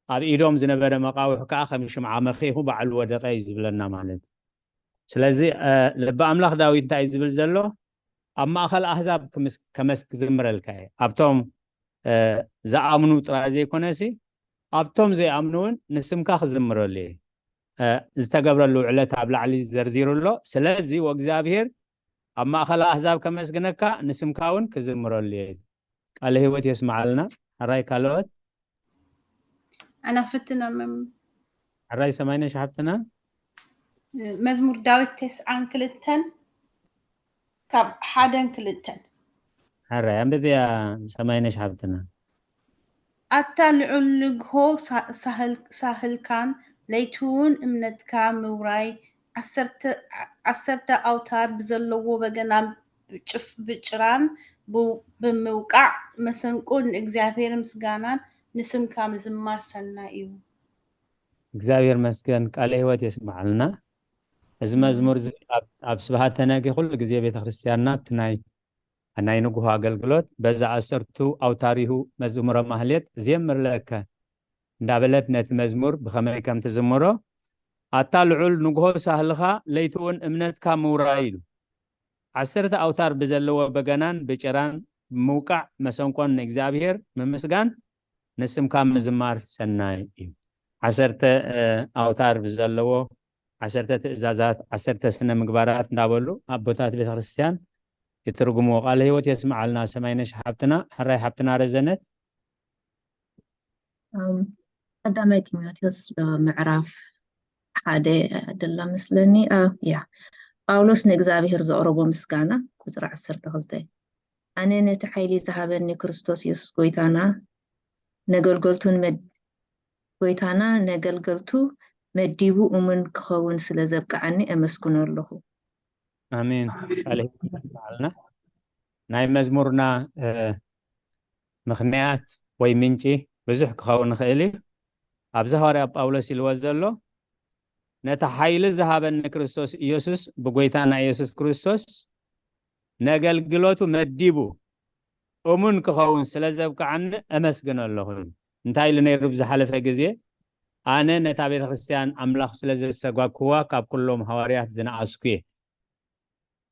ኣብ ኢዶም ዝነበረ መቃውሕ ከዓ ከም ሽምዓ መኺኹ ባዕሉ ወደቀ እዩ ዝብለና ማለት። ስለዚ ልቢ ኣምላኽ ዳዊት እንታይ እዩ ዝብል ዘሎ? ኣብ ማእኸል ኣህዛብ ከመስክ ዝምረልካ እየ። ኣብቶም ዝኣምኑ ጥራይ ዘይኮነሲ ኣብቶም ዘይኣምኑ እውን ንስምካ ክዝምረሉ እየ። ዝተገብረሉ ውዕለት ኣብ ላዕሊ ዘርዚሩ ኣሎ። ስለዚ ወእግዚኣብሔር ኣብ ማእኸል ኣህዛብ ከመስግነካ ንስምካ እውን ክዝምረሉ እየ። ቃለ ህይወት የስምዓልና። ሕራይ ካልኦት ኣና ፍትና መም ሕራይ ሰማይነሽ ሓብትና መዝሙር ዳዊት ተስዓን ክልተን ካብ ሓደን ክልተን ሕራይ ኣንብብያ ሰማይነሽ ሓብትና። ኣታ ልዑል ንግሆ ሳህልካን ለይትውን እምነትካ ምውራይ ዓሰርተ ኣውታር ብዘለዎ በገና ብጭራን ብምውቃዕ መሰንቆ ንእግዚኣብሔር ምስጋናን ንስምካ ምዝማር ሰናይ እዩ። እግዚኣብሔር መስገን ቃለ ህይወት የስምዓልና። እዚ መዝሙር እዚ ኣብ ስብሃተ ነጊ ኩሉ ግዜ ቤተክርስትያንና ኣብቲ ናይ ናይ ንጉሆ ኣገልግሎት በዛ ዓሰርቱ ኣውታሪሁ መዝሙረ ማህሌት ዜምር ለከ እንዳበለት ነቲ መዝሙር ብኸመይ ከም ትዝምሮ ኣታ ልዑል ንጉሆ ሳህልኻ ለይትውን እምነትካ ምውራይ ኢሉ ዓሰርተ ኣውታር ብዘለዎ በገናን ብጭራን ብምውቃዕ መሰንቆን ንእግዚኣብሔር ምምስጋን ንስምካ ምዝማር ሰናይ እዩ። ዓሰርተ ኣውታር ብዘለዎ ዓሰርተ ትእዛዛት ዓሰርተ ስነ ምግባራት እንዳበሉ ኣቦታት ቤተክርስትያን ይትርጉምዎ። ቃለ ህይወት የስምዓልና ሰማይነሽ ሓብትና። ሕራይ ሓብትና ረዘነት። ቀዳማይ ጢሞቴዎስ ምዕራፍ ሓደ ደላ መስለኒ። ያ ጳውሎስ ንእግዚኣብሔር ዘቕረቦ ምስጋና ቁፅሪ ዓሰርተ ክልተ ኣነ ነቲ ሓይሊ ዝሃበኒ ክርስቶስ የሱስ ጎይታና ነገልገልቱን ጎይታና ነገልገልቱ መዲቡ እሙን ክኸውን ስለ ዘብቅዓኒ ኣመስግኖ ኣለኹ። ኣሜን። ቃለ ህይወት ይስምዓልና። ናይ መዝሙርና ምኽንያት ወይ ምንጪ ብዙሕ ክኸውን ይኽእል እዩ። ኣብዚ ሃዋርያ ጳውሎስ ኢልዎ ዘሎ ነቲ ሓይሊ ዝሃበኒ ክርስቶስ ኢየሱስ ብጎይታና ኢየሱስ ክርስቶስ ነገልግሎቱ መዲቡ እሙን ክኸውን ስለ ዘብቅዓኒ እመስግኖ ኣለኹ። እንታይ ኢሉ ነይሩ ብዝሓለፈ ግዜ? ኣነ ነታ ቤተ ክርስቲያን ኣምላኽ ስለ ዘሰጓግክዋ ካብ ኩሎም ሃዋርያት ዝነኣስኩ እየ።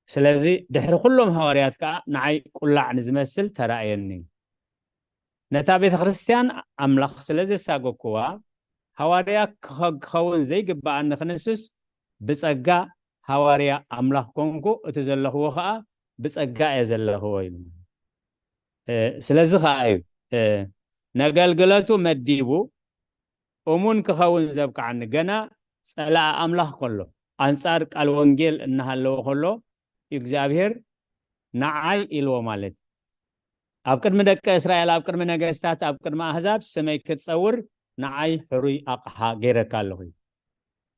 ስለዚ ድሕሪ ኩሎም ሃዋርያት ከኣ ንዓይ ቁላዕ ንዝመስል ተራእየኒ። ነታ ቤተ ክርስቲያን ኣምላኽ ስለ ዘሳጎግክዋ ሃዋርያ ክኸውን ዘይግብኣኒ ክንስስ ብጸጋ ሃዋርያ ኣምላኽ ኮንኩ፣ እቲ ዘለኽዎ ኸኣ ብጸጋ እየ ዘለኽዎ ኢሉ። ስለዚ ከዓ እዩ ነገልግለቱ መዲቡ እሙን ክኸውን ዘብቅዓኒ። ገና ጸላእ ኣምላኽ ከሎ፣ ኣንጻር ቃል ወንጌል እናሃለወ ከሎ፣ እግዚኣብሔር ንዓይ ኢልዎ ማለት እዩ። ኣብ ቅድሚ ደቂ እስራኤል፣ ኣብ ቅድሚ ነገስታት፣ ኣብ ቅድሚ ኣህዛብ ስመይ ክትጸውር ንዓይ ሕሩይ ኣቕሓ ገይረካ ኣለኹ።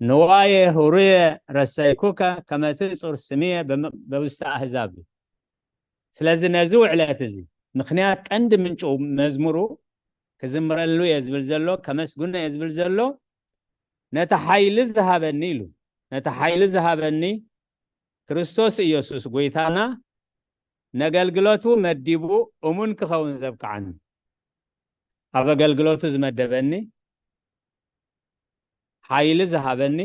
ንዋየ ህሩየ ረሰይኩከ ከመ ትጹር ስምየ በውስተ ኣህዛብ እዩ። ስለዚ ነዚ ውዕለት እዚ ምክንያት ቀንዲ ምንጩ መዝሙሩ ክዝምረሉ እየ ዝብል ዘሎ፣ ከመስግኖ እየ ዝብል ዘሎ፣ ነቲ ሓይሊ ዝሃበኒ ኢሉ። ነቲ ሓይሊ ዝሃበኒ ክርስቶስ ኢየሱስ ጎይታና ነገልግለቱ መዲቡ እሙን ክኸውን ዘብቅዓኒ፣ ኣብ ኣገልግለቱ ዝመደበኒ፣ ሓይሊ ዝሃበኒ፣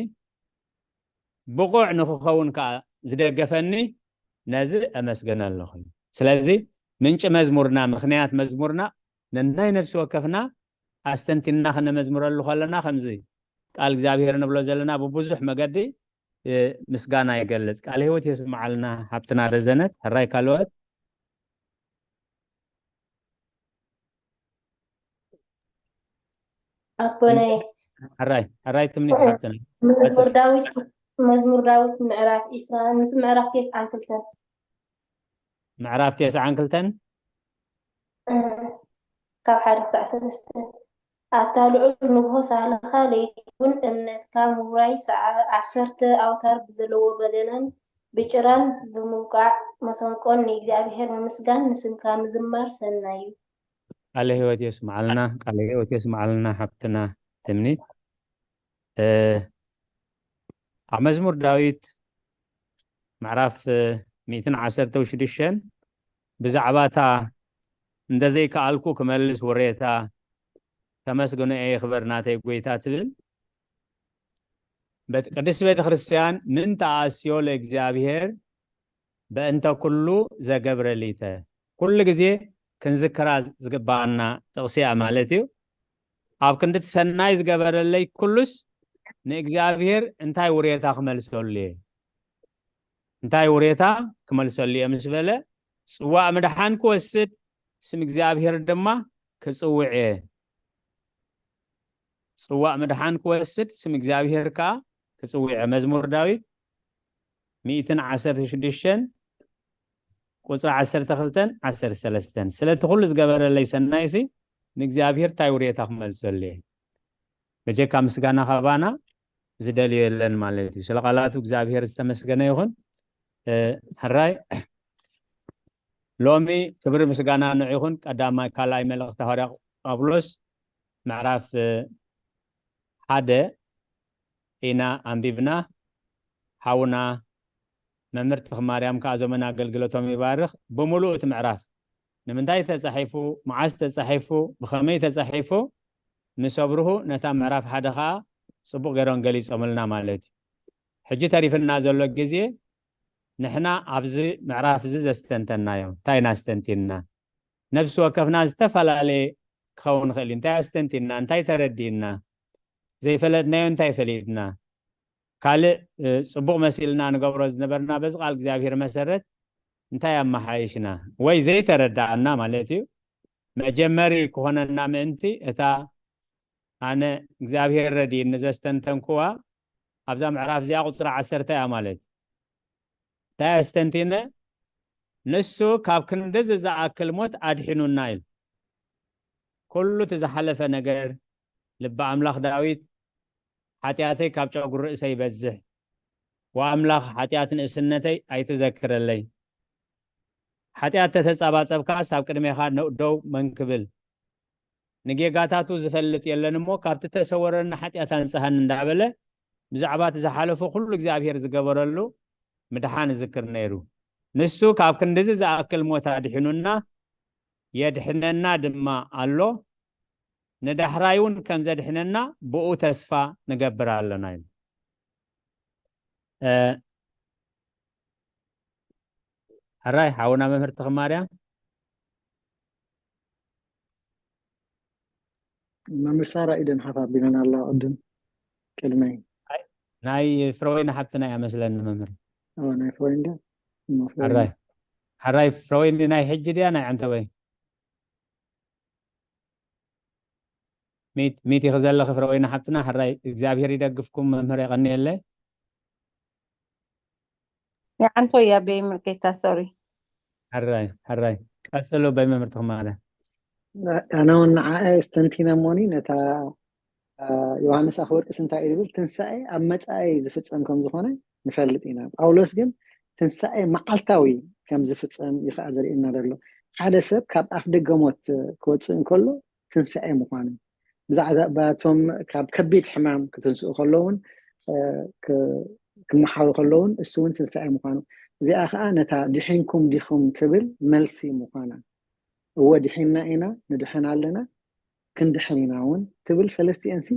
ብቑዕ ንክኸውን ከዓ ዝደገፈኒ፣ ነዚ እመስግን ኣለኹ። ስለዚ ምንጪ መዝሙርና፣ ምክንያት መዝሙርና ነናይ ነፍሲ ወከፍና ኣስተንቲና ክነመዝምረሉ ከለና፣ ከምዚ ቃል እግዚኣብሔር ንብሎ ዘለና ብብዙሕ መገዲ ምስጋና ይገልጽ። ቃል ህይወት የስምዓልና። ሃብትና ረዘነት፣ ሕራይ ካልኦት። ኣቦነይ፣ ሕራይ ሕራይ ትምኒት ሓብትና። መዝሙር ዳዊት፣ መዝሙር ዳዊት ምዕራፍ ዒስራ፣ ምስ ምዕራፍ ቴስዓን ክልተን። ምዕራፍ ቴስዓን ክልተን። ካብ ሓደ ክሳዕ ሰለስተ። ኣታ ልዑል ንግሆ ሳህልኻ፣ ለይቲ እውን እምነትካ ምውራይ፣ ሰዓ-፣ ዓሰርተ ኣውታር ብዘለዎ በገናን ብጭራን ብምውቃዕ መሰንቆን ንእግዚኣብሔር ምምስጋን ንስምካ ምዝማር ሰናይ እዩ። ቃለ ህይወት የስምዓልና፣ ቃለ ህይወት የስምዓልና ሓብትና ትምኒት። ኣብ መዝሙር ዳዊት ምዕራፍ ሚእትን ዓሰርተ ሽዱሽተን ብዛዕባ እታ እንደ ዘይከኣልኩ ክመልስ ውሬታ፣ ተመስግኖ እየ ይኽበር ናተይ ጎይታ ትብል። ቅድስት ቤተ ክርስቲያን ምን ተኣስዮ ለእግዚኣብሔር በእንተ ኩሉ ዘገብረ ሊተ፣ ኩሉ ግዜ ክንዝክራ ዝግባኣና ጥቕሲ እያ ማለት እዩ። ኣብ ክንዲ እቲ ሰናይ ዝገበረለይ ኩሉስ ንእግዚኣብሔር እንታይ ውሬታ ክመልሰሉ እየ? እንታይ ውሬታ ክመልሰሉ እየ ምስ በለ፣ ጽዋእ ምድሓን ክወስድ፣ ስም እግዚኣብሔር ድማ ክጽውዕ እየ። ጽዋእ ምድሓን ክወስድ፣ ስም እግዚኣብሔር ከኣ ክጽውዕ እየ። መዝሙር ዳዊት ሚእትን ዓሰርተ ሽዱሽተን ቁጽሪ ዓሰርተ ክልተን ዓሰርተ ሰለስተን። ስለቲ ኩሉ ዝገበረለይ ሰናይሲ ንእግዚኣብሔር እንታይ ውሬታ ክመልሰሉ እየ? በጀካ ምስጋና ካባና ዝደልዮ የለን ማለት እዩ። ስለ ቃላቱ እግዚኣብሔር ዝተመስገነ ይኹን። ሕራይ ሎሚ ክብሪ ምስጋና ንዑ ይኹን። ቀዳማይ ካልኣይ መልእኽቲ ሃዋርያ ጳውሎስ ምዕራፍ ሓደ ኢና ኣንቢብና። ሓውና መምህር ተኽማርያም ከኣ ዘመን ኣገልግሎቶም ይባርኽ። ብምሉእ እቲ ምዕራፍ ንምንታይ ተጻሒፉ፣ መዓስ ተጻሒፉ፣ ብኸመይ ተጻሒፉ፣ ምስ ኣብርሁ ነታ ምዕራፍ ሓደ ከኣ ጽቡቕ ገይሮም ገሊጾምልና ማለት እዩ። ሕጂ ተሪፍና ዘሎ ግዜ ንሕና ኣብዚ ምዕራፍ እዚ ዘስተንተናዮ እንታይ ኢና ኣስተንቲንና? ነፍሲ ወከፍና ዝተፈላለየ ክኸውን ይኽእል እዩ። እንታይ ኣስተንቲንና? እንታይ ተረዲእና? ዘይፈለጥናዮ እንታይ ፈሊጥና? ካልእ ጽቡቕ መሲልና ንገብሮ ዝነበርና በዚ ቃል እግዚኣብሔር መሰረት እንታይ ኣመሓይሽና ወይ ዘይተረዳእና ማለት እዩ። መጀመሪ ክኾነና ምእንቲ እታ ኣነ እግዚኣብሔር ረድእኒ ዘስተንተንኩዋ ኣብዛ ምዕራፍ እዚኣ ቁፅሪ ዓሰርተ እያ ማለት እዩ። እንታይ ኣስተንቲነ? ንሱ ካብ ክንድዚ ዝኣክል ሞት ኣድሒኑና ኢሉ። ኩሉ እቲ ዝሓለፈ ነገር ልቢ ኣምላኽ ዳዊት ሓጢኣተይ ካብ ጨጉሪ ርእሰ ይበዝሕ፣ ወኣምላኽ ሓጢኣት ንእስነተይ ኣይትዘክረለይ። ሓጢኣት ተተጻባጸብካስ ኣብ ቅድሜኻ ደው መን ክብል? ንጌጋታቱ ዝፈልጥ የለን እሞ ካብቲ ተሰወረኒ ሓጢኣት ኣንጽሃኒ እንዳበለ ብዛዕባ እቲ ዝሓለፎ ኩሉ እግዚኣብሔር ዝገበረሉ ምድሓን ይዝክር ነይሩ። ንሱ ካብ ክንድዚ ዝኣክል ሞት ኣድሒኑና የድሕነና ድማ ኣሎ። ንዳሕራይ እውን ከም ዘድሕነና ብኡ ተስፋ ንገብር ኣለና ኢሉ። ሕራይ ሓውና መምህር ተኽማርያም። መምህር ሳራ ኢደን ሓፍ ኣቢለን ኣለዋ ቅድም ቅድመይ። ናይ ፍረወይኒ ሓብትና እያ መስለኒ መምህር። ናይ ፍረወይኒ ዶ? ሕራይ ሕራይ ፍረወይኒ ናይ ሕጂ ድያ ናይ ዕንተወይ? ሚት ሚት ይኽዘለኺ ፍረወይኒ ሓብትና፣ ሕራይ እግዚኣብሔር ይደግፍኩም። መምህር የቐንየለይ። የዓንቶ ያቤ ምልኬታ ሶሪ። ሕራይ ሕራይ ቀጽሉ በይ መምህር ትኽማለ። ኣነ እውን ንዓኣ ኣስተንቲነ እሞኒ ነታ ዮሃንስ ኣፈወርቅስ እንታይ እዩ ዝብል፣ ትንሳኤ ኣብ መጻኢ ዝፍጸም ከም ዝኾነ ንፈልጥ ኢና። ጳውሎስ ግን ትንሳኤ መዓልታዊ ከም ዝፍጸም እዩ ከዓ ዘርእየና ዘሎ። ሓደ ሰብ ካብ ኣፍ ደገ ሞት ክወፅእ እንከሎ ትንሳኤ ምዃኑ፣ ብዛዕባ እቶም ካብ ከቢድ ሕማም ክትንስኡ ከለውን ክመሓሩ ከለውን እሱ እውን ትንሳኤ ምዃኑ፣ እዚኣ ከዓ ነታ ድሒንኩም ዲኹም ትብል መልሲ ምዃና፣ እወ ድሒንና ኢና፣ ንድሕን ኣለና፣ ክንድሕን ኢና እውን ትብል ሰለስቲኤንሲ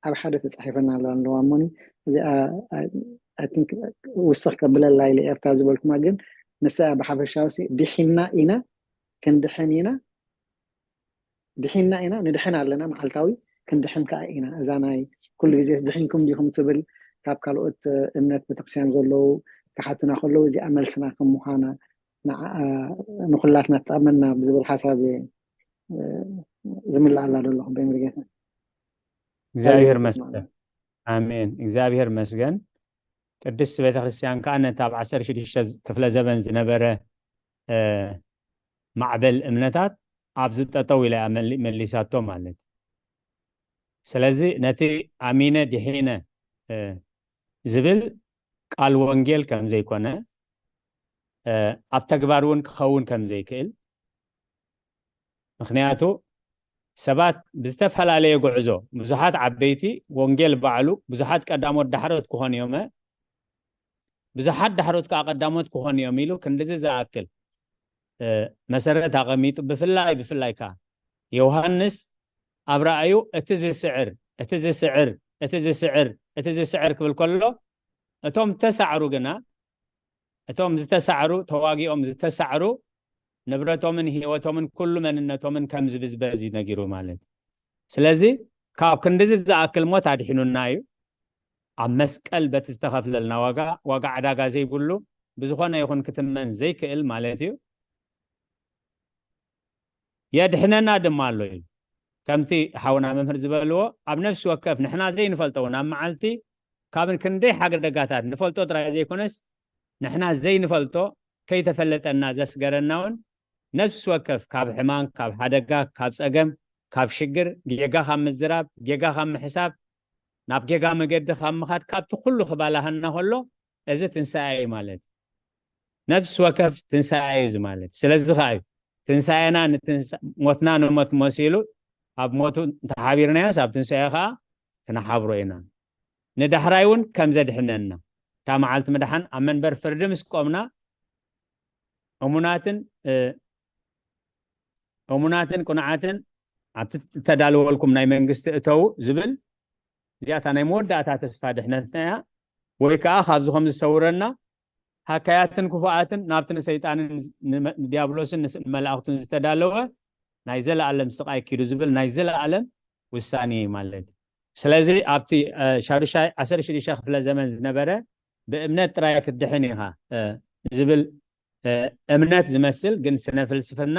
ኣብ ሓደ ተፃሒፈና ኣለዋ ኣለዋ እሞኒ፣ እዚኣ ውስኽ ከብለላ ኢለ ኤርትራ ዝበልኩማ፣ ግን ንሳ ብሓፈሻውሲ ድሒንና ኢና፣ ክንድሕን ኢና፣ ድሒንና ኢና፣ ንድሕን ኣለና፣ መዓልታዊ ክንድሕን ከዓ ኢና። እዛ ናይ ኩሉ ግዜ ድሒንኩም ዲኹም ትብል ካብ ካልኦት እምነት ቤተክርስትያን ዘለዉ ክሓቱና ከለዉ እዚኣ መልስና ከም ምዃና ንዓኣ ንኩላትና ትጠቕመና ብዝብል ሓሳብ ዝምልኣላ ዘለኹ በምርጌታ እግዚኣብሔር መስገን። ኣሜን። እግዚኣብሔር መስገን። ቅድስት ቤተክርስትያን ከዓ ነቲ ኣብ ዓሰርተ ሽዱሽተ ክፍለ ዘበን ዝነበረ ማዕበል እምነታት ኣብዚ ጠጠው ኢላ እያ መሊሳቶ ማለት። ስለዚ ነቲ ኣሚነ ድሒነ ዝብል ቃል ወንጌል ከም ዘይኮነ፣ ኣብ ተግባር እውን ክኸውን ከም ዘይክእል፣ ምክንያቱ ሰባት ብዝተፈላለየ ጉዕዞ፣ ብዙሓት ዓበይቲ፣ ወንጌል ባዕሉ ብዙሓት ቀዳሞት ዳሕሮት ክኾኑ እዮም። ብዙሓት ዳሕሮት ከዓ ቀዳሞት ክኾኑ እዮም ኢሉ ክንድዚ ዝኣክል መሰረት ኣቐሚጡ፣ ብፍላይ ብፍላይ ከዓ ዮሃንስ ኣብ ራእዩ እቲ ዝስዕር እቲ ዝስዕር እቲ ዝስዕር እቲ ዝስዕር ክብል ከሎ፣ እቶም ተሳዕሩ ግና፣ እቶም ዝተሳዕሩ፣ ተዋጊኦም ዝተሳዕሩ ንብረቶምን ህይወቶምን ኩሉ መንነቶምን ከም ዝብዝበዝ እዩ ነጊሩ ማለት። ስለዚ ካብ ክንድዚ ዝኣክል ሞት ኣድሒኑና እዩ። ኣብ መስቀል በቲ ዝተኸፍለልና ዋጋ፣ ዋጋ ዕዳጋ ዘይብሉ፣ ብዝኾነ ይኹን ክትመን ዘይክእል ማለት እዩ። የድሕነና ድማ ኣሎ እዩ። ከምቲ ሓውና መምህር ዝበልዎ፣ ኣብ ነፍሲ ወከፍ ንሕና ዘይንፈልጦ እውን ኣብ መዓልቲ ካብ ክንደይ ሓደጋታት ንፈልጦ ጥራይ ዘይኮነስ ንሕና ዘይንፈልጦ ከይተፈለጠና ዘስገረና እውን ነፍሲ ወከፍ ካብ ሕማም፣ ካብ ሓደጋ፣ ካብ ጸገም፣ ካብ ሽግር፣ ጌጋ ካብ ምዝራብ፣ ጌጋ ካብ ምሕሳብ፣ ናብ ጌጋ መገዲ ካብ ምኻድ፣ ካብቲ ኩሉ ክባላሃና ከሎ እዚ ትንሳኤ እዩ ማለት እዩ። ነፍሲ ወከፍ ትንሳኤ እዩ እዚ ማለት እዩ። ስለዚ ከዓ እዩ ትንሳኤና ንትንሳ-፣ ሞትና ንሞት መሲሉ ኣብ ሞቱ እንተሓቢርናዮስ ኣብ ትንሳኤ ከዓ ክነሓብሮ ኢና። ንዳሕራይ እውን ከም ዘድሕነና እታ መዓልቲ ምድሓን ኣብ መንበር ፍርዲ ምስ ቆምና እሙናትን እ፣ እሙናትን ቅኑዓትን ኣብቲ እተዳለወልኩም ናይ መንግስቲ እተዉ ዝብል እዚኣታ ናይ መወዳእታ ተስፋ ድሕነትና እያ። ወይ ከዓ ካብዚ ከም ዝሰውረና ሃካያትን ክፉኣትን ናብቲ ንሰይጣንን ንመ-፣ ንዲያብሎስን ንስ-፣ ንመላእኽቱን ዝተዳለወ ናይ ዘለኣለም ስቓይ ኪዱ ዝብል ናይ ዘለኣለም ውሳኔ እዩ ማለት እዩ። ስለዚ ኣብቲ እ፣ ሻዱሻይ ዓሰርተ ሽዱሽተ ክፍለ ዘመን ዝነበረ ብእምነት ጥራይ ክትድሕን ኢኻ እ፣ ዝብል እ፣ እምነት ዝመስል ግን ስነ ፍልስፍና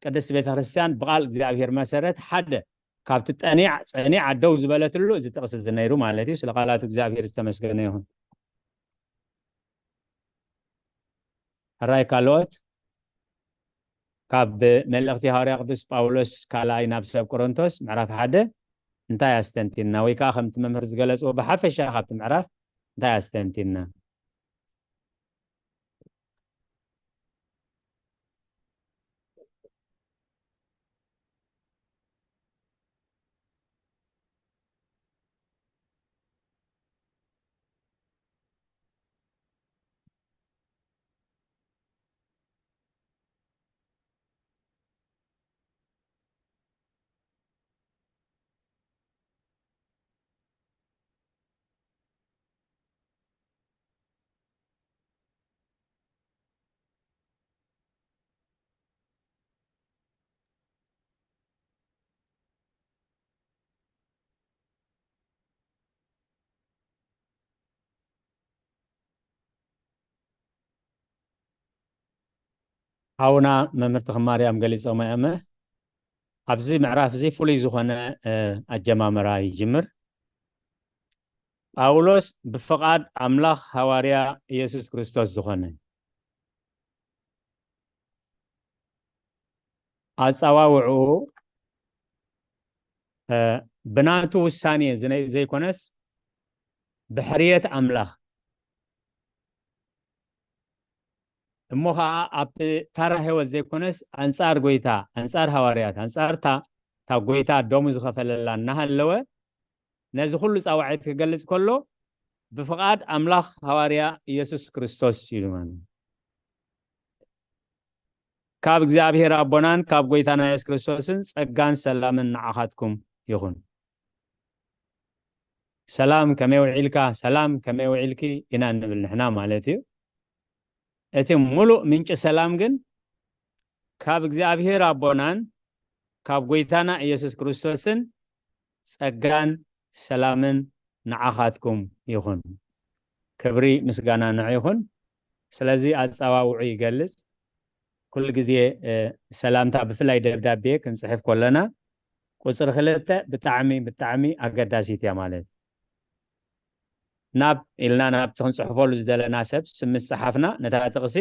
ቅድስት ቤተ ክርስቲያን ብቓል እግዚኣብሔር መሰረት ሓደ ካብቲ ጠኒዕ ጸኒዓ ደው ዝበለትሉ እዚ ጥቕሲ እዚ ነይሩ ማለት እዩ። ስለ ቃላቱ እግዚኣብሔር ዝተመስገነ ይኹን። ሕራይ ካልኦት ካብ መልእኽቲ ሃዋርያ ቅዱስ ጳውሎስ ካልኣይ ናብ ሰብ ቆሮንቶስ ምዕራፍ ሓደ እንታይ ኣስተንቲና? ወይ ከዓ ከምቲ መምህር ዝገለጽዎ ብሓፈሻ ካብቲ ምዕራፍ እንታይ ኣስተንቲና? ሓውና መምህር ተኽማርያም ገሊጾም ኣያመ ኣብዚ ምዕራፍ እዚ ፍሉይ ዝኾነ ኣጀማምራ ይጅምር። ጳውሎስ ብፍቓድ ኣምላኽ ሃዋርያ ኢየሱስ ክርስቶስ ዝኾነ። ኣጸዋውዕኡ ብናቱ ውሳኔ ዘይኮነስ ብሕርየት ኣምላኽ እሞ ኸዓ ኣብ ታራ ህይወት ዘይኮነስ ኣንጻር ጎይታ፣ ኣንጻር ሃዋርያት፣ ኣንጻር እታ ጎይታ ደሙ ዝኸፈለላ እናሃለወ ነዚ ኩሉ ጻውዒት ክገልጽ ከሎ ብፍቓድ ኣምላኽ ሃዋርያ ኢየሱስ ክርስቶስ ኢሉ ማለት ካብ እግዚኣብሔር ኣቦናን ካብ ጎይታና የሱስ ክርስቶስን ጸጋን ሰላምን ንዓኻትኩም ይኹን። ሰላም ከመይ ውዒልካ፣ ሰላም ከመይ ውዒልኪ ኢና እንብል ንሕና ማለት እዩ። እቲ ሙሉእ ምንጪ ሰላም ግን ካብ እግዚኣብሔር ኣቦናን ካብ ጎይታና ኢየሱስ ክርስቶስን ጸጋን ሰላምን ንዓኻትኩም ይኹን። ክብሪ ምስጋና ንዑ ይኹን። ስለዚ ኣጸዋውዑ ይገልጽ። ኩሉ ግዜ ሰላምታ ብፍላይ ደብዳቤ ክንጽሕፍ ከለና ቁጽሪ ክልተ ብጣዕሚ ብጣዕሚ ኣገዳሲት እያ ማለት ናብ ኢልና ናብቲ ክንጽሕፈሉ ዝደለና ሰብ ስም ምስ ጸሓፍና ነታ ጥቕሲ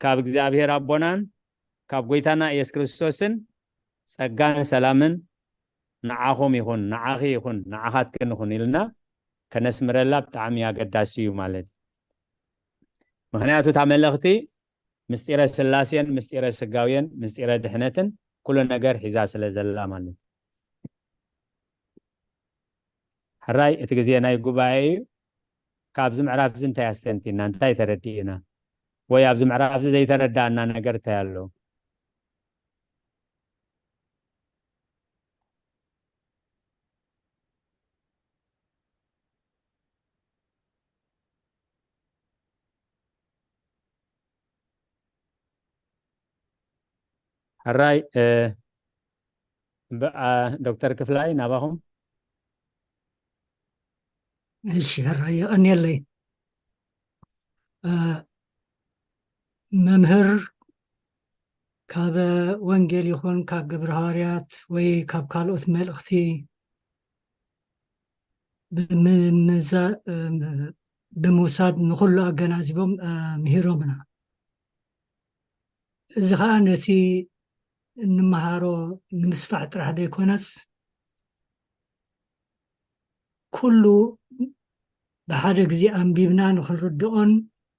ካብ እግዚኣብሔር ኣቦናን ካብ ጎይታና ኢየሱስ ክርስቶስን ጸጋን ሰላምን ንዓኹም ይኹን፣ ንዓኺ ይኹን፣ ንዓኻትክን ይኹን ኢልና ከነስምረላ ብጣዕሚ ኣገዳሲ እዩ ማለት እዩ። ምኽንያቱ እታ መልእኽቲ ምስጢረ ስላሴን ምስጢረ ስጋውየን ምስጢረ ድሕነትን ኩሉ ነገር ሒዛ ስለ ዘላ ማለት እዩ። ሕራይ እቲ ግዜ ናይ ጉባኤ እዩ። ካብዚ ምዕራፍ እዚ እንታይ ኣስተንቲና እንታይ ተረዲእና? ወይ ኣብዚ ምዕራፍ እዚ ዘይተረዳእና ነገር እንታይ ኣሎ? ሕራይ ዶክተር ክፍላይ ናባኹም። እሺ ሕራይ የቐንየለይ። መምህር ካብ ወንጌል ይኹን ካብ ግብረ ሃዋርያት ወይ ካብ ካልኦት መልእኽቲ ብምምዛ- ብምውሳድ ንኹሉ ኣገናዚቦም ምሂሮምና። እዚ ኸዓ ነቲ እንመሃሮ ንምስፋሕ ጥራሕ ዘይኮነስ ኩሉ ብሓደ ግዜ ኣንቢብና ንኽንርድኦን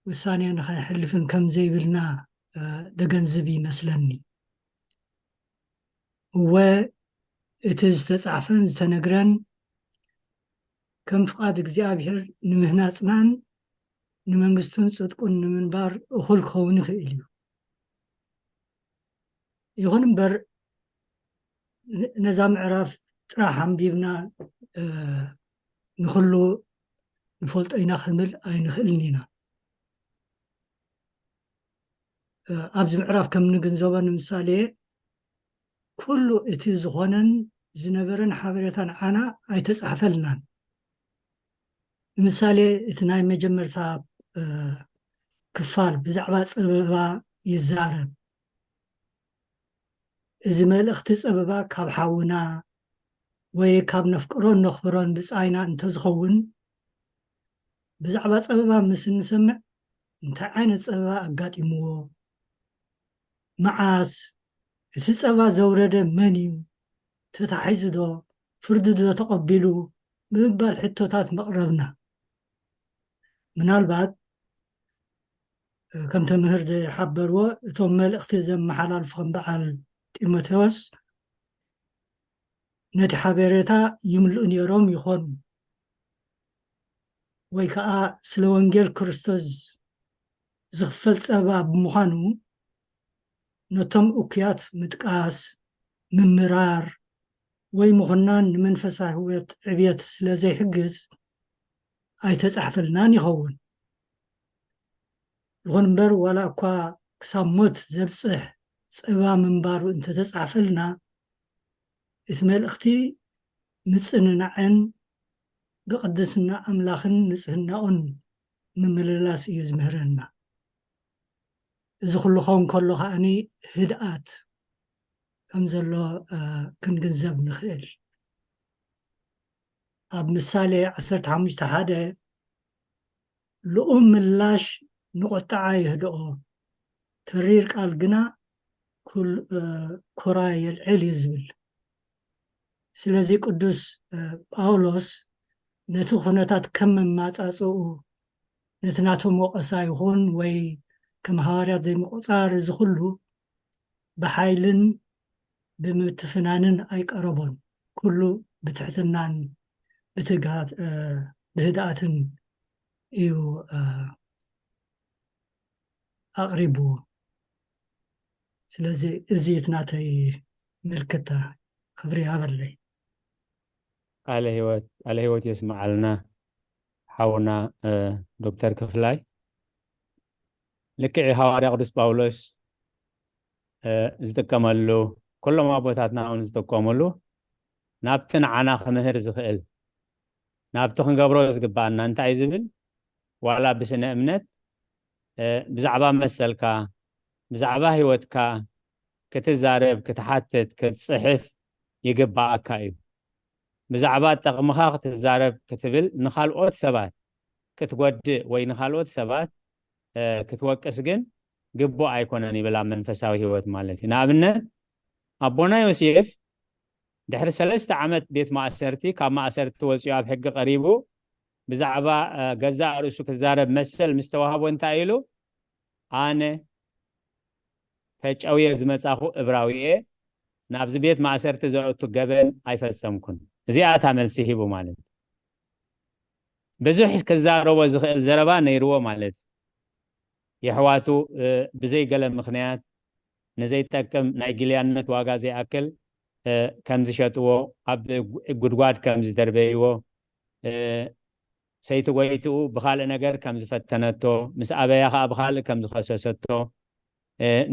ውሳኔ ንኸነሕልፍን ከም ዘይብልና ደገንዝብ ይመስለኒ። እወ እቲ ዝተጻሕፈን ዝተነግረን ከም ፍቓድ እግዚኣብሔር ንምህናጽናን ንመንግስቱን ጽድቁን ንምንባር እኹል ክኸውን ይኽእል እዩ። ይኹን እምበር ነዛ ምዕራፍ ጥራሕ ኣንቢብና ንኹሉ ንፈልጦ ኢና ክንብል ኣይንኽእልን ኢና። ኣብዚ ምዕራፍ ከም ንግንዘቦ ንምሳሌ ኩሉ እቲ ዝኾነን ዝነበረን ሓበሬታ ንዓና ኣይተጻሕፈልናን። ንምሳሌ እቲ ናይ መጀመርታ ክፋል ብዛዕባ ጸበባ ይዛረብ። እዚ መልእኽቲ ጸበባ ካብ ሓውና ወይ ካብ ነፍቅሮን ነኽብሮን ብጻይና እንተዝኸውን ብዛዕባ ጸበባ ምስ እንሰምዕ እንታይ ዓይነት ጸበባ ኣጋጢምዎ፣ መዓስ፣ እቲ ጸባ ዘውረደ መን እዩ፣ ተታሒዙ ዶ፣ ፍርዲ ዶ ተቐቢሉ ብምባል ሕቶታት መቕረብና። ምናልባት ከም ተምህር ዝሓበርዎ እቶም መልእኽቲ ዘመሓላልፉ ከም በዓል ጢሞቴዎስ ነቲ ሓበሬታ ይምልኡ ነይሮም ይኾኑ ወይ ከዓ ስለ ወንጌል ክርስቶስ ዝኽፈል ጸባ ብምዃኑ ነቶም እኩያት ምጥቃስ፣ ምምራር ወይ ምኹናን ንመንፈሳዊ ህይወት ዕብየት ስለ ዘይሕግዝ ኣይተጻሕፈልናን ይኸውን። ይኹን እምበር ዋላ እኳ ክሳብ ሞት ዘብጽሕ ጸባ ምንባሩ እንተተጻሕፈልና እቲ መልእኽቲ ምጽንናዕን ብቕድስና ኣምላኽን ንጽህናኡን ምምልላስ እዩ ዝምህረና። እዚ ኩሉ ኸውን ከሎ ከዓኒ ህድኣት ከም ዘሎ ክንግንዘብ ንኽእል። ኣብ ምሳሌ ዓሰርተ ሓሙሽተ ሓደ፣ ልኡም ምላሽ ንቁጥዓ የህድኦ፣ ተሪር ቃል ግና ኩራ የልዕል እዩ ዝብል። ስለዚ ቅዱስ ጳውሎስ ነቲ ኩነታት ከም መማጻጽኡ፣ ነቲ ናቶም ወቐሳ ይኹን ወይ ከም ሃዋርያት ዘይምቁጻር፣ እዚ ኩሉ ብሓይልን ብምትፍናንን ኣይቀረቦን። ኩሉ ብትሕትናን ብትግሃት ብህድኣትን እዩ ኣቕሪብዎ። ስለዚ እዚ እቲ ናተይ ምልክታ። ክብሪ ይሃበለይ። ቃለ ህይወት ቃለ ህይወት የስምዓልና ሓውና ዶክተር ክፍላይ። ልክዕ ሃዋርያ ቅዱስ ጳውሎስ ዝጥቀመሉ፣ ኩሎም ኣቦታትና እውን ዝጥቀሙሉ፣ ናብቲ ንዓና ክምህር ዝኽእል፣ ናብቲ ክንገብሮ ዝግባኣና እንታይ ዝብል፣ ዋላ ብስነ እምነት ብዛዕባ መሰልካ፣ ብዛዕባ ህይወትካ ክትዛረብ፣ ክትሓትት፣ ክትጽሕፍ ይግባኣካ እዩ። ብዛዕባ ጠቕምኻ ክትዛረብ ክትብል፣ ንኻልኦት ሰባት ክትጎድእ ወይ ንኻልኦት ሰባት ክትወቅስ ግን ግቡእ ኣይኮነን ይብል ኣብ መንፈሳዊ ህይወት ማለት እዩ። ንኣብነት ኣቦና ዮሴፍ ድሕሪ ሰለስተ ዓመት ቤት ማእሰርቲ፣ ካብ ማእሰርቲ ወፂኡ ኣብ ሕጊ ቀሪቡ ብዛዕባ ገዛእ ርእሱ ክዛረብ መሰል ምስ ተዋህቦ እንታይ ኢሉ? ኣነ ተጨውየ ዝመጻኹ እብራዊ እየ፣ ናብዚ ቤት ማእሰርቲ ዘእቱ ገበን ኣይፈጸምኩን። እዚኣ እታ መልሲ ሂቡ ማለት እዩ። ብዙሕ ክዛረቦ ዝኽእል ዘረባ ነይርዎ ማለት እዩ። የሕዋቱ ብዘይ ገለ ምኽንያት ንዘይጠቅም ናይ ጊልያነት ዋጋ ዘይኣክል ከም ዝሸጥዎ፣ ኣብ ጉድጓድ ከም ዝደርበይዎ፣ ሰይቲ ጎይትኡ ብኻልእ ነገር ከም ዝፈተነቶ፣ ምስ ኣበያ ኸዓ ብኻልእ ከም ዝኸሰሰቶ፣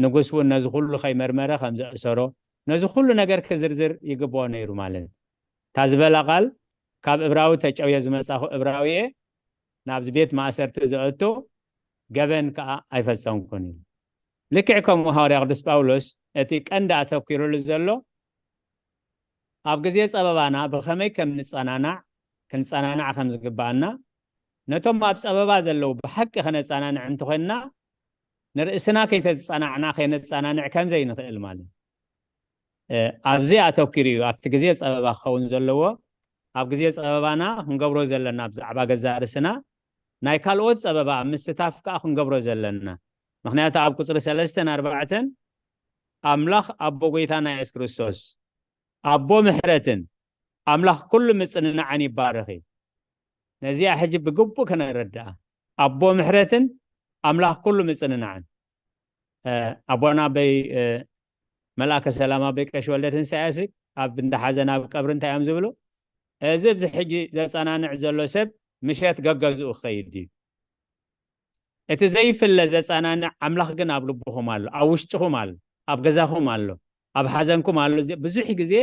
ንጉስ እውን ነዚ ኩሉ ከይመርመረ ከም ዘእሰሮ፣ ነዚ ኩሉ ነገር ክዝርዝር ይግብኦ ነይሩ ማለት እዩ። እታ ዝበላ ቃል፣ ካብ እብራዊ ተጨውየ ዝመጻኹ እብራዊ እየ፣ ናብዚ ቤት ማእሰርቲ ዘእቱ ገበን ከኣ ኣይፈጸምኩን እዩ። ልክዕ ከምኡ ሃዋርያ ቅዱስ ጳውሎስ እቲ ቀንዲ ኣተኲሩሉ ዘሎ ኣብ ግዜ ጸበባና ብኸመይ ከም ንጸናናዕ፣ ክንጸናናዕ ከም ዝግባኣና፣ ነቶም ኣብ ጸበባ ዘለዉ ብሓቂ ከነጸናንዕ እንተኾይንና፣ ንርእስና ከይተጸናዕና ከነጸናንዕ ከም ዘይንኽእል ማለት እዩ። ኣብዚ ኣተኲሩ እዩ ኣብቲ ግዜ ጸበባ ክኸውን ዘለዎ። ኣብ ግዜ ጸበባና ክንገብሮ ዘለና ብዛዕባ ገዛእ ርእስና፣ ናይ ካልኦት ጸበባ ኣብ ምስታፍ ከኣ ክንገብሮ ዘለና። ምኽንያቱ ኣብ ቁጽሪ ሰለስተን ኣርባዕተን ኣምላኽ ኣቦ ጎይታና የሱስ ክርስቶስ ኣቦ ምሕረትን ኣምላኽ ኩሉ ምጽንናዕን ይባረኽ እዩ። ነዚኣ ሕጂ ብግቡእ ከነረድኣ። ኣቦ ምሕረትን ኣምላኽ ኩሉ ምጽንናዕን። ኣቦና ኣበይ መልኣከ ሰላም ኣበይ ቀሺ ወልደ ትንሳኤሲ ኣብ እንዳ ሓዘን ኣብ ቀብሪ እንታይ እዮም ዝብሉ? እዚ ኣብዚ ሕጂ ዘጸናንዕ ዘሎ ሰብ ምሸት ገገዝኡ ክኸይድ ድዩ? እቲ ዘይፍለ ዘጸናንዕ ኣምላኽ ግን ኣብ ልብኹም ኣሎ፣ ኣብ ውሽጥኹም ኣሎ፣ ኣብ ገዛኹም ኣሎ፣ ኣብ ሓዘንኩም ኣሎ። ብዙሕ ግዜ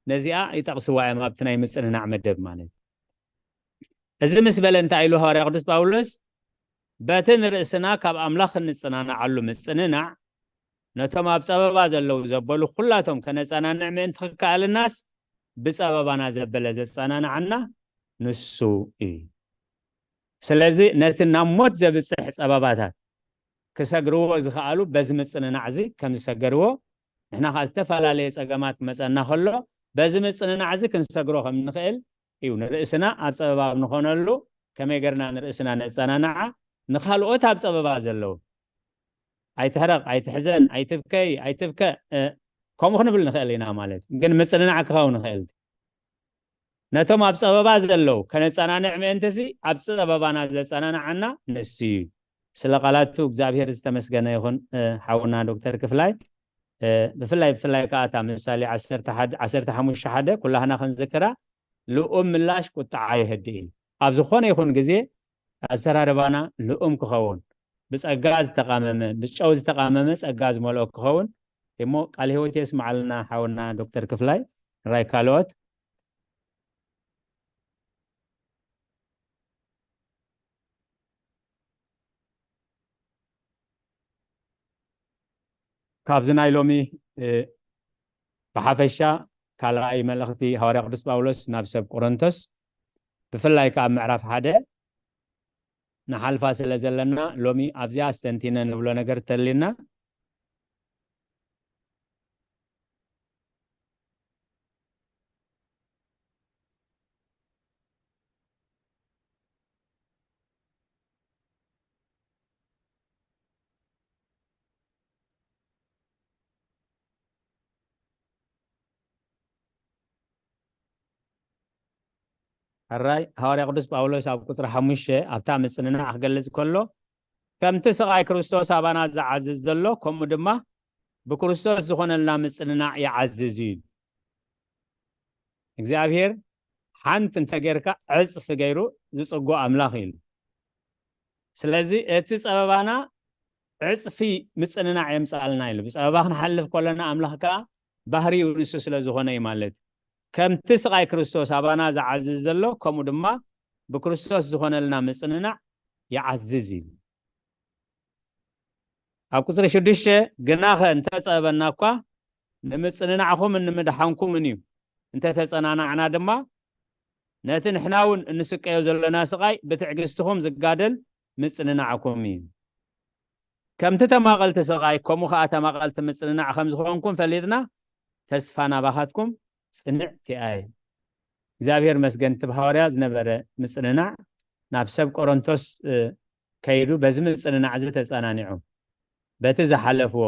ነዚኣ ይጠቕስዋ እዮም ኣብቲ ናይ ምጽንናዕ መደብ ማለት እዩ። እዚ ምስ በለ እንታይ ኢሉ ሃዋርያ ቅዱስ ጳውሎስ? በቲ ንርእስና ካብ ኣምላኽ እንጽናንዓሉ ምጽንናዕ፣ ነቶም ኣብ ጸበባ ዘለዉ ዘበሉ ኩላቶም ከነጸናንዕ ምእንቲ ክከኣልናስ፣ ብጸበባና ዘበለ ዘጸናንዓና ንሱ እዩ። ስለዚ ነቲ ናብ ሞት ዘብጽሕ ጸበባታት ክሰግርዎ ዝኸኣሉ በዚ ምጽንናዕ እዚ ከም ዝሰገርዎ፣ ንሕና ኸኣ ዝተፈላለየ ጸገማት ክመጸና ከሎ በዚ ምጽንናዕ እዚ ክንሰግሮ ከም ንኽእል እዩ። ንርእስና ኣብ ጸበባ ኣብ ንኾነሉ ከመይ ገርና ንርእስና ነጸናንዓ፣ ንኻልኦት ኣብ ጸበባ ዘለዉ ኣይትሕረቕ፣ ኣይትሕዘን፣ ኣይትብከይ፣ ኣይትብከ ከምኡ ክንብል ንኽእል ኢና ማለት እዩ። ግን ምጽንናዕ ክኸውን ይኽእል። ነቶም ኣብ ጸበባ ዘለዉ ከነጸናንዕ ምእንትሲ ኣብ ጸበባና ዘጸናንዓና ንሱ እዩ። ስለ ቃላቱ እግዚኣብሔር ዝተመስገነ ይኹን። ሓውና ዶክተር ክፍላይ ብፍላይ ብፍላይ ከዓ እታ ምሳሌ ዓሰርተ ሓሙሽተ ሓደ ኩላህና ክንዝክራ፣ ልኡም ምላሽ ቁጥዓ የህድእ እዩ። ኣብ ዝኾነ ይኹን ግዜ ኣዘራርባና ልኡም ክኸውን፣ ብጸጋ ዝተቓመመ፣ ብጨው ዝተቓመመ ጸጋ ዝመልኦ ክኸውን እሞ ቃል ህይወት የስምዓልና ሓውና ዶክተር ክፍላይ። ራይ ካልኦት ካብዚ ናይ ሎሚ ብሓፈሻ ካልኣይ መልእኽቲ ሃዋርያ ቅዱስ ጳውሎስ ናብ ሰብ ቆሮንቶስ፣ ብፍላይ ከኣ ምዕራፍ ሓደ ንሓልፋ ስለ ዘለና፣ ሎሚ ኣብዚኣ ኣስተንቲነ ንብሎ ነገር ተልና። ሕራይ ሃዋርያ ቅዱስ ጳውሎስ ኣብ ቁጽሪ ሓሙሽተ ኣብታ ምጽንናዕ ክገልጽ ከሎ፣ ከምቲ ስቓይ ክርስቶስ ኣባና ዝዓዝዝ ዘሎ፣ ከምኡ ድማ ብክርስቶስ ዝኾነልና ምጽንናዕ ይዓዝዝ እዩ። እግዚኣብሔር ሓንቲ እንተጌርካ ዕጽፊ ገይሩ ዝጽጎ ኣምላኽ እዩ። ስለዚ እቲ ጸበባና ዕጽፊ ምጽንናዕ የምጽኣልና ኢሉ። ብጸበባ ክንሓልፍ ከለና ኣምላኽ ከኣ ባህሪኡ ንሱ ስለ ዝኾነ እዩ ማለት እዩ። ከምቲ ስቓይ ክርስቶስ ኣባና ዝዓዝዝ ዘሎ፣ ከምኡ ድማ ብክርስቶስ ዝኾነልና ምጽንናዕ ይዓዝዝ እዩ። ኣብ ቁጽሪ ሽዱሽተ፣ ግናኸ እንተጸበና እኳ ንምጽንናዕኩምን ንምድሓንኩምን እዩ። እንተተጸናናዕና ድማ ነቲ ንሕና እውን እንስቀዮ ዘለና ስቓይ ብትዕግስትኹም ዝጋደል ምጽንናዕኩም እዩ። ከምቲ ተማቐልቲ ስቓይ፣ ከምኡ ኸኣ ተማቐልቲ ምጽንናዕ ከም ዝኾንኩም ፈሊጥና፣ ተስፋ ናባኻትኩም ጽንዕቲ እያ። እግዚኣብሔር መስገን፣ እቲ ብሃዋርያ ዝነበረ ምጽንናዕ ናብ ሰብ ቆሮንቶስ፣ እ፣ ከይዱ በዚ ምጽንናዕ እዚ ተጸናኒዑ። በቲ ዝሓለፍዎ፣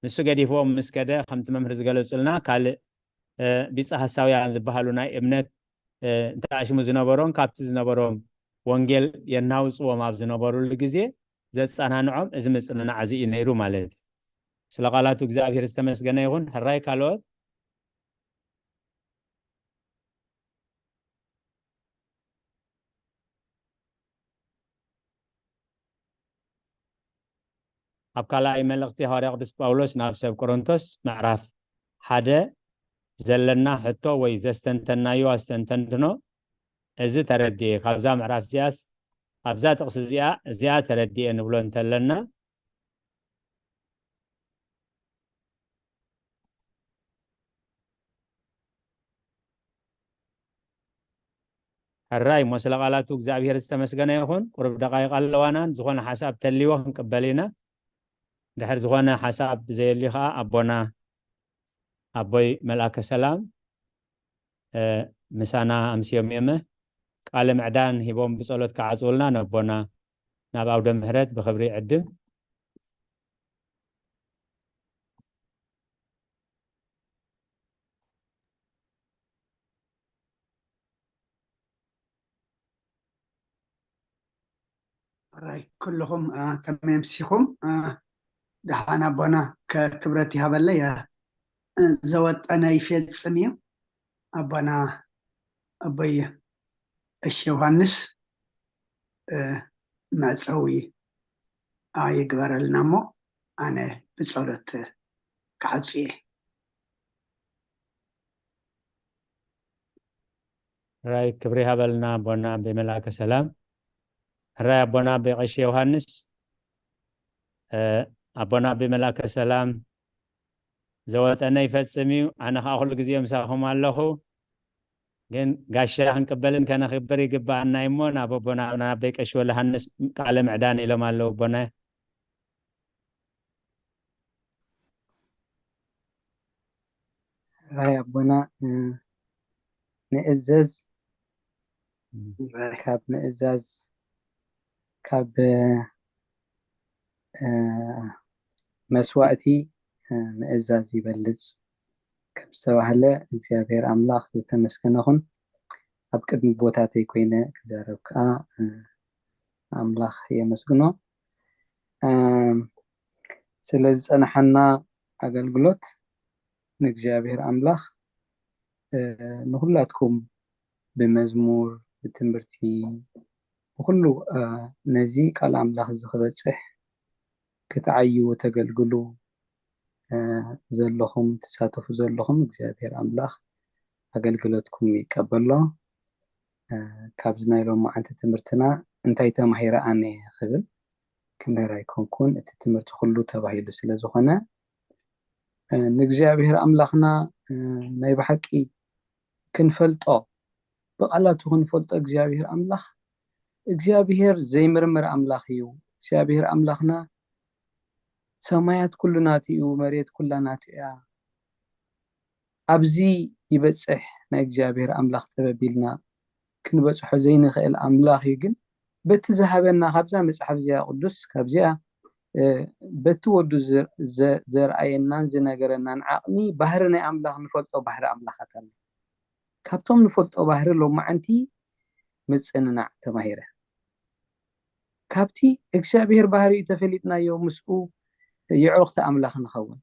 ንሱ ገዲፍዎም ምስ ከደ፣ ከምቲ መምህር ዝገለጹልና፣ ካልእ፣ እ፣ ቢጸ ሐሳውያን ዝበሃሉ ናይ እምነት፣ እ፣ እንተኣሽሙ ዝነበሮም፣ ካብቲ ዝነበሮም ወንጌል የናውጽዎም ኣብ ዝነበሩሉ ግዜ፣ ዘጸናንዖም እዚ ምጽንናዕ እዚ እዩ ነይሩ ማለት እዩ። ስለ ቃላቱ እግዚኣብሔር ዝተመስገነ ይኹን። ሕራይ ካልኦት? ኣብ ካልኣይ መልእኽቲ ሃዋርያ ቅዱስ ጳውሎስ ናብ ሰብ ቆሮንቶስ ምዕራፍ ሓደ ዘለና ሕቶ ወይ ዘስተንተናዮ ኣስተንተንትኖ እዚ ተረድኤ፣ ካብዛ ምዕራፍ እዚኣስ፣ ኣብዛ ጥቕሲ እዚኣ፣ እዚኣ ተረድኤ ንብሎ እንተለና፣ ሕራይ እሞ ስለ ቃላቱ እግዚኣብሔር ዝተመስገነ ይኹን። ቁሩብ ደቃይቕ ኣለዋናን፣ ዝኾነ ሓሳብ ተልይዎ ክንቅበል ኢና። ድሕር ዝኾነ ሓሳብ ዘየልዩ ኸዓ ኣቦና፣ ኣቦይ መልኣከ ሰላም፣ እ፣ ምሳና ኣምስዮም እዮመ። ቃለ ምዕዳን ሂቦም ብጸሎት ክዓጽውልና ነቦና ናብ ኣውደ ምህረት ብኽብሪ ይዕድም። ሕራይ ኩልኹም፣ እ፣ ከመይ ኣምሲኹም? እ፣ ደሓን ኣቦና፣ ከ-፣ ክብረት ይሃበለይ። እ፣ እ፣ ዘወጠነ ይፌጽም እዩ። ኣቦና ኣቦይ ቀሺ ዮሃንስ፣ እ፣ መዕጸዊ፣ እ፣ ይግበረልና እሞ ኣነ ብጸሎት ክዓጹ እየ። ሕራይ ክብሪ ይሃበልና ኣቦና ኣቦይ መልኣከ ሰላም። ሕራይ ኣቦና ኣቦይ ቀሺ ዮሃንስ፣ እ፣ ኣቦና ኣቦይ መልኣከ ሰላም፣ ዘወጠነ ይፈጽም እዩ። ኣነ ኸዓ ኩሉ ግዜ ምሳኹም ኣለኹ። ግን ጋሻ ክንቅበልን ከነኽብር ይግብኣና እዩ እሞ፣ ናብ ኣቦና፣ ናብ ኣቦይ ቀሺ ወልደሃንስ ቃለ ምዕዳን ኢሎም ኣለዉ ኣቦና። ሕራይ ኣቦና፣ እ፣ ንእዘዝ፣ ካብ ምእዛዝ፣ ካብ፣ እ፣ መስዋእቲ፣ እ፣ ምእዛዝ ይበልጽ ከም ዝተባህለ፣ እግዚኣብሔር ኣምላኽ ዝተመስገነ ይኹን። ኣብ ቅድሚ ቦታተይ ኮይነ ክዛረብ ከኣ፣ እ፣ ኣምላኽ የመስግኖ። እ፣ ስለ ዝጸንሓና ኣገልግሎት ንእግዚኣብሔር ኣምላኽ፣ እ፣ ንኹላትኩም ብመዝሙር፣ ብትምህርቲ፣ ብኹሉ፣ እ፣ ነዚ ቃል ኣምላኽ እዚ ክበጽሕ ክትዓዩ፣ ተገልግሉ፣ እ፣ ዘለኹም፣ ትሳተፉ ዘለኹም እግዚኣብሔር ኣምላኽ ኣገልግሎትኩም ይቀበሎ። እ፣ ካብዚ ናይ ሎማዓንቲ ትምህርትና እንታይ ተማሂረ ኣነ ክብል ክምህር ኣይኮንኩን። እቲ ትምህርቲ ኩሉ ተባሂሉ ስለ ዝኾነ፣ ንእግዚኣብሔር ኣምላኽና ናይ ብሓቂ ክንፈልጦ፣ ብቓላቱ ክንፈልጦ እግዚኣብሔር ኣምላኽ እግዚኣብሔር ዘይምርምር ኣምላኽ እዩ። እግዚኣብሔር ኣምላኽና ሰማያት ኩሉ ናቱ እዩ፣ መሬት ኩላ ናቱ እያ። ኣብዚ ይበጽሕ ናይ እግዚኣብሔር ኣምላኽ ጥበብ ኢልና ክንበጽሖ ዘይንኽእል ኣምላኽ እዩ። ግን በቲ ዝሃበና ካብዛ መጽሓፍ እዚኣ ቅዱስ ካብዚኣ በቲ ወዱ ዘርኣየናን ዝነገረናን ዓቕሚ ባህሪ ናይ ኣምላኽ ንፈልጦ ባህሪ ኣምላኻት ኣሎ። ካብቶም ንፈልጦ ባህሪ ሎማዓንቲ ምጽንናዕ ተማሂረ። ካብቲ እግዚኣብሔር ባህሪ ተፈሊጥናዮ ምስኡ የዕሩኽቲ ኣምላኽ ንኸውን።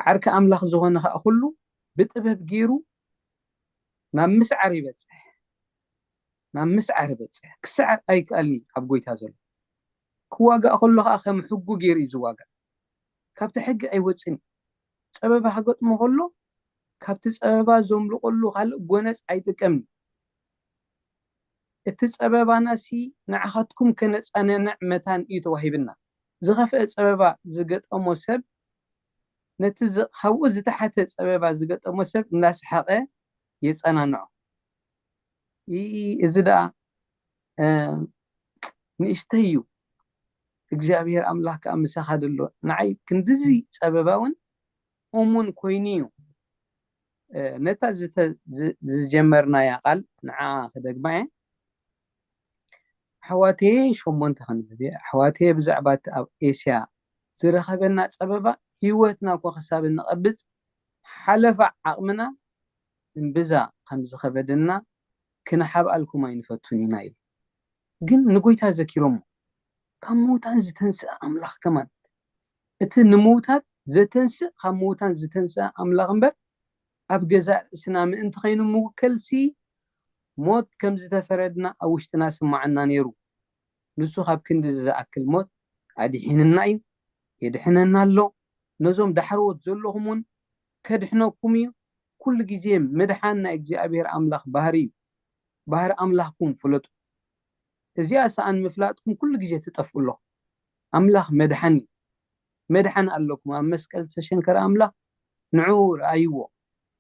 ዓርኪ ኣምላኽ ዝኾነ ከዓ ኩሉ ብጥበብ ገይሩ ናብ ምስዓር ይበጽሕ። ናብ ምስዓር ይበጽሕ። ክስዓር ኣይከኣልኒ ኣብ ጎይታ ዘሎ። ክዋጋእ ከሎ ከዓ ከም ሕጉ ገይሩ እዩ ዝዋጋእ። ካብቲ ሕጊ ኣይወፅን። ፀበባ ክገጥሞ ከሎ ካብቲ ፀበባ ዘምልቆሉ ካልእ ጎነፅ ኣይጥቀምን። እቲ ፀበባና ሲ ንዓኻትኩም ከነፃንዕ መታን እዩ ተዋሂብና። ዝኸፍአ ፀበባ ዝገጠሞ ሰብ ነቲ ካብኡ ዝተሓተ ፀበባ ዝገጠሞ ሰብ እናሰሓቐ የፀናንዖ። እዚ ደኣ ንእሽተይ እዩ። እግዚኣብሔር ኣምላኽ ከዓ ምሳኻ ደሎ። ንዓይ ክንድዚ ፀበባ እውን እሙን ኮይኑ እዩ። ነታ ዝጀመርናያ ቃል ንዓ ክደግማ እየ። ኣሕዋተየ ሸሞንተ ክንብብ እየ። ኣሕዋተየ ብዛዕባ እቲ ኣብ ኤስያ ዝረኸበና ጸበባ ህይወትና እኮ ክሳብ እንቐብጽ ሓለፋ ዓቕምና እምብዛ ከም ዝኸበደና ክንሓብኣልኩም ኣይንፈቱን ኢና ኢሉ። ግን ንጎይታ ዘኪሮሞ ካብ ምውታን ዝተንስአ ኣምላኽ ከማን እቲ ንምውታት ዘተንስእ ካብ ምውታን ዝተንስአ ኣምላኽ እምበር ኣብ ገዛእ ርእስና ምእንቲ ከይንምውከልሲ ሞት ከም ዝተፈረድና ኣብ ውሽጥና ስማዓና ነይሩ። ንሱ ካብ ክንዲ ዝኣክል ሞት ኣድሒንና እዩ፣ የድሕነና ኣሎ። ነዞም ዳሕረዎት ዘለኹም እውን ከድሕነኩም እዩ። ኩሉ ግዜ ምድሓን ናይ እግዚኣብሔር ኣምላኽ ባህሪ እዩ። ባህሪ ኣምላኽኩም ፍለጡ። እዚኣ ሰኣን ምፍላጥኩም ኩሉ ግዜ ትጠፍኡ ኣለኹም። ኣምላኽ መድሓኒ መድሓኒ ኣለኩም። ኣብ መስቀል ዝተሸንከረ ኣምላኽ ንዕኡ ረኣይዎ፣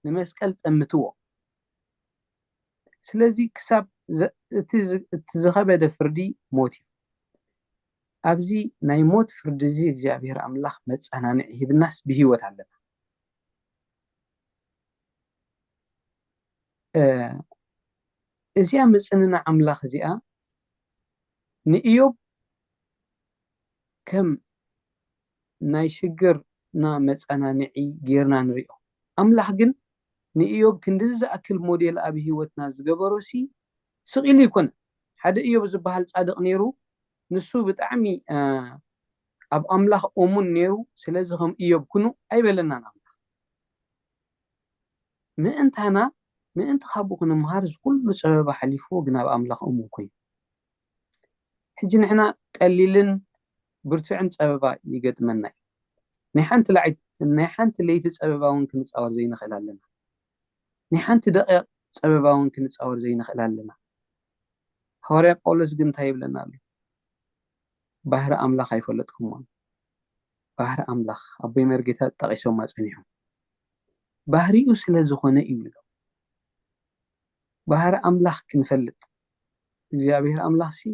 ንመስቀል ጠምትዎ። ስለዚ ክሳብ እቲ ዝኸበደ ፍርዲ ሞት እዩ። ኣብዚ ናይ ሞት ፍርዲ እዚ እግዚኣብሔር ኣምላኽ መጸናንዒ ሂብናስ ብህይወት ኣለና። እዚኣ ምጽንና ኣምላኽ እዚኣ ንእዮብ ከም ናይ ሽግርና መጸናንዒ ጌርና ንሪኦ። ኣምላኽ ግን ንእዮብ ክንድዚ ዝኣክል ሞዴል ኣብ ህይወትና ዝገበሮ ሲ ስቕ ኢሉ ይኮነ። ሓደ እዮብ ዝበሃል ጻድቕ ነይሩ። ንሱ ብጣዕሚ ኣብ ኣምላኽ እሙን ነይሩ። ስለዚ ከም እዮብ ኩኑ ኣይበለናን ኣምላኽ። ምእንታና ምእንቲ ካብኡ ክንምሃር ዝኩሉ ጸበባ ሓሊፍዎ ግን ኣብ ኣምላኽ እሙን ኮይኑ። ሕጂ ንሕና ቀሊልን ብርቱዕን ጸበባ ይገጥመና እዩ። ናይ ሓንቲ ላዕት ናይ ሓንቲ ለይቲ ጸበባ እውን ክንጻወር ዘይንኽእል ኣለና። ናይ ሓንቲ ደቂቕ ጸበባ እውን ክንጻወር ዘይንኽእል ኣለና። ሃዋርያ ጳውሎስ ግን እንታይ ይብለና ኣሎ? ባህሪ ኣምላኽ ኣይፈለጥኩሞን። ባህሪ ኣምላኽ ኣቦይ መርጌታ ጠቒሶማ ጸኒሖም። ባህሪኡ ስለ ዝኾነ እዩ ኢሎም። ባህሪ ኣምላኽ ክንፈልጥ እግዚኣብሔር ኣምላኽ ሲ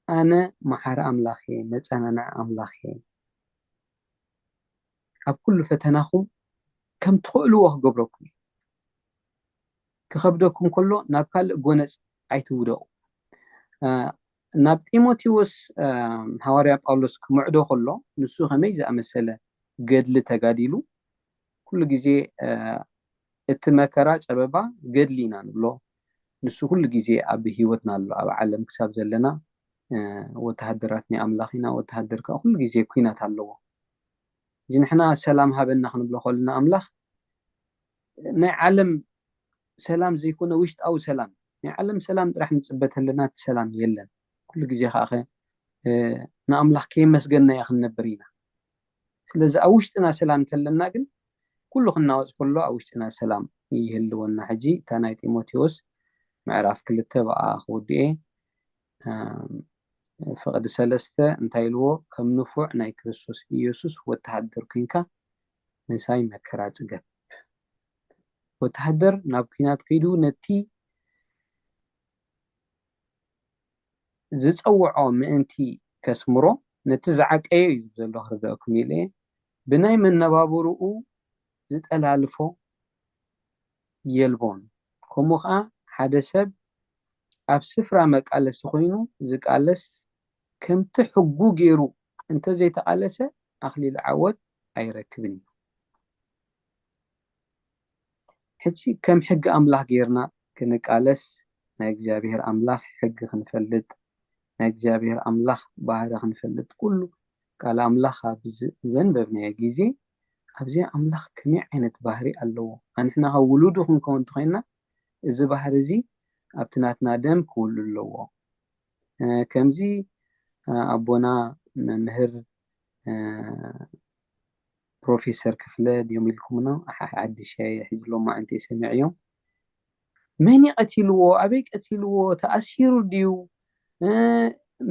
ኣነ መሓሪ ኣምላኽ እየ፣ መጸናንዒ ኣምላኽ እየ። ኣብ ኩሉ ፈተናኹም ከም ትኽእልዎ ክገብረኩም እዩ። ክኸብደኩም ከሎ ናብ ካልእ ጎነጽ ኣይትውደቑ። ናብ ጢሞቴዎስ ሃዋርያ ጳውሎስ ክምዕዶ ከሎ ንሱ ከመይ ዝኣመሰለ ገድሊ ተጋዲሉ ኩሉ ግዜ እቲ መከራ ጸበባ ገድሊ ኢና ንብሎ። ንሱ ኩሉ ግዜ ኣብ ህይወትና ኣሎ። ኣብ ዓለም ክሳብ ዘለና ወተሃደራት ናይ ኣምላኽ ኢና። ወተሃደር ከዓ ኩሉ ግዜ ኩናት ኣለዎ። እዚ ንሕና ሰላም ሃበና ክንብሎ ከለና ኣምላኽ ናይ ዓለም ሰላም ዘይኮነ ውሽጣዊ ሰላም፣ ናይ ዓለም ሰላም ጥራሕ ንጽበ ተለና እቲ ሰላም የለን። ኩሉ ግዜ ከዓ ንኣምላኽ ከየመስገንና ክንነብር ኢና። ስለዚ ኣብ ውሽጥና ሰላም ተለና ግን ኩሉ ክናወጽ ከሎ ኣብ ውሽጥና ሰላም ይህልወና። ሕጂ እታ ናይ ጢሞቴዎስ ምዕራፍ ክልተ ብኣ ክውድኤ ፍቕዲ ሰለስተ እንታይ ኢልዎ? ከም ንፉዕ ናይ ክርስቶስ ኢየሱስ ወተሃደር ኮይንካ ምሳይ መከራ ጽገብ። ወተሃደር ናብ ኲናት ከይዱ ነቲ ዝጸውዖ ምእንቲ ከስምሮ፣ ነቲ ዝዓቀዮ እዩ ዝብል ዘሎ ክርድኣኩም ኢለ እየ። ብናይ መነባብርኡ ዝጠላልፎ የልቦን። ከምኡ ኸዓ ሓደ ሰብ ኣብ ስፍራ መቃለሲ ኮይኑ ዝቃለስ ከምቲ ሕጉ ገይሩ እንተዘይተቓለሰ ኣኽሊል ዓወት ኣይረክብን እዩ። ሕጂ ከም ሕጊ ኣምላኽ ጌርና ክንቃለስ ናይ እግዚኣብሔር ኣምላኽ ሕጊ ክንፈልጥ ናይ እግዚኣብሔር ኣምላኽ ባህሪ ክንፈልጥ ኩሉ ቃል ኣምላኽ ኣብ ዘንበብናዮ ግዜ ኣብዚ ኣምላኽ ከመይ ዓይነት ባህሪ ኣለዎ ኣንሕና ካብ ውሉዱ ክንከውን እንተኮይንና እዚ ባህሪ እዚ ኣብቲ ናትና ደም ክውሉ ኣለዎ ከምዚ ኣቦና መምህር ፕሮፌሰር ክፍለ ድዮም ኢልኩምኖ ሓድሽ ሕጂ ሎማዓንቲ ሰሚዕዮም መን ቀቲልዎ ኣበይ ቀቲልዎ ተኣሲሩ ድዩ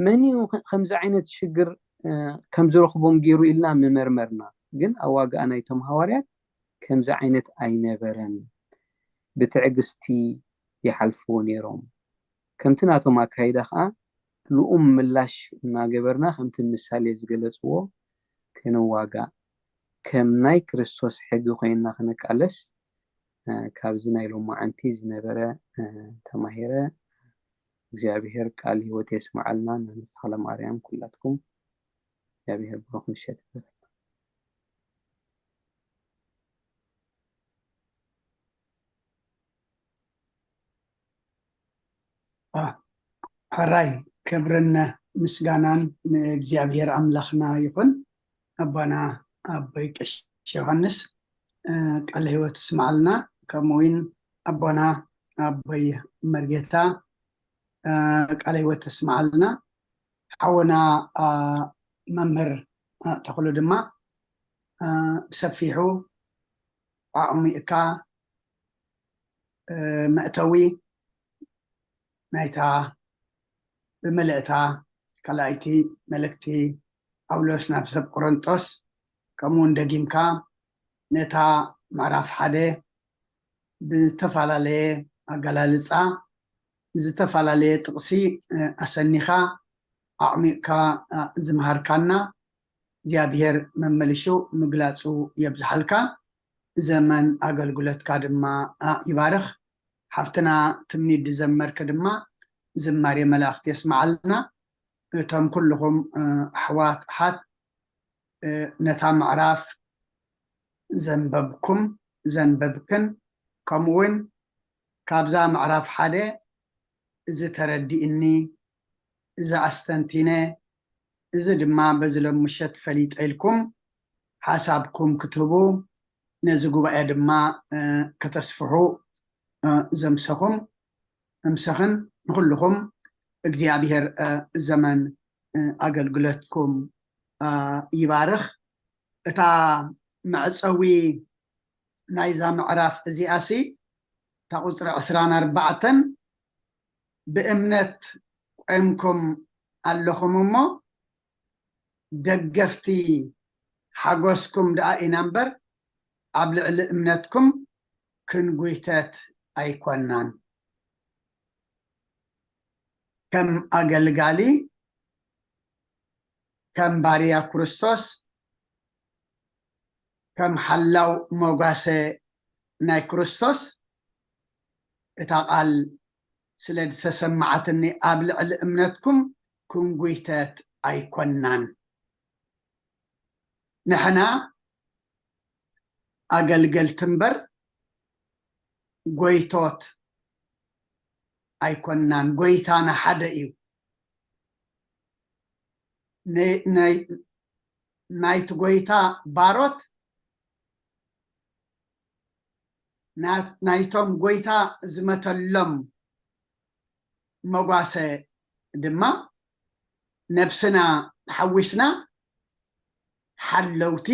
መን ከምዚ ዓይነት ሽግር ከም ዝረኽቦም ገይሩ ኢልና ምመርመርና ግን ኣዋግኣ ናይቶም ሃዋርያት ከምዚ ዓይነት ኣይነበረን ብትዕግስቲ ይሓልፍዎ ነይሮም ከምቲ ናቶም ኣካይዳ ከዓ ልኡም ምላሽ እናገበርና ከምቲ ምሳሌ ዝገለፅዎ ክንዋጋእ ከም ናይ ክርስቶስ ሕጊ ኮይንና ክንቃለስ ካብዚ ናይ ሎማዓንቲ ዝነበረ ተማሂረ እግዚኣብሔር ቃል ህይወት የስምዓልና መምህር ተክለ ማርያም ኩላትኩም እግዚኣብሔር ብሩክ ምሸት ይበል ሕራይ ክብርን ምስጋናን ንእግዚኣብሔር ኣምላኽና ይኹን ኣቦና ኣቦይ ቀሽ ዮሃንስ ቃለ ህይወት ስምዓልና ከምኡ እውን ኣቦና ኣቦይ መርጌታ ቃለ ህይወት ተስምዓልና ሓወና መምህር ተኽሉ ድማ ብሰፊሑ ኣዕሚቕካ መእተዊ ናይታ ብምልእታ ካልኣይቲ መልእክቲ ጳውሎስ ናብ ሰብ ቆሮንጦስ ከምኡ እውን ደጊምካ ነታ ምዕራፍ ሓደ ብዝተፈላለየ ኣገላልፃ ብዝተፈላለየ ጥቕሲ ኣሰኒኻ ኣዕሚቕካ ዝምሃርካና እግዚኣብሔር መመልሹ ምግላፁ የብዝሓልካ ዘመን ኣገልግሎትካ ድማ ይባርኽ ሓፍትና ትምኒት ዝዘመርክ ድማ ዝማሬ መላእክት የስምዓልና እቶም ኩልኹም ኣሕዋት ኣሓት ነታ ምዕራፍ ዘንበብኩም ዘንበብክን ከምኡ እውን ካብዛ ምዕራፍ ሓደ እዚ ተረዲእኒ እዚ ኣስተንቲነ እዚ ድማ በዚ ሎም ምሸት ፈሊጠ ኢልኩም ሓሳብኩም ክትህቡ ነዚ ጉባኤ ድማ ከተስፍሑ ዘምሰኹም እምሰኽን ንኹልኹም እግዚኣብሔር ዘመን ኣገልግሎትኩም ይባርኽ እታ መዕፀዊ ናይዛ ምዕራፍ እዚኣ ሲ እታ ቁፅሪ ዕስራን ኣርባዕተን ብእምነት ቆምኩም ኣለኹም እሞ ደገፍቲ ሓጎስኩም ደኣ ኢና እምበር ኣብ ልዕሊ እምነትኩም ክንጉይተት ኣይኮናን ከም ኣገልጋሊ ከም ባርያ ክርስቶስ ከም ሓላው መጓሰ ናይ ክርስቶስ እታ ቃል ስለ ዝተሰማዓትኒ ኣብ ልዕሊ እምነትኩም ክንጉይተት ኣይኮናን ንሕና ኣገልገልቲ እምበር ጎይቶት ኣይኮናን ጎይታና ሓደ እዩ ናይቲ ጎይታ ባሮት ናይቶም ጎይታ ዝመተሎም መጓሰ ድማ ነብስና ሓዊስና ሓለውቲ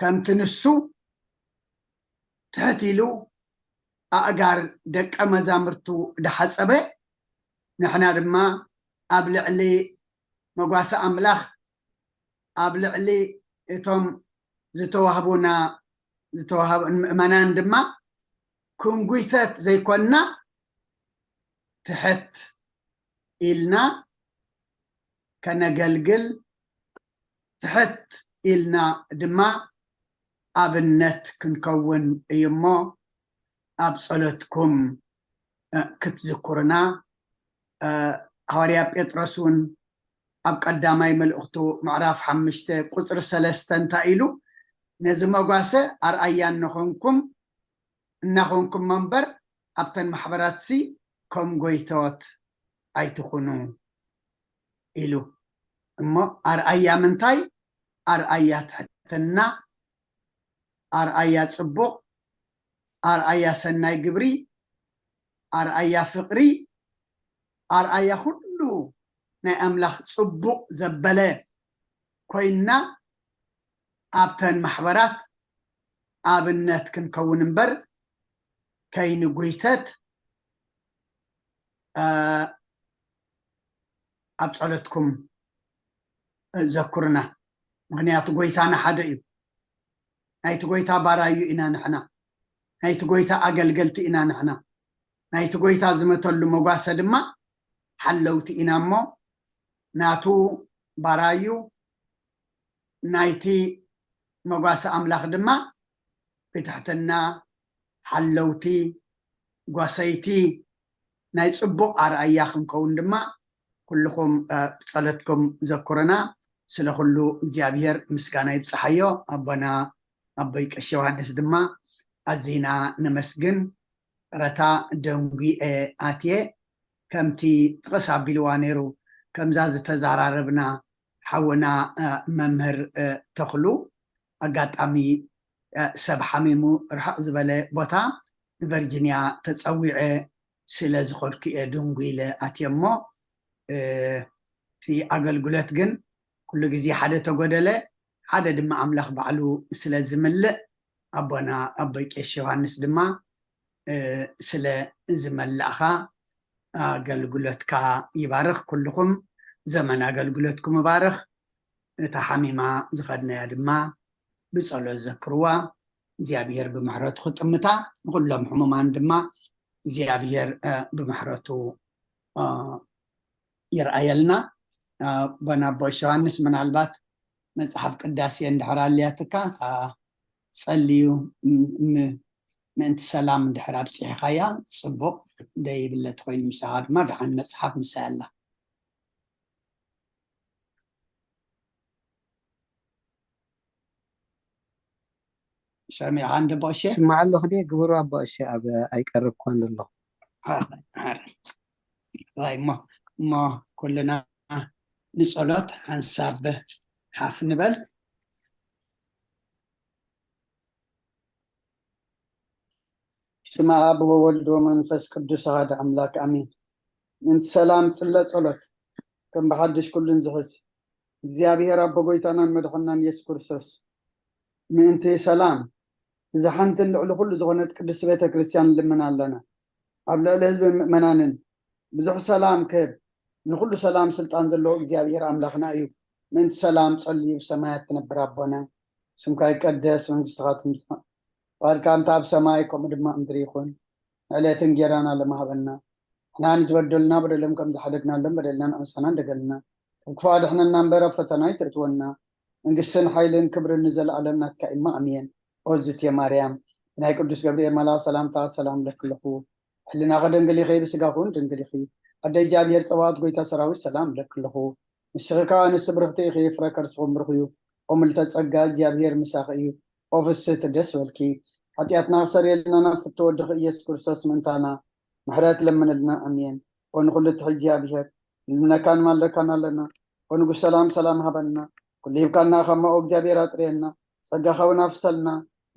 ከምቲ ንሱ ትሕት ኢሉ ኣእጋር ደቀ መዛምርቱ ድሓፀበ ንሕና ድማ ኣብ ልዕሊ መጓሰ ኣምላኽ፣ ኣብ ልዕሊ እቶም ዝተዋህቡና፣ ዝተዋህቡ ምእመናን ድማ ክንጉይተት ዘይኮንና፣ ትሕት ኢልና ከነገልግል፣ ትሕት ኢልና ድማ ኣብነት ክንከውን እዩ እሞ፣ ኣብ ጸሎትኩም፣ እ፣ ክትዝክሩና፣ እ፣ ሃዋርያ ጴጥሮስ እውን ኣብ ቀዳማይ መልእኽቱ ምዕራፍ ሓሙሽተ ቁጽሪ ሰለስተ እንታይ ኢሉ? ነዚ መጓሰ ኣርኣያ እናኾንኩም፣ እናኾንኩም እምበር፣ ኣብተን ማሕበራትሲ ከም ጎይቶት ኣይትኹኑ ኢሉ። እሞ ኣርኣያ ምንታይ? ኣርኣያ ትሕትና፣ ኣርኣያ ጽቡቕ፣ ኣርኣያ ሰናይ ግብሪ፣ ኣርኣያ ፍቕሪ፣ ኣርኣያ ኩሉ ናይ ኣምላኽ ጽቡቕ ዘበለ ኮይንና፣ ኣብተን ማሕበራት ኣብነት ክንከውን እምበር፣ ከይንጉይተት፣ እ፣ ኣብ ጸሎትኩም ዘኩርና። ምኽንያቱ ጎይታና ሓደ እዩ። ናይቲ ጎይታ ባራዩ ኢና ንሕና። ናይቲ ጎይታ ኣገልገልቲ ኢና ንሕና። ናይቲ ጎይታ ዝመተሉ መጓሰ ድማ ሓለውቲ ኢና እሞ፣ ናቱ ባራዩ፣ ናይቲ መጓሰ ኣምላኽ ድማ ብትሕትና ሓለውቲ፣ ጓሰይቲ፣ ናይ ጽቡቕ ኣርኣያ ክንከውን ድማ ኩልኹም፣ እ፣ ብጸሎትኩም ዘኩረና። ስለ ኩሉ እግዚኣብሔር ምስጋና ይብጽሓዮ። ኣቦና ኣቦይ ቀሺ ዮሃንስ ድማ ኣዚና ነመስግን። ረታ ደንጒዐ ኣትየ፣ ከምቲ ጥቕስ ኣቢልዋ ነይሩ፣ ከምዛ ዝተዘራረብና ሓውና፣ እ፣ መምህር፣ እ፣ ተኽሉ፣ ኣጋጣሚ፣ እ፣ ሰብ ሓሚሙ ርሕቕ ዝበለ ቦታ ንቨርጂንያ ተጸዊዐ ስለ ዝኸድኩ እየ ድንጉ ኢለ ኣትየ እሞ፣ እ፣ እቲ ኣገልግሎት ግን ኩሉ ግዜ ሓደ ተጎደለ፣ ሓደ ድማ ኣምላኽ ባዕሉ ስለ ዝምልእ፣ ኣቦና ኣቦይ ቄስ ዮሃንስ ድማ፣ እ፣ ስለ ዝመላእኻ ኣገልግሎትካ ይባርኽ። ኩልኹም ዘመን ኣገልግሎትኩም ይባርኽ። እታ ሓሚማ ዝኸድናያ ድማ ብጸሎት ዘክርዋ። እግዚኣብሔር ብምሕረቱ ክጥምታ፣ ንኹሎም ሕሙማን ድማ እግዚኣብሔር፣ እ፣ ብምሕረቱ፣ እ፣ ይርኣየልና። እ፣ ኣቦና ኣቦ ዮሃንስ ምናልባት መጽሓፍ ቅዳሴ እንድሕር ኣልያትካ፣ እታ ጸልዩ ም-፣ ም-፣ ምእንቲ ሰላም እንድሕር ኣብጺሕኻያ ጽቡቕ፣ ደይብለት ኮይኑ ምሳኻ ድማ ደሓን መጽሓፍ ምሳይ ኣላ። ሰሚዕኻ እንደ ኣቦ እሸ? ስማዕ ኣለኹ ድየ? ግበሩ ኣቦ እሸ፣ ኣብ ኣይቀርብኳን ኣለኹ። ሓራይ፣ ሓራይ። ራይ እሞ፣ እሞ ኩልና ንጸሎት ሓንሳብ ሓፍ ንበል። ስመ ኣብ ወወልድ ወመንፈስ ቅዱስ ኣሐደ ኣምላክ ኣሜን። ምእንቲ ሰላም ጽለ ጸሎት ከም ብሓድሽ ኩሉን ዝሕዝ እግዚኣብሔር ኣቦ ጎይታናን መድሓናን ኢየሱስ ክርስቶስ ምእንቲ ሰላም እዛ ሓንትን ልዕሊ ኩሉ ዝኾነት ቅድስቲ ቤተ ክርስቲያን ንልምን ኣለና። ኣብ ልዕሊ ህዝቢ ምእመናንን ብዙሕ ሰላም ክህብ ንኩሉ ሰላም ስልጣን ዘለዎ እግዚኣብሔር ኣምላኽና እዩ። ምእንቲ ሰላም ጸልዩ ብሰማያት ትነብር ኣቦና ስምካ ይቀደስ መንግስትኻ ትምጻእ ፍቓድካ እንተ ኣብ ሰማይ ከምኡ ድማ ምድሪ ይኹን። ዕለት እንጌራና ለማህበና ንሕና ንዝበደሉና በደሎም ከም ዝሓደግናሎም በደልና ንዕሳና እንደገልና ካብ ክፉ ኣድሕነና እምበር ኣብ ፈተና ኣይተእትወና። መንግስትን ሓይልን ክብርን ንዘለኣለም ናትካ እማ ኣሜን። ኦዝት የማርያም ናይ ቅዱስ ገብርኤል መልኣክ ሰላምታ ሰላም ለክልኹ ሕልናኸ ደንግል ኢኺ ብስጋኹን ድንግል ኢኺ ኣደ እግዚኣብሔር ጸባኦት ጎይታ ሰራዊት ሰላም ለክልኹ ንስኺ ከዓ ንስብርኽቲ ኢኺ ፍረ ከርስኹም ብርኽ እዩ። ኦምልተ ጸጋ እግዚኣብሔር ምሳኺ እዩ። ኦፍስት ደስ በልኪ ሓጢኣትና ክሰርየልና ናብ ፍትወድኺ ኢየሱስ ክርስቶስ ምእንታና ምሕረት ለምንልና ኣሜን። ኦ ንኹሉ ትሕጂ እግዚኣብሔር ልምነካን ማለካን ኣለና። ኦ ንጉስ ሰላም ሰላም ሃበና። ኩሉ ሂብካና ካብ ማኦ እግዚኣብሔር ኣጥርየና። ጸጋኻ እውን ኣፍሰልና።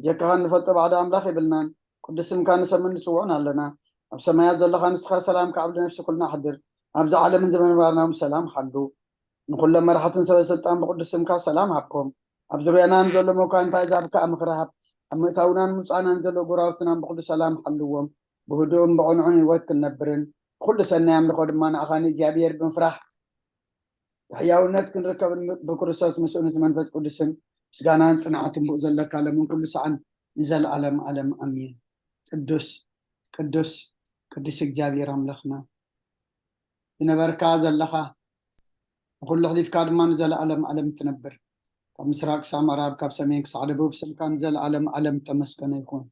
ጀካኻ እንፈልጦ ባዕዲ ኣምላኽ የብልናን። ቅዱስ ስምካ ንሰምን ንስውዕን ኣለና። ኣብ ሰማያት ዘለኻ ንስኻ ሰላም ካብ ልነፍሲ ኩልና ኣሕድር። ኣብዚ ዓለምን ዘመንባርና እውን ሰላም ሓሉ። ንኹሎም መራሕትን ሰበ ስልጣን ብቅዱስ ስምካ ሰላም ሃብኮም። ኣብ ዙርያና ንዘሎ መኳንንታ ኣሕዛብ ከዓ ምኽሪ ሃብ። ኣብ ምእታውናን ምውፃእናን ዘሎ ጎራውትናን ብኩሉ ሰላም ሓልዎም። ብህዱእን ብቕኑዕን ህይወት ክንነብርን ብኩሉ ሰናይ ኣምልኾ ድማ ንኣኻ ንእግዚኣብሔር ብምፍራሕ ብሕያውነት ክንርከብን ብክርስቶስ ምስኡ ነቲ መንፈስ ቅዱስን ምስጋናን ጽንዓትን ብኡ ዘለካ ለምን ኩሉ ሰዓን ንዘለኣለም ኣለም ኣሜን። ቅዱስ ቅዱስ ቅዱስ እግዚኣብሔር ኣምላኽና ዝነበርካ ዘለኻ ንኹሉ ሕሊፍካ ድማ ንዘለኣለም ኣለም ትነብር። ካብ ምስራቅ ክሳብ ምዕራብ ካብ ሰሜን ክሳዕ ደቡብ ስምካ ንዘለኣለም ኣለም ተመስገነ ይኹን።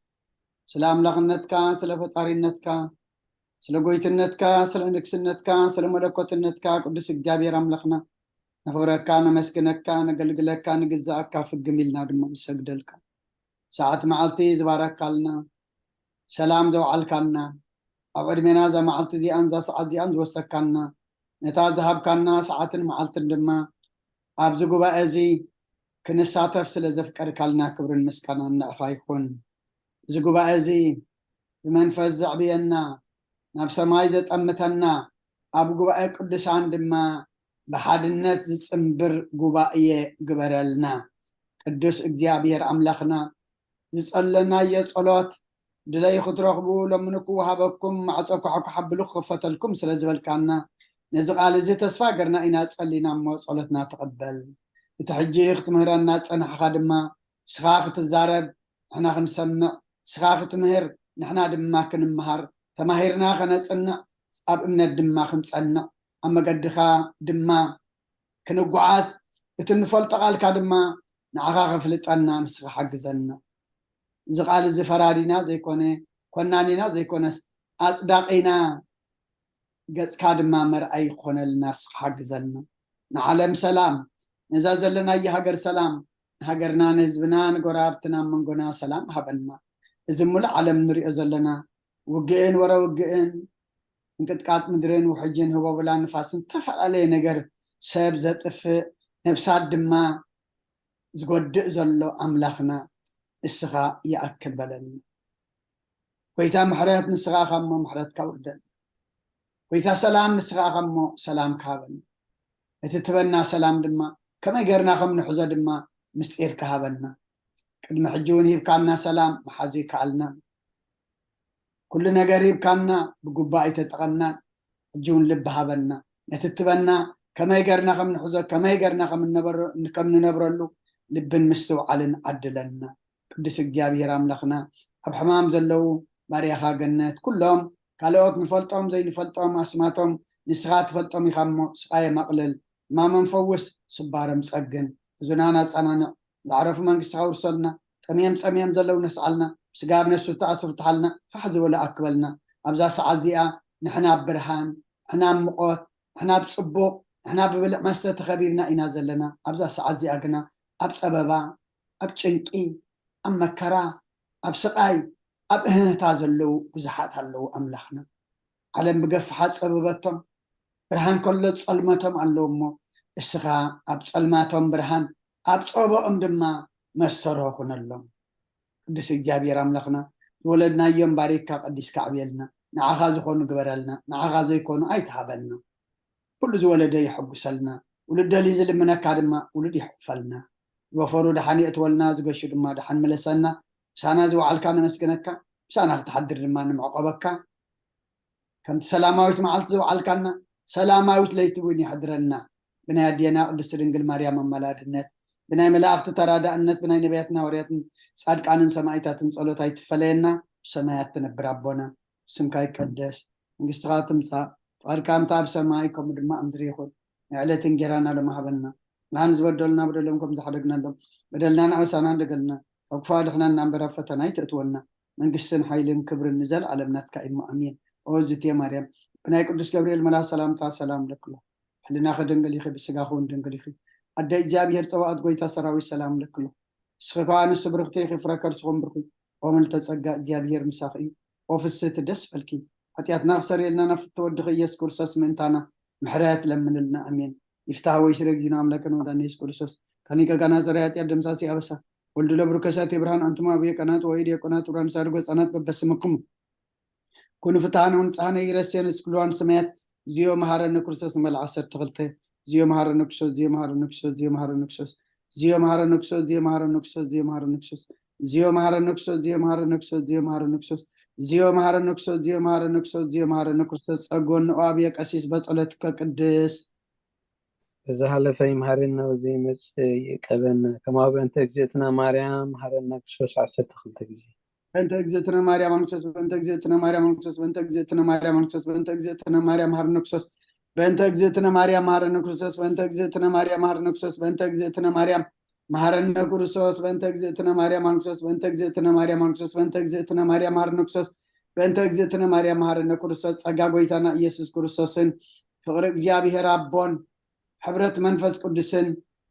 ስለ ኣምላኽነትካ ስለ ፈጣሪነትካ ስለ ጎይትነትካ ስለ ንግስነትካ ስለ መለኮትነትካ ቅዱስ እግዚኣብሔር ኣምላኽና ነኽብረካ ነመስግነካ ነገልግለካ ንግዛኣካ ፍግም ኢልና ድማ ንሰግደልካ። ሰዓት መዓልቲ ዝባረካልና ሰላም ዘውዓልካልና ኣብ ዕድሜና እዛ መዓልቲ እዚኣን እዛ ሰዓት እዚኣን ዝወሰካና ነታ ዝሃብካና ሰዓትን መዓልትን ድማ ኣብዚ ጉባኤ እዚ ክንሳተፍ ስለ ዘፍቀድካልና ክብርን ምስጋናን ንዕኻ ይኹን። እዚ ጉባኤ እዚ ብመንፈስ ዘዕብየና ናብ ሰማይ ዘጠምተና ኣብ ጉባኤ ቅዱሳን ድማ ብሓድነት ዝጽንብር ጉባኤ ግበረልና። ቅዱስ እግዚኣብሔር ኣምላኽና ዝጸለናዮ ጸሎት ድለዩ ክትረኽቡ ለምኑ ክወሃበኩም ማዕጾ ኳሕኳሕ ኣብሉ ክኸፈተልኩም ስለ ዝበልካና ነዚ ቃል እዚ ተስፋ ገርና ኢና ጸሊና እሞ ጸሎትና ተቐበል። እቲ ሕጂ ክትምህረና ጸናሕኻ ድማ ስኻ ክትዛረብ ንሕና ክንሰምዕ ስኻ ክትምህር ንሕና ድማ ክንምሃር ተማሂርና ከነጽንዕ ኣብ እምነት ድማ ክንጸንዕ ኣብ መገድኻ ድማ ክንጓዓዝ እቲ እንፈልጦ ቃልካ ድማ ንዓኻ ከፍልጠና ንስኻ ሓግዘና። እዚ ቃል እዚ ፈራዲና ዘይኮነ ኮናኒና ዘይኮነስ ኣጽዳቂና ገጽካ ድማ መርኣይ ይኾነልና ንስኻ ሓግዘና። ንዓለም ሰላም ነዛ ዘለናዮ ሃገር ሰላም ንሃገርና ንህዝብና ንጎረባብትና መንጎና ሰላም ሃበና። እዚ ሙሉእ ዓለም ንሪኦ ዘለና ውግእን ወረ ውግእን እንቅጥቃጥ ምድርን ውሕጅን ህቦብላን ንፋስን ዝተፈላለየ ነገር ሰብ ዘጥፍእ ነብሳት ድማ ዝጎድእ ዘሎ ኣምላኽና እስኻ ይኣክል በለኒ። ጎይታ ምሕረት ንስኻ ካሞ ምሕረትካ ውርደን። ጎይታ ሰላም ንስኻ ካሞ ሰላም ካበኒ። እቲ ትበና ሰላም ድማ ከመይ ገርና ከም ንሕዞ ድማ ምስጢር ካሃበና። ቅድሚ ሕጂ እውን ሂብካና ሰላም መሓዙ ይከኣልና። ኩሉ ነገር ሂብካና ብጉባእ ኣይተጠቐምናን። ሕጂ እውን ልቢ ሃበና። ነቲ ትበና ከመይ ገርና ከም ንሕዞ ከመይ ገርና ከም ንነብረሉ ልብን ምስትውዓልን ዓድለና። ቅዱስ እግዚኣብሔር ኣምላኽና ኣብ ሕማም ዘለዉ ባርያኻ ገነት ኩሎም ካልኦት ንፈልጦም ዘይንፈልጦም ኣስማቶም ንስኻ ትፈልጦም ኢኻ እሞ ስቓዮም ኣቕልል ሕማሞም ፈውስ ስባሮም ጸግን ሕዙናን ኣጸናንዕ ዝዓረፉ መንግስትኻ ውርሰልና ጠምዮም ጸምዮም ዘለዉ ነስዓልና ስጋ ኣብ ነፍሱ ተኣስሩ ትሓልና ፋሕ ዝበሉ ኣክበልና ኣብዛ ሰዓት እዚኣ ንሕና ኣብ ብርሃን ንሕና ኣብ ምቖት ንሕና ኣብ ጽቡቕ ንሕና ብብልዕ መስተ ተኸቢብና ኢና ዘለና ኣብዛ ሰዓት እዚኣ ግና ኣብ ጸበባ ኣብ ጭንቂ ኣብ መከራ ኣብ ስቓይ ኣብ እህህታ ዘለዉ ብዙሓት ኣለዉ ኣምላኽና ዓለም ብገፍሓት ጸበበቶም ብርሃን ከሎ ጸልመቶም ኣለዉ እሞ እስኻ ኣብ ጸልማቶም ብርሃን ኣብ ጸበኦም ድማ መሰሮ ኩነሎም ቅዱስ እግዚኣብሔር ኣምላኽና ዝወለድናዮም ባሪክካ ቀዲስካ ኣዕብየልና ንዓኻ ዝኾኑ ግበረልና ንዓኻ ዘይኮኑ ኣይትሃበልና ኩሉ ዝወለደ የሐጉሰልና ውሉድ ደልዩ ዝልምነካ ድማ ውሉድ የሕቁፈልና ዝወፈሩ ደሓን የእትወልና ዝገሹ ድማ ደሓን ምለሰና ምሳና ዝወዓልካ ነመስግነካ ምሳና ክትሓድር ድማ ንምዕቆበካ ከምቲ ሰላማዊት መዓልቲ ዝወዓልካና ሰላማዊት ለይቲ እውን የሕድረና ብናይ ኣዴና ቅድስቲ ድንግል ማርያም ኣማላድነት ብናይ መላእኽቲ ተራዳእነት ብናይ ነቢያትን ሃዋርያትን ጻድቃንን ሰማኢታትን ጸሎት ኣይትፈለየና ብሰማያት ትነብር ኣቦና ስምካ ይቀደስ መንግስትኻ ትምጻእ ፍቓድካ ምታ ኣብ ሰማይ ከምኡ ድማ ኣብ ምድሪ ይኹን ናይ ዕለት እንጌራና ሎም ሃበና ንዓን ዝበደሉና በደሎም ከም ዝሓደግናሎም በደልና ንዓሳና እንደገልና ካብ ክፋ ድሕነና እምበር ኣብ ፈተና ኣይተእትወና መንግስትን ሓይልን ክብርን ንዘለኣለም ናትካ እዩ ኣሜን። ኦ ዝቴ ማርያም ብናይ ቅዱስ ገብርኤል መልኣኽ ሰላምታ ሰላም ለክሎ ሕልናኺ ድንግል ኢኺ ብስጋኺ እውን ድንግል ኢኺ ኣደ እግዚኣብሔር ጸባኦት ጎይታ ሰራዊት ሰላም ለክሎ እስኺ ከኣ ንሱ ብርኽቲ ኢኺ ፍረ ከርስኹም ብርኹ ኦ ምልተ ጸጋ እግዚኣብሔር ምሳኺ እዩ ኦ ፍስህቲ ደስ በልኪ ሓጢኣትና ክሰርየልና ናብ ፍትወድኺ ኢየሱስ ክርስቶስ ምእንታና ምሕረት ለምንልና ኣሜን። ይፍታህ ወይ ስረግ ዚና ኣምላክን ወዳን የሱስ ክርስቶስ ካኒቀ ጋና ዘረ ያጥያ ደምሳሲ ኣበሳ ወልዱ ለብሩ ከሳት የብርሃን ኣንቱም ኣብየ ቀናት ወይ ዲያቆናት ውራን ሳድጎ ህፃናት በበስምኩም ኩኑ ፍትሃነ ወንፅሃነ ይረሴን እስክልዋን ሰማያት ዚዮ መሃረነ ክርስቶስ ንመል ዓሰርተ ክልተ ዚዮ መሃረነ ክርስቶስ ዚዮ መሃረነ ክርስቶስ ዚዮ መሃረነ ክርስቶስ ዚዮ መሃረነ ክርስቶስ ዚዮ መሃረነ ክርስቶስ ዚዮ መሃረነ ክርስቶስ ዚዮ መሃረነ ክርስቶስ ዚዮ መሃረነ ክርስቶስ ዚዮ መሃረነ ክርስቶስ ዚዮ መሃረነ ክርስቶስ ዚዮ መሃረነ ክርስቶስ ጸጎን ንኦ ኣብየ ቀሲስ በጸሎትከ ቅድስ በዚ ሃለፈ ይምሃረና፣ በዚ ይመጽእ ይእቀበና። ከማኡ በእንተ እግዝእትነ ማርያም መሃረና ክርስቶስ ዓሰርተ ክልተ ግዜ። በእንተ እግዝእትነ ማርያም ክርስቶስ፣ በእንተ እግዝእትነ ማርያም ክርስቶስ፣ በእንተ እግዝእትነ ማርያም ክርስቶስ፣ በእንተ እግዝእትነ ማርያም መሃረና ክርስቶስ፣ በእንተ እግዝእትነ ማርያም መሃረና ክርስቶስ፣ በእንተ እግዝእትነ ማርያም መሃረና ክርስቶስ፣ በእንተ እግዝእትነ ማርያም መሃረና ክርስቶስ፣ በእንተ እግዝእትነ ማርያም ክርስቶስ፣ በእንተ እግዝእትነ ማርያም ክርስቶስ፣ በእንተ እግዝእትነ ማርያም መሃረና ክርስቶስ፣ በእንተ እግዝእትነ ማርያም መሃረና ክርስቶስ፣ ጸጋ ጎይታና ኢየሱስ ክርስቶስን ፍቕሪ እግዚኣብሔር ኣቦን ሕብረት መንፈስ ቅዱስን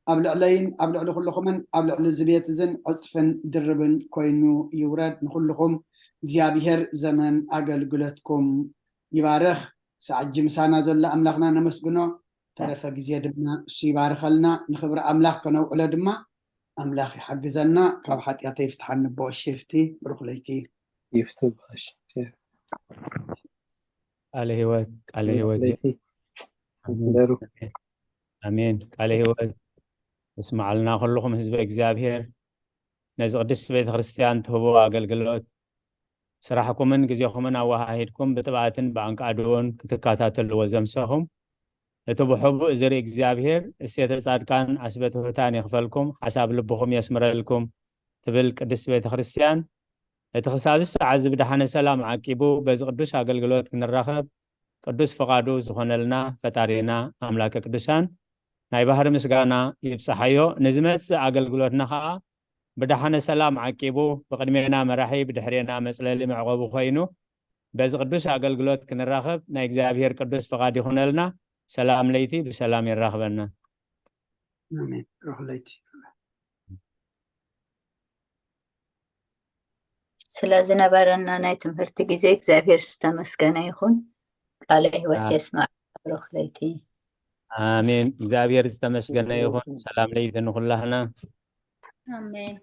ኣብ ልዕለይን ኣብ ልዕሊ ኩልኹምን ኣብ ልዕሊ እዚ ቤት እዝን ዕጽፍን ድርብን ኮይኑ ይውረድ። ንኹልኹም እግዚኣብሔር ዘመን ኣገልግሎትኩም ይባርኽ። ሰዓት ምሳና ዘሎ ኣምላኽና ነመስግኖ። ተረፈ ግዜ ድማ እሱ ይባርኸልና። ንኽብሪ ኣምላኽ ከነውዕሎ ድማ ኣምላኽ ይሓግዘና። ካብ ሓጢኣተይ ይፍትሓኒ። ቦ ሼፍቲ ብሩኽ ለይቲ። ይፍቱ። ቃለ ህይወት፣ ቃለ ህይወት። ደሩ። ኣሜን። ቃለ ህይወት እስማዓልና ኩልኹም ህዝበ እግዚኣብሔር። ነዚ ቅድስት ቤተ ክርስቲያን ትህቦ ኣገልግሎት ስራሕኩምን ግዜኹምን ኣወሃሂድኩም ብትብኣትን ብኣንቃድውን ክትከታተልዎ ዘምሰኹም እቲ ብሕቡእ ዝርኢ እግዚኣብሔር እሴተ ጻድቃን ዓስበ ትሑታን ይኽፈልኩም፣ ሓሳብ ልብኹም የስምረልኩም ትብል ቅድስት ቤተ ክርስቲያን። እቲ ክሳብ ሰዓት እዚ ብደሓነ ሰላም ዓቂቡ በዚ ቅዱስ ኣገልግሎት ክንራኸብ ቅዱስ ፍቓዱ ዝኾነልና ፈጣሪና ኣምላከ ቅዱሳን ናይ ባህሪ ምስጋና ይብጽሓዮ። ንዝመጽእ ኣገልግሎትና ኸዓ ብደሓነ ሰላም ዓቂቡ ብቕድሜና መራሒ ብድሕሬና መጽለሊ መዕቆቢ ኮይኑ በዚ ቅዱስ ኣገልግሎት ክንራኸብ ናይ እግዚኣብሔር ቅዱስ ፍቓድ ይኹነልና። ሰላም ለይቲ ብሰላም የራኽበና። ኣሜን። ሩህ ለይቲ። ስለ ዝነበረና ናይ ትምህርቲ ግዜ እግዚኣብሔር ዝተመስገነ ይኹን። ቃለ ህይወት የስማዕ። ብሩኽ ለይቲ። ኣሜን። እግዚኣብሔር ዝተመስገነ ይኹን። ሰላም ለይቲ ንኹላህና። ኣሜን።